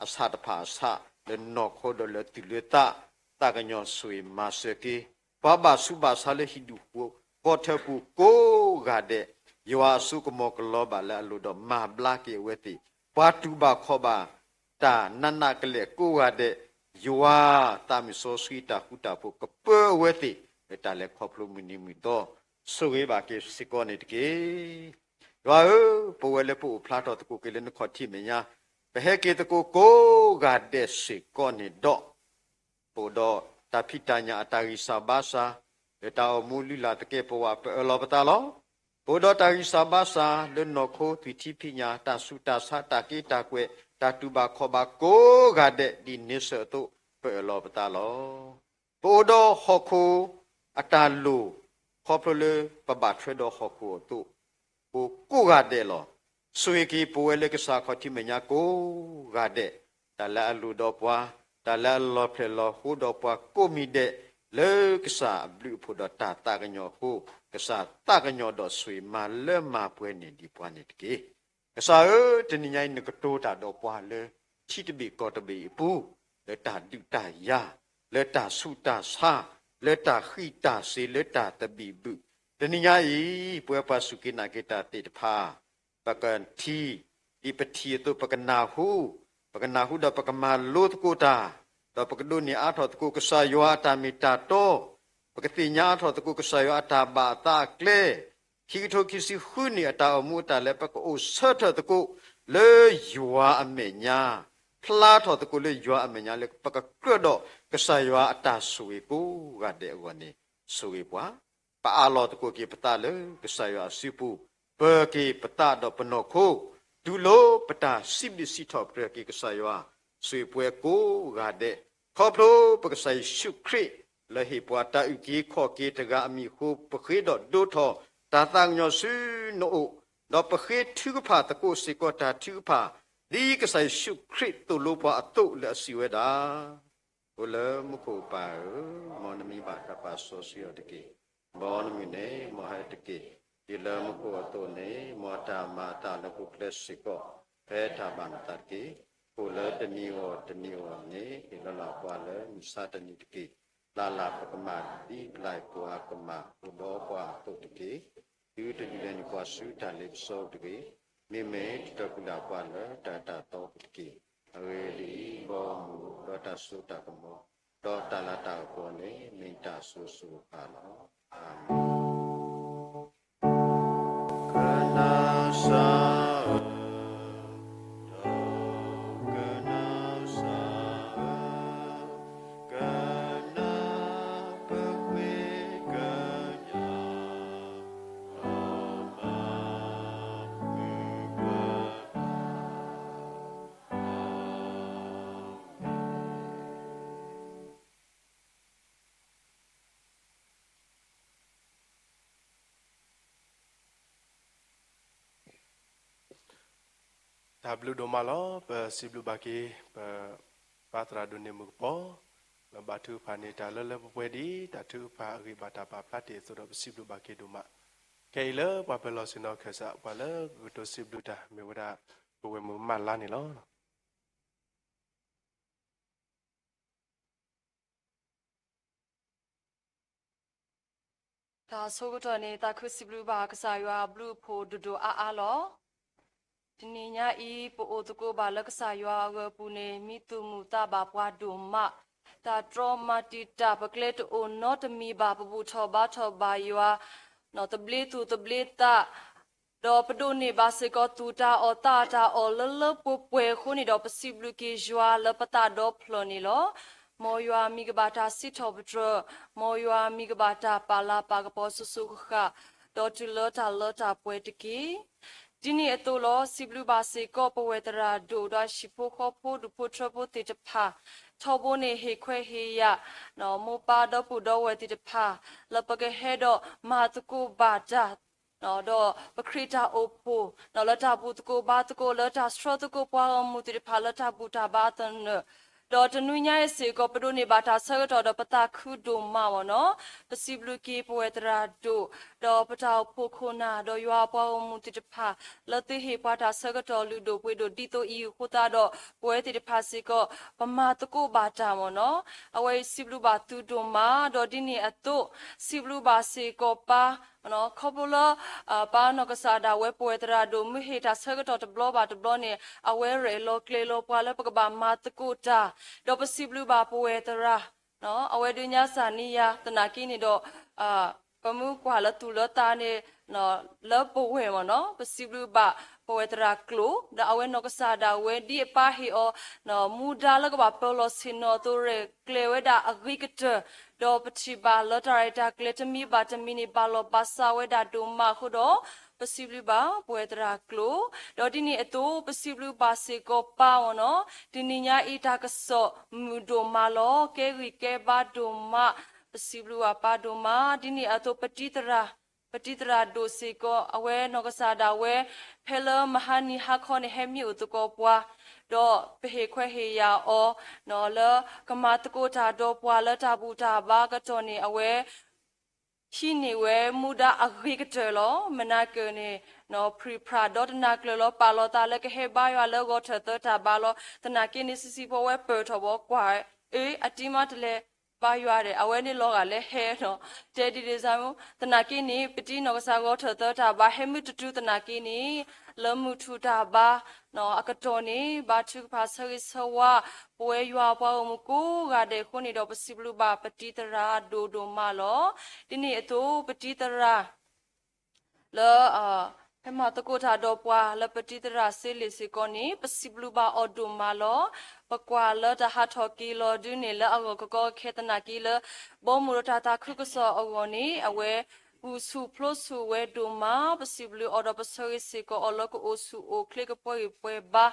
အဆးတဖၣ်အဆး လၢနီၢ်ခိဒီးလၢသူၣ်လၢသး, သးကညီၤဆိၣ်ဂ့ၤမၤစၢၤက့ၤ, ပှၤဘၣ်ဆူးဘၣ်ဆါလၢဟံၣ်ဒူၣ်ဃီထၢပူၤကိးဂၤဒဲး, ယွၤအစိကမီၤကလီၤဘၣ်လၢအလိၤဒီးမၤဘျါက့ၤအဝဲသ့ၣ်, ပှၤတူၢ်ဘၣ်ခီၣ်ဘၣ် တၢ်နးနးကလဲာ်ကိးဂၤဒဲး, ယွၤသးမုၢ်စီဆှံတၢ်ဃူတၢ်ဖိးကပၢအဝဲသ့ၣ် လၢတၢ်လဲၤခီဖျိမုၢ်နံၤမုၢ်သီ, ဆိၣ်ဂ့ၤဘၣ်က့ၤစ့ၢ်ကီးန့ၣ်တက့ၢ်. ယွၤဧၢ, ပဝဲလၢပအိၣ်ဖျါထီၣ်သကိးက့ၤလၢနခီၣ်ထံးမဲာ်ညါ, ပဟဲက့ၤသကိးကိးဂၤဒဲးစ့ၢ်ကီးန့ၣ်ဒီး, ပအိၣ်ဒီးတၢ်ဖံးတၢ်ညၣ်အတၢ်ဂံၢ်စၢ်ဘါစၢ်, လၢတၢ်အိၣ်မူလုၢ်လၢ်သကဲာ်ပဝး ပအၢၣ်လီၤပသးလီၤ. ပအိၣ်ဒီးတၢ်ဂံၢ်စၢ်ဘါစၢ် လၢနီၢ်ခိသွံၣ်ထံဖံးညၣ် တၢ်ဆူးတၢ်ဆါ တၢ်က့တၢ်ကွဲး တၢ်တူၢ်ဘၣ်ခီၣ်ဘၣ်ကိးဂၤဒဲး ဒ်န့ဆၢၣ်အသိး ပအၢၣ်လီၤပသးလီၤ. ပအိၣ်ဒီးဟီၣ်ခိၣ်အတၢ်လိၣ် ခီဖျိလၢပဘၣ်ထွဲဒီးဟီၣ်ခိၣ်အသိး ကိးဂၤဒဲးလီၤ. ဆိၣ်ဂ့ၤက့ၤပဝဲလၢကစၢ်ခီၣ်ထံးမဲာ်ညါကိးဂၤဒဲး, တၢ်လၢအလိၣ်ဒီးပှၤ, တၢ်လၢအလီၤဖျဲၣ်လီၤဟိဒီးပှၤကိးမံၤဒဲး, လၢကစၢ်အဘျုးအဖှိၣ်ဒီးတၢ်သးကညီၤအဃိ, ကစၢ်သးကညီၤဒီးဆိၣ်ဂ့ၤမၤလၢမၤပှဲၤန့ၢ်ဒံးပှၤန့ၣ်တက့ၢ်. ကစၢ်ဧၢ, တနံၤညါအံၤ နကတိၤတၢ်ဒီးပှၤလၢ ထံတဘ့ၣ်ကီၢ်တဘ့ၣ်အပူၤ, လၢတၢ်ဒုးတၢ်ယၤ, လၢတၢ်ဆူးတၢ်ဆါ, လၢတၢ်ဃံးတၢ်စ့ၤ, လၢတၢ်သဘံၣ်ဘုၣ်, တနံၤညါအံၤ ပဝဲပှၤစူၢ်က့ၤနာ်က့ၤတၢ်သ့ၣ်တဖၣ် ပကထံၣ် ဒ်ပထံၣ်အသိး ပကနၢ်ဟူ, ပကနၢ်ဟူဒီးပကမၤလိသကိးတၢ်, ဒီးပကဒိးန့ၢ်အါထီၣ်သကိးကစၢ်ယွၤအတၢ်မ့ၢ်တၢ်တီ, ပကသ့ၣ်ညါအါထီၣ်သကိးကစၢ်ယွၤအတၢ်ဘၣ်အသးအကျဲ, ခံကထိခံဆံဃုနံၣ်အတၢ်အိၣ်မူအတၢ်လဲၤ ပကအိၣ်ဆၢထၢၣ်သကိးလၢယွၤအမဲာ်ညါ, ဖျါထီၣ်သကိးလၢယွၤအမဲာ်ညါ လၢပကကြၢးဒီးကစၢ်ယွၤအတၢ်ဆိၣ်ဂ့ၤကိးဂၤဒဲးအဂီၢ်န့ၣ် ဆိၣ်ဂ့ၤပှၤ ပအးလီၤသကိးက့ၤပသးလၢကစၢ်ယွၤအစုပူၤ, ပၢၤက့ၤပသးဒီးပနီၢ်ခိ, တူၢ်လိာ်ပတၢ်စံးဘျုးစံးထီၣ်ပတြၢၤက့ၤကစၢ်ယွၤ, ဆိၣ်ဂ့ၤပှၤကိးဂၤဒဲး, ခီဖျိပကစၢ်ယ့ၣ်ၡူးခရံာ် လၢဟ့ၣ်ပှၤတၢ်အုၣ်က့ၤခီၣ်က့ၤတဂၤအမံၤအဃိ ပဃ့ဒီးဒိးထီၣ်တၢ်သးကညီၤဆူနအိၣ်, ဒီးပဃ့ထုကဖၣ်သကိးစ့ၢ်ကီးတၢ်ထုကဖၣ်, ဒ်ကစၢ်ယ့ၣ်ၡူးခရံာ်သိၣ်လိပှၤအသိးလၢအစံးဝဲဒၣ် အိၣ်လၢမူခိၣ်ပၢ်ဧၢ, မ်နမံၤဘၣ်တၢ်ပာ်စီဆှံအီၤတက့ၢ်. မ်နမုၢ်နံၤန့ၣ် မ်ဟဲတက့ၢ်. ဒ်လၢမူခိၣ်အသိးန့ၣ် မ်တၢ်မၤအသးလၢပကျဲစ့ၢ်ကီး ဟဲတၢ်ဘၣ်နသးတက့ၢ်. အိၣ်လၢတနံၤအဂီၢ်တနံၤအဂီၢ်န့ၣ် ဟ့ၣ်လီၤလၢပှၤလၢမုၢ်ဆါတနံၤတက့ၢ်. လၢ်လၢ်ပကမၤဒ်ပျၢ်ပှၤကမၤ အိၣ်ဒီးပှၤအသိးတက့ၢ်. သုတဒုးလဲၤနုာ်ပှၤဆူတၢ်လ့ပစီပူၤတဂ့ၤ. မ့မ့ၢ်တတီၢ်ပူၤလၢ်ပှၤလၢတၢ်အၢတၢ်သီပူၤတက့ၢ်. အဂ့ၢ်ဒ်အံၤ, မ်အမူဒီးတၢ်စိတၢ်ကမီၤ ဒီးတၢ်လၤတၢ်ကပီၤန့ၣ် မ့ၢ်တၢ်စိၤစိၤဃၣ်ဃၣ်လီၤ. အၤမ့ၣ်. ကနၤစၢ်ဧၢ, ကနၤစၢ်ဧၢ, ကနၢ်ပဃ့ကညး တၢ်ဘျုးဒိၣ်မးလီၤ. ပစံးဘျုးဘၣ်က့ၤ ပပၢ်သရၣ်ဒိၣ်န့ၣ်မုၣ်ကပီၤ လၢဘၣ်ထုကဖၣ်န့ၢ်တၢ်လၢလၢပှဲၤပှဲၤ ဒ်တၢ်ထုကဖၣ်အဂ့ၢ်ဘၣ်တၢ်ပာ်ဖျါတ့ၢ်အသိးဒီး ပစံးဘျုးဘၣ်က့ၤဒိၣ်မး. ခဲအံၤလၢပှၤပၢၤလီၢ်ဆ့ၣ်နီၤခၢၣ်စး ပှၤလၢကကတိၤစံးဘျုးတၢ် မ့ၢ်ဝဲဒၣ် ပဝဲၢ်မုၣ်မၢ်လါန့ၣ်လီၤ. တၢ်ဆိကတၢၢ်န့ၣ် သးခုစံးဘျုးဘၣ်ကစၢ်ယွၤအဘျုးအဖှိၣ်ဒိၣ်ဒိၣ်အါအါလီၤ. တနံၤညါအံၤ ပအိၣ်သကိးဘၣ်လၢကစၢ်ယွၤအဂီၤပူၤန့ၣ် မံသူၣ်မုာ်သးဘၣ်ပှၤဒိၣ်မး, တၢ်တြီမၤတံာ်တာ်ပကျဲတအိၣ်နီတမံၤဘၣ်, ပဘူၣ်ထီၣ်ဘါထီၣ်ဘၣ်ယွၤ သဘျ့သူၣ်သဘျ့သး ဒီးပဒိးန့ၢ်ဘၣ်စ့ၢ်ကီးသူၣ်တၢ်အီၣ်သးတၢ်အီၣ်လၢလၢပှဲၤပှဲၤအဃိန့ၣ်ဒီး ပစံးဘျုးက့ၤယွၤလၢပသးဒီဖျၢၣ်န့ၣ်လီၤ. မ်ယွၤမံၤကဘၣ်တၢ်စံးထီၣ်ပတြၢၤ, မ်ယွၤမံၤကဘၣ်တၢ်ပာ်လၤပာ်ကပီၤစိၤစိၤဃၣ်ဃၣ်, ဒီးတုၤလၢတၢ်လၢတၢ်ပှဲၤတက့ၢ်. ဒ်န့ၣ်အသိးလီၤ. စံးဘျုးဘၣ်စ့ၢ်ကီးပဝဲသရၣ်ဒိၣ်ဒီးဟံၣ်ဖိဃီဖိဒူၣ်ဖိထၢဖိသ့ၣ်တဖၣ်, ထီဘိန့ၣ်ဟ့ၣ်ခွဲးဟ့ၣ်ယာ် မိၢ်ပၢ်ဒီပုၢ်ဒီဝဲၢ်သ့ၣ်တဖၣ် လၢပကဟဲဒီးမၤသကိးဘၣ်တၢ် ဒီးပခရံာ်တၢ်အိၣ်ဖှိၣ် လၢတၢ်ဘူၣ်သကိးဘါသကိး လၢတၢ်ဆှၢသကိးပှၤဂီၢ်မုၢ်သ့ၣ်တဖၣ်လၢတၢ်ဘူၣ်တၢ်ဘါအသနၢၣ်, ဒီးတနွံညါအံၤစ့ၢ်ကီး ပဒိးန့ၢ်ဘၣ်တၢ်ဆၢကတီၢ်ဒီးပသးခုဒိၣ်မးမ့ၢ်နီၤ. ပစံးဘျုးက့ၤပဝဲသရၣ်ဒိၣ် ဒီးပတၢ်အိၣ်ဖှိၣ်ခိၣ်နၢ် ဒီးယွၤအပှၤဂီၢ်မုၢ်သ့ၣ်တဖၣ် လၢသုဟ့ၣ်ပှၤတၢ်ဆၢကတီၢ်လုၢ်ဒိၣ်ပှ့ၤဒိၣ်ဒ်သိးအံၤအဃိသတးဒီး ပဝဲသ့ၣ်တဖၣ်စ့ၢ်ကီး ပမၤသကိးဘၣ်တၢ်မ့ၢ်နီၤ. အဝဲအံၤစံးဘျုးဘၣ်သုဒိၣ်မး ဒီးဒ်န့ၣ်အသိး စံးဘျုးဘၣ်စ့ၢ်ကီးပၢ် ခီဖျိလၢ ပၢ်နီၢ်ကစၢ်ဒၣ်ဝဲပဝဲသရၣ်ဒိၣ် မ့ၢ်ဟ့ၣ်တၢ်ဆၢကတီၢ်တဘျီဘၣ်တဘျီန့ၣ် အဝဲရဲၣ်လီၤကျဲၤလီၤပှၤလၢပကဘၣ်မၤသကိးတၢ်, ဒီးပစံးဘျုးဘၣ်ပဝဲသရၣ် အဝဲဒုးညါစၢ်န့ၢ်ယၤသနာ်က့န့ၣ်ဒီး ပမ့ၢ်ကွၢ်လၢသူၣ်လၢသးန့ၣ် လၢပဝဲၢ်မ့ၢ်နီၤ ပစံးဘျုးဘၣ်ပဝဲသရၣ်ကျိာ် ဒီးအဝဲနီၢ်ကစၢ်ဒၣ်ဝဲ ဒ်အပၢ်ဟ့ၣ်အီၤ မူဒါလၢကဘၣ်ပၢၤလီၢ်ဆ့ၣ်နီၤအသိး ရဲၣ်ကျဲၤဝဲဒၣ်အဂ့ၤကတၢၢ်, ဒီးပထံၣ်ဘၣ်လၢတၢ်ရဲၣ်တၢ်ကျဲၤတမံၤဘၣ်တမံၤန့ၣ် ဘၣ်လီၢ်ဘၣ်စးဝဲဒၣ်ဒိၣ်မးအဃိဒီး ပစံးဘျုးဘၣ်ပဝဲသရၣ်ကျိာ်, ဒီးဒ်န့ၣ်အသိး ပစံးဘျုးဘၣ်စ့ၢ်ကီးပၢ်မ့ၢ်နီၤ တနံၤညါအံၤတၢ်ကစီၣ်မုာ်ဒိၣ်မးလီၤ ကဲဂံၢ်ကဲဘါဒိၣ်မး, ပစံးဘျုးဘၣ်ပၢ်ဒိၣ်မး ဒ်န့ၣ်အသိး ပတံၤသရၣ် ပတံၤသရၣ်ဒိၣ်စ့ၢ်ကီး အဝဲနီၢ်ကစၢ်ဒၣ်ဝဲ ဖဲလၢမဟါနံၤဟါခီန့ၣ် ဟဲမံအိၣ်သကိးပှၤ, ဒီးပဟ့ၣ်ခွဲးဟ့ၣ်ယာ်အီၤ လၢကမၤသကိးတၢ်ဒီးပှၤလၢတၢ်ဘူၣ်တၢ်ဘါအကတီၢ်န့ၣ် အဝဲ ဟံးန့ၢ်ဝဲမူဒါအဂ့ၤကတၢၢ်လီၤ. မနၤကၢၢ်န့ၣ် ဖြံၣ်ဖြါဒီးတနၢ်ကျၢၤလီၤ ပာ်လီၤသးလၢကဟဲဘါယွၤလၢဂီၤထၢၣ်သၢတၢ်ဘါလီၤ. သနာ်က့န့ၣ် စံးစံးဖိဝဲပၢၢ်ထီၣ်ဘီကွၢ် အ့ အတံၤမးတလဲၤဘါယွၤဒီး အဝဲန့ၣ်လီၤဂာ်လၢဟဲနီၤ တဲဒ်န့ၣ်စ့ၢ်မ့ၢ် သနာ်က့န့ၣ် ပတံၤနီၢ်ကစၢ်ဂီၤထၢၣ်သၢတၢ်ဘါ ဟဲမုၢ်တတုၤသနာ်က့န့ၣ် လၢမုၢ်ထူၣ်တၢ်ဘါ အကတီၢ်န့ၣ် ဘါထုကဖၣ်ဆၢဂ့ၤဆၢဝါ ပဝဲယွၤအပှၤဂီၢ်မုၢ်ကိးဂၤဒဲးအဃိန့ၣ်ဒီး ပစံးဘျုးဘၣ်ပတံၤသရၣ်ဒိၣ်ဒိၣ်မးလီၤ. ဒ်န့ၣ်အသိး ပတံၤသရၣ် လၢ ဟဲမၤသကိးတၢ်ဒီးပှၤလၢပတံၤသရၣ်စ့လ့ၣ်စ့ၢ်ကီးန့ၣ် ပစံးဘျုးဘၣ်အီၤဒိၣ်မးလီၤ. ပကွၢ်လၢတၢ်ဟးထီၣ်က့ၤလီၤဒုးန့ၣ် လၢအဂီၢ်ကကီခဲသနာ်က့လၢ ဘီမုၢ်ဒီးတၢ်သးခုကစီၣ်အဂီၢ်န့ၣ် အဝဲ ဂုာ်ဆူၣ်ဖျိဆူၣ်ဝဲဒိၣ်မး ပစံးဘျုးအီၤဒီးပဆၢဂ့ၤစ့ၢ်ကီးအီၤလၢကအိၣ်ဆူၣ်အိၣ်ချ့ကပှဲၤဂံၢ်ပှဲၤဘါ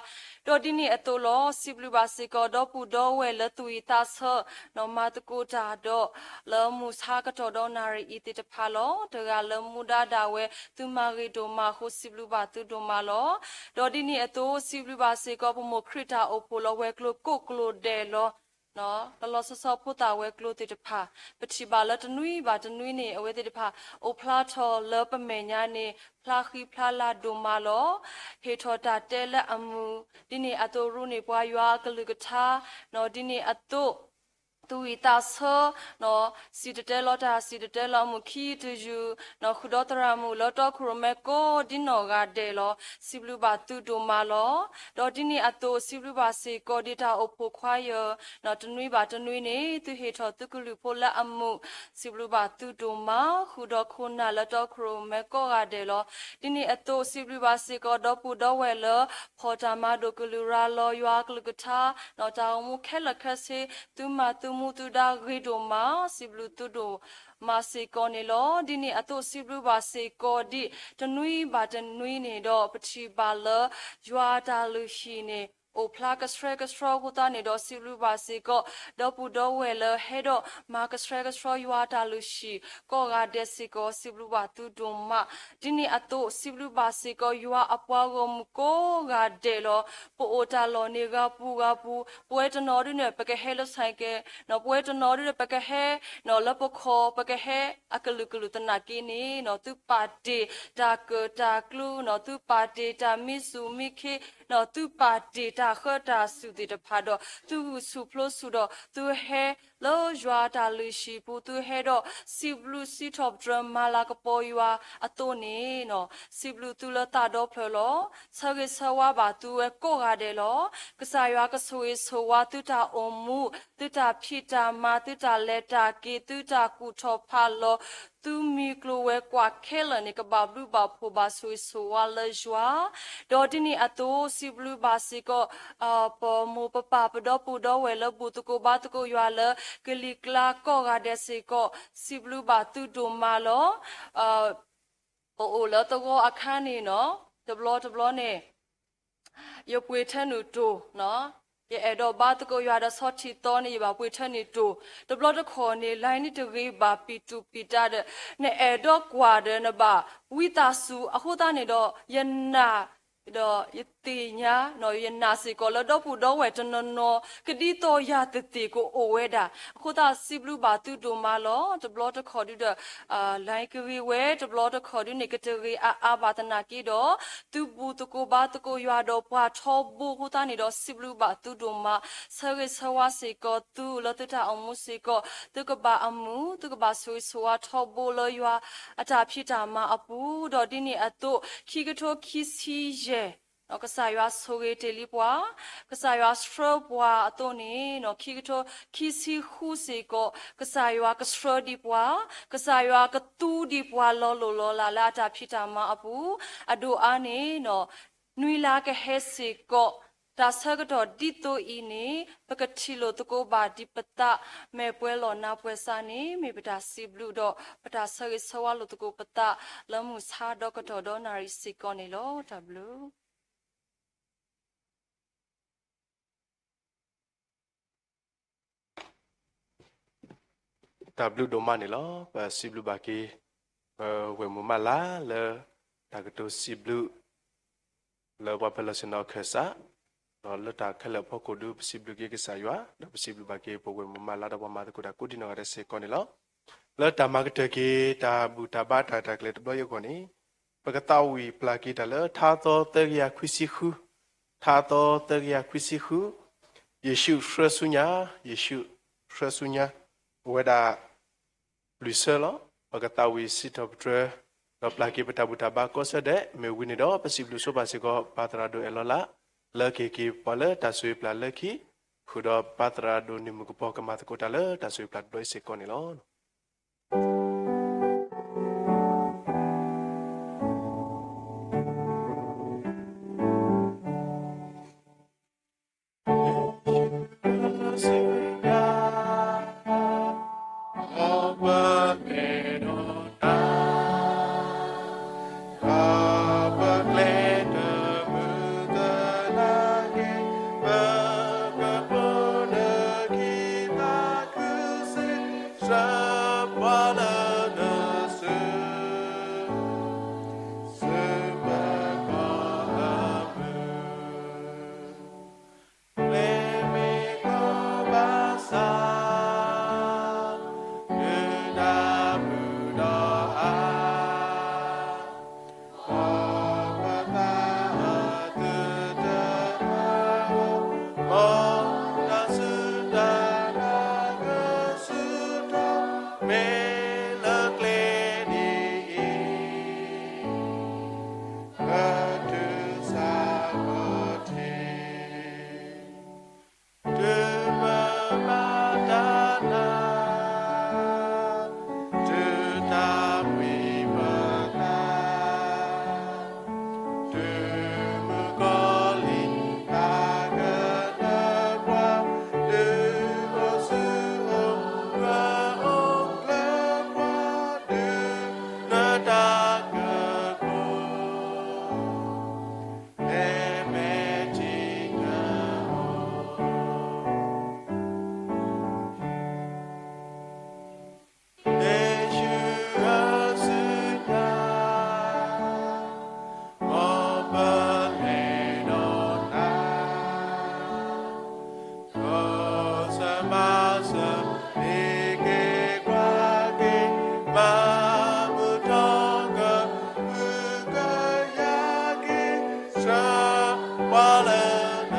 ဒီးဒ်န့ၣ်အသိးလီၤ. စံးဘျုးဘၣ်စ့ၢ်ကီးဒီပုၢ်ဒီဝဲၢ်လၢသူၣ်ဝံၣ်သးဆၢ နီၢ်မၤသကိးတၢ်ဒီး လၢမုၢ်ဆါကတီၢ်ဒီးနၣ်ရံၣ်အံၤသ့ၣ်တဖၣ်လီၤ. တဂၤလၢမူဒါဒၣ်ဝဲ သုမၤဂ့ၤဒိၣ်မးအဃိ စံးဘျုးဘၣ်သုဒိၣ်မးလီၤ. ဒီးဒ်န့ၣ်အသိး စံးဘျုးဘၣ်စ့ၢ်ကီး ပမိၢ်ခရံာ်တၢ်အိၣ်ဖှိၣ်လၢဝဲၤကျိၤကိးကျိၤဒဲးလီၤ. လီၤလီၤဆီဆီဖိသၣ်ဝဲၤကျိၤသ့ၣ်တဖၣ် ပထံၣ်ဘၣ်လၢတနွံဘၣ်တနွံန့ၣ် အဝဲသ့ၣ်တဖၣ် အိၣ်ဖျါထီၣ်လၢပမဲာ်ညါန့ၣ် ဖျါဃံဖျါလၤဒိၣ်မးလီၤ. ဟ့ၣ်ထီၣ်တၢ်တဲလၢအမုာ် ဒ်န့ၣ်အသိးရူန့ၢ်ပှၤယွၤအကလုၢ်ကထါ ဒ်န့ၣ်အသိး သူၣ်ဝံၣ်သးဆၢ စံၣ်တဲၤတဲလီၤတၢ်စံၣ်တဲၤတဲလီၤအမုာ်ခံတယုၢ် ဃုာ်ဒီးသရၣ်မုၣ်လၢတီခိၣ်ရိၣ်မဲကိးဒ်နီၢ်ဂၤဒဲးလီၤ. စံးဘျုးဘၣ်သုဒိၣ်မးလီၤ. ဒီးဒ်န့ၣ်အသိး စံးဘျုးဘၣ်စ့ၢ်ကီးဒ်တၢ်အိၣ်ဖှိၣ်ခွါယၢၢ် တနွံဘၣ်တနွံန့ၣ် သုဟ့ၣ်ထီၣ်သုကလုၢ်ဖိလၢအမုာ် စံးဘျုးဘၣ်သုဒိၣ်မး ဃုာ်ဒီးခိၣ်နၢ်လၢတီခိၣ်ရိၣ်မဲကိးဂၤဒဲးလီၤ. ဒ်န့ၣ်အသိး စံးဘျုးဘၣ်စ့ၢ်ကီးဒီပုၢ်ဒီဝဲၢ်လၢ ဖီၣ်တၢ်မၤဒိၣ်ကလုၢ်ရၤလီၤယွၤအကလုၢ်ကထါ တၢ်အိၣ်မူခဲလၢာ်ခဲဆ့ သုမၤသုမူသုဒါဂ့ၤဒိၣ်မး စံးဘျုးသုဒိၣ်မးစ့ၢ်ကီးန့ၣ်လီၤ. ဒ်န့ၣ်အသိး စံးဘျုးဘၣ်စ့ၢ်ကီးဒ်တနွံဘၣ်တနွံန့ၣ်ဒီး ပထံၣ်ဘၣ်လၢ ယွၤအတၢ်လုၢ်ဟံၣ်န့ၣ် အိၣ်ဖျါကဆှဲကဆှီအဃိသတးန့ၣ်ဒီး စံးဘျုးဘၣ်စ့ၢ်ကီး ဒီပုၢ်ဒီဝဲၢ်လၢဟဲဒီးမၤကဆှဲကဆှီယွၤအတၢ်လုၢ်ဟံၣ် ကိးဂၤဒဲးစ့ၢ်ကီး စံးဘျုးဘၣ်သုဒိၣ်မး ဒ်န့ၣ်အသိး စံးဘျုးဘၣ်စ့ၢ်ကီးယွၤအပှၤဂီၢ်မုၢ်ကိးဂၤဒဲးလီၤ. ပအိၣ်တၢ်လီၢ်န့ၣ်ဂၤပူၤဂၤပူၤ ပဝဲတနီၤဒုန့ၣ် ပကဟဲလၢ ဆိုင်ကယ် ပဝဲတနီၤဒုန့ၣ် ပကဟဲ လၢပခီၣ် ပကဟဲအကလုာ်ကလုာ်သနာ်က့န့ၣ် သုပာ်တ့ၢ်တၢ်ကၢၣ်တၢ်ကျူ သုပာ်တ့ၢ်တၢ်မံဆူၣ်မံခ့ သုပာ်တ့ၢ်တၢ်ဃၢတၢ်စူၣ်သ့ၣ်တဖၣ်ဒီး သုဂုာ်ဆူၣ်ပျိဆူၣ်ဒီး သုဟဲလၢယွၤအတၢ်လုၢ်ဟံၣ်ပူၤ သုဟဲဒီးစံးဘျုးစံးထီၣ်ပတြၢၤမၤလၤကပီၤယွၤအသိးန့ၣ် စံးဘျုးသုလၢသးဒီဖျၢၣ်လီၤ. ဆၢဂ့ၤဆၢဝါဘၣ်သုဝဲကိးဂၤဒဲးလီၤ. ကစၢ်ယွၤကဆိၣ်ဂ့ၤဆိၣ်ဝါသုတၢ်အိၣ်မူ သုတၢ်ဖံးတၢ်မၤ သုတၢ်လဲၤတၢ်က့ၤ သုတၢ်ကူၣ်ထီၣ်ဖးလီၤ သုမံၤကျိၤဝဲၤကွာ်ခဲလၢာ်န့ၣ် ကဘၣ်ဘျုးဘၣ်ဖှိၣ်ဘၣ်ဆိၣ်ဂ့ၤဆိၣ်ဝါလၢယွၤ ဒီးဒ်န့ၣ်အသိး စံးဘျုးဘၣ်စ့ၢ်ကီး ပမိၢ်ပပၢ်ပဒီပုၢ်ဒီဝဲၢ်လၢဘူၣ်သကိးဘါသကိးယွၤလၢ ကလံၤကျါကိးဂၤဒဲးစ့ၢ်ကီး စံးဘျုးဘၣ်သုဒိၣ်မးလီၤ. ပအိၣ်လၢသဝီအခါန့ၣ်နီၤ တဘျီတဘျီန့ၣ် ယပှ့ၤထဲနုာ်တိၢ်, ယအဲၣ်ဒိးဘါသကိးယွၤဒီးဆီထံးသီန့ၣ် ယဘၣ်ပှ့ၤထဲနုာ်တိၢ်, တဘျီတခီၣ်န့ၣ် လိုင်းန့ၣ်တဂ့ၤဘၣ်ပံာ်တူာ်ပံာ်တာ်ဒီး နအဲၣ်ဒိးကွၢ်ဒီးနဘၣ်ဝံသးစူၤအဃိသတးန့ၣ်ဒီး ယနာ် ဒီးယသ့ၣ်ညါ ယနာ်စ့ၢ်ကီးလၢဒီပုၢ်ဒီဝဲၢ်တနီၤနီၤ ကဒ်သိးယၤသ့ၣ်သ့ၣ်ကအိၣ်ဝဲဒၣ် အဃိသတးစံးဘျုးဘၣ်သုဒိၣ်မးလီၤ. တဘျီတခီၣ်ဒုဒီး လိုင်းကဂ့ၤဝဲ တဘျီတခီၣ်ဒုန့ၣ် ကတဂ့ၤအါအါဘၣ်သနာ်က့ဒီး သုဘူၣ်သကိးဘါသကိးယွၤဒီးပှၤထီဘိအဃိသတးန့ၣ်ဒီး စံးဘျုးဘၣ်သုဒိၣ်မး ဆၢဂ့ၤဆၢဝါစ့ၢ်ကီးသုလၢသုတၢ်အိၣ်မူစ့ၢ်ကီး သုကဘၣ်အမုာ် သုကဘၣ်ဆိၣ်ဂ့ၤဆိၣ်ဝါထီဘိလၢယွၤအတၢ်ဖံးတၢ်မၤအပူၤ ဒီးဒ်န့ၣ်အသိး ခံကထိခံဆံယဲၢ် ကစၢ်ယွၤဆိၣ်ဂ့ၤတ့ၢ်လံပှၤ, ကစၢ်ယွၤဆှၢပှၤအသိးန့ၣ် ခံကထိခံဆံဃုစ့ၢ်ကီး ကစၢ်ယွၤကဆှၢဒံးပှၤ, ကစၢ်ယွၤကသူဒံးပှၤလီၤလိၢ်လီၤလးလၢအတၢ်ဖံးတၢ်မၤအပူၤ, အဒိၣ်အါန့ၣ် နွံလါကဟဲစ့ၢ်ကီး တၢ်ဆၢကတီၢ်ဒ်သိးအံၤန့ၣ် ပကထံၣ်လိာ်သကိးဘၣ်ဒံးပသး မဲာ်ပှဲၤလီၢ်နါပှဲၤစးန့ၣ် မ့ၢ်ပတၢ်စံးဘျုးဒီး ပတၢ်ဆၢဂ့ၤဆၢဝါလိာ်သကိးပသး လၢမုၢ်ဆါဒီကတီၢ်ဒီနၣ်ရံၣ်စ့ၢ်ကီးန့ၣ်လီၤ. တၢ်ဘျုး တၢ်ဘျုးဒိၣ်မးန့ၣ်လီၤ. ပစံးဘျုးဘၣ်က့ၤ ပဝဲၢ်မုၢ်မးလၢ်လၢ တၢ်ကတိၤစံးဘျုး လၢပှၤပၢၤလီၢ်ဆ့ၣ်နီၤခၢၣ်စး, ဒီးလၢတၢ်ခဲလၢာ်အဖီခိၣ်ဒု ပစံးဘျုးက့ၤကစၢ်ယွၤ, ဒီးပစံးဘျုးဘၣ်က့ၤပဝဲၢ်မုၢ်မးလၢ်ဒီးပှၤမၤသကိးတၢ်ကိးဒ်နီၢ်ဂၤဒဲးစ့ၢ်ကီးန့ၣ်လီၤ. လၢတၢ်မၤကတၢၢ်က့ၤ တၢ်ဘူၣ်တၢ်ဘါတၢ်ရဲၣ်တၢ်ကျဲၤတဘျီအံၤအဂီၢ်န့ၣ်, ပကသးဝံၣ်ပျၢ်က့ၤတၢ်လၢထါသီသၢကယၤခွံဆံဃု, ထါသီသၢကယၤခွံဆံဃု, ယ့ၣ်ၡူးဆှၢဆူညါ, ယ့ၣ်ၡူးဆှၢဆူညါ, အဝဲဒၣ် လွံၢ်ဆၢလီၤ. ပကသးဝံၣ်စံးထီၣ်ပတြၢၤ ဒီးပျၢ်က့ၤပတၢ်ဘူၣ်တၢ်ဘါကိးဆၢဒဲး မ့ၢ်ဝံၤန့ၣ်ဒီး ပစံးဘျုးဆိပာ်စ့ၢ်ကီး ပၢ်သရၣ်ဒိၣ်အဲၣ်လီၤလး လၢကဟ့ၣ်က့ၤပှၤလၢတၢ်ဆိၣ်ဂ့ၤပျၢ်လၢခံ, ဃုာ်ဒီးပၢ်သရၣ်ဒိၣ်န့ၢ်မုၢ်ကပီၤ ကမၤသကိးတၢ်လၢတၢ်ဆိၣ်ဂ့ၤပျၢ်တဘျီအံၤစ့ၢ်ကီးန့ၣ်လီၤ. ပှၤလၢ ပှၤလၢန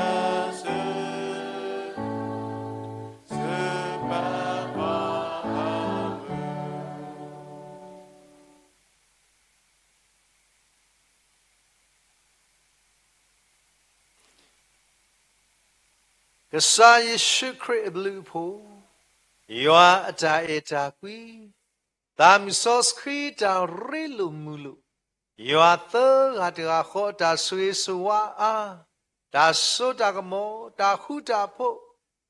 စု စုပၢၤပှၤအမုၢ် ကစၢ်ယ့ၣ်ၡူးခရံာ်အဘျုးအဖှိၣ်, ယွၤအတၢ်အဲၣ်တၢ်ကွံ, သးမုၢ်စီဆှံတၢ်ရ့လိာ်မုာ်လိာ်, ယွၤသၢဂၤတဂၤဃီအတၢ်ဆိၣ်ဂ့ၤဆိၣ်ဝါအါ, တၢ်စိတၢ်ကမီၤ, တၢ်ဃူတၢ်ဖိး,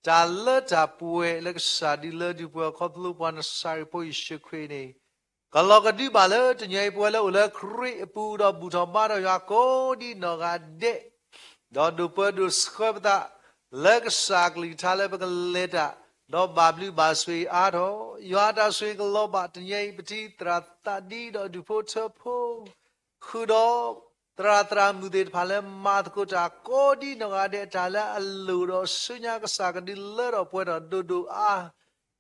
တၢ်လၢတၢ်ပှဲၤလၢကစၢ်ဒုးလၢဒုးပှဲၤအခီဖျိပှၤနစၤရ့းဖိယ့ၣ်ၡူးခရံာ်န့ၣ် ကလီၤကဒုဘၣ်လၢတနံၤအံၤ ပဝဲလၢအိၣ်လၢခရံာ်အပူၤ ဒီးဘူၣ်ထီၣ်ဘါထီၣ်ယွၤကိးဒ်နီၢ်ဂၤဒဲး, ဒီးဒိၣ်ပၢဒိၣ်ဆှၢပသး လၢကစၢ်အကလုၢ်ကထါလၢပကလဲၤတၢ်, ဒီးဘၣ်ဘျုးဘၣ်ဆိၣ်ဂ့ၤအါထီၣ်, ယွၤအတၢ်ဆိၣ်ဂ့ၤကလီၤဘၣ်တနံၤအံၤ ပထံၣ်သရၣ်သးဒံဒီးဒူၣ်ဖိထၢဖိ ဃုာ်ဒီး သရၣ်သရၣ်မုၣ်သ့ၣ်တဖၣ်လၢမၤသကိးတၢ်ကိးဒ်နီၢ်ဂၤဒဲး တၢ်လၢအလိၣ်ဒီးဆူညါကစၢ်ကဒုးလၢထီၣ်ပှဲၤထီၣ်ဒိၣ်ဒိၣ်အါ,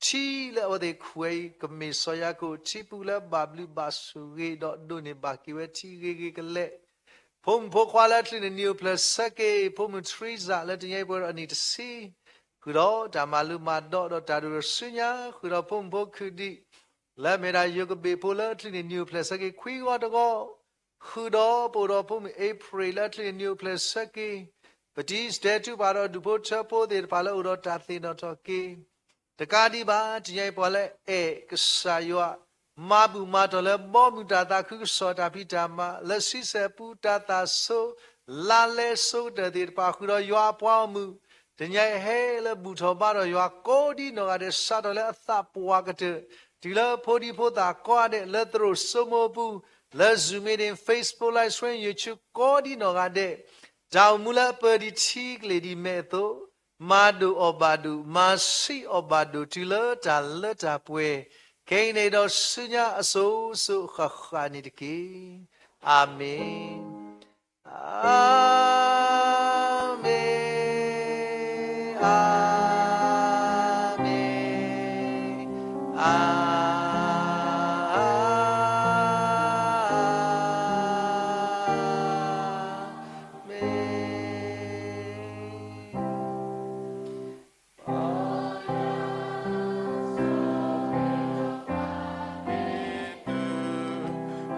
ထံလၢအဝဲသ့ၣ်ခွဲးအံၤ ကမ့ၢ်စီၤယၤကိာ်ထံပူၤလၢဘၣ်ဘျုးဘၣ်ဆိၣ်ဂ့ၤဒီးဒိးန့ၢ်ဘၣ်က့ၤဝဲထံဂ့ၤဂ့ၤကလဲာ် ဖိမုၣ်ဖိခွါလၢအချုးန့ၢ်နံၣ်အိၣ်ဖျဲၣ်ဆၢက့ၤ ဖိမုၣ်ထရံစၣ်လၢတနံၤအံၤပှဲၤဒီးအနံၣ်တဆံ, ဃုာ်ဒီးတၢ်မၤလိမၤဒိးဒီးတၢ်ဒိၣ်ဒီးဆူညါ ဃုာ်ဒီးဖိမုၣ်ဖိခုၣ်ဒံး လၢအမ့ၢ်ဒၣ်ယိၤကဘ့ၣ်ဖိလၢအချုးန့ၢ်နံၣ်အိၣ်ဖျဲၣ်ဆၢက့ၤခွံဂီၤတဂီၤ, ဃုာ်ဒီးပအိၣ်ဒီးဖိမုၣ်အ့ဖြ့ၣ်လၢအချုးန့ၢ်နံၣ်အိၣ်ဖျဲၣ်ဆၢက့ၤ, ပတံၤတဲာ်တူၢ်ဘၣ်ဒီးဒူၣ်ဖိထၢဖိသ့ၣ်တဖၣ်လၢအအိၣ်ဒီးတၢ်သ့ၣ်နီၣ်ထီၣ်က့ၤ တကးဒံးဘၣ် တနံၤအံၤပှၤလၢအဲၣ်ကစၢ်ယွၤ, မၤဘူၣ်မၤတီၢ်လၢဘီမုၢ်တၢ်သးခုကစီၣ်တၢ်ဖံးတၢ်မၤ လၢဆံဆဲၣ်ပူတၢ်သးဆိ, လါလဲဆိကတၢၢ်သ့ၣ်တဖၣ် ဃုာ်ဒီးယွၤအပှၤဂီၢ်မုၢ်, တနံၤအံၤဟဲလၢဘူၣ်ထီၣ်ဘါထီၣ်ယွၤကိးဒ်နီၢ်ဂၤဒဲး စးထီၣ်လၢအသးပှၢ်ကတၢၢ်, တုၤလၢဖိဒံဖိသၣ်ကိးဂၤဒဲး လၢသရိာ်စိမိၢ်ပူၤ, လၢ Zoom meeting, Facebook live stream, YouTube ကိးဒ်နီၢ်ဂၤဒဲး တၢ်အိၣ်မူလၢအပၢဒ်ထံကလ့ၢ်ဒ်မဲးအသိး, မၤဒိၣ်အီၣ်ဘၣ်ဒိၣ်, မၤဆံးအီၣ်ဘၣ်ဒိၣ် တုၤလၢတၢ်လၢတၢ်ပှဲၤ, ခဲအံၤန့ၣ်ဒီးဆူညါအစိၤစိၤဃၣ်ဃၣ်န့ၣ်တက့ၢ်. အၤမ့ၣ်, အၤမ့ၣ်, အၤမ့ၣ်, အၤ မ့ၢ်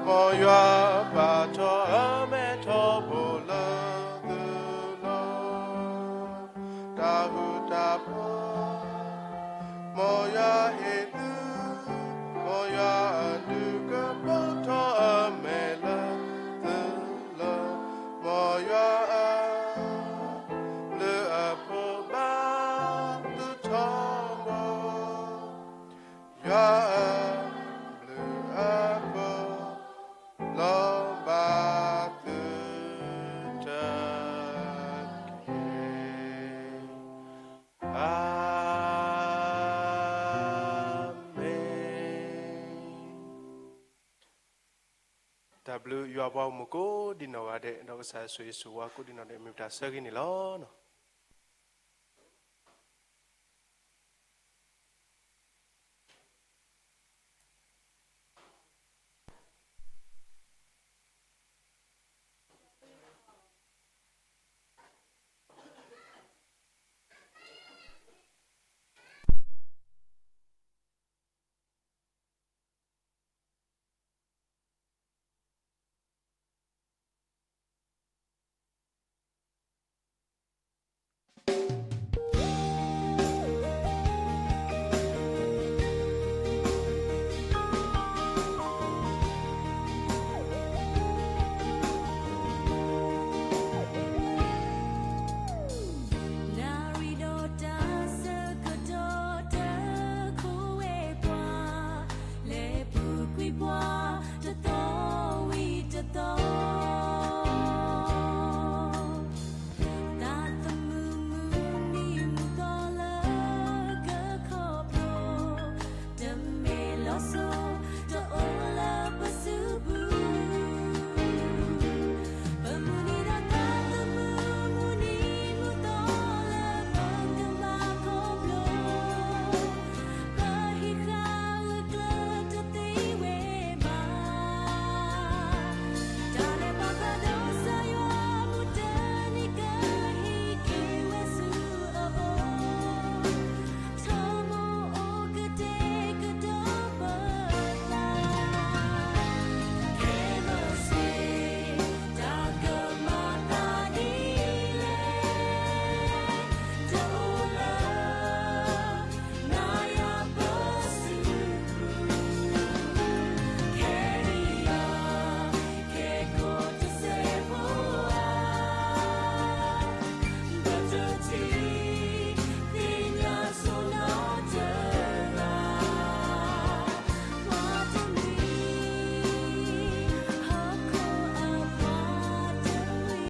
မ်ယွၤပာ်ထီၣ်အမဲာ်ထီဘိလၢသုလီၢ် တၢ်ဃူတၢ်ဖိး, မ်ယွၤဟ့ၣ်သု, မ်ယွၤအဒုးကပီၤထီၣ်အမဲာ်လၢသုလီၢ်, မ်ယွၤအ ဘျုးအဖှိၣ်ဘၣ်သုထီဘိ, ယွၤအ ဘျုးအဖှိၣ် လီၤဘၣ်သုတက့ၢ်. အၤ မ့ၢ်. တၢ်ဘျုးယွၤပှၤဂီၢ်မုၢ်ကိးဒ်နီၢ်ဂၤဒဲး ဒီးကစၢ်ယွၤဆိၣ်ဂ့ၤဆိၣ်ဝါကိးဒ်နီၢ်ဂၤဒဲး မ့ၢ်ပတၢ်ဆၢဂ့ၤန့ၣ်လီၤ.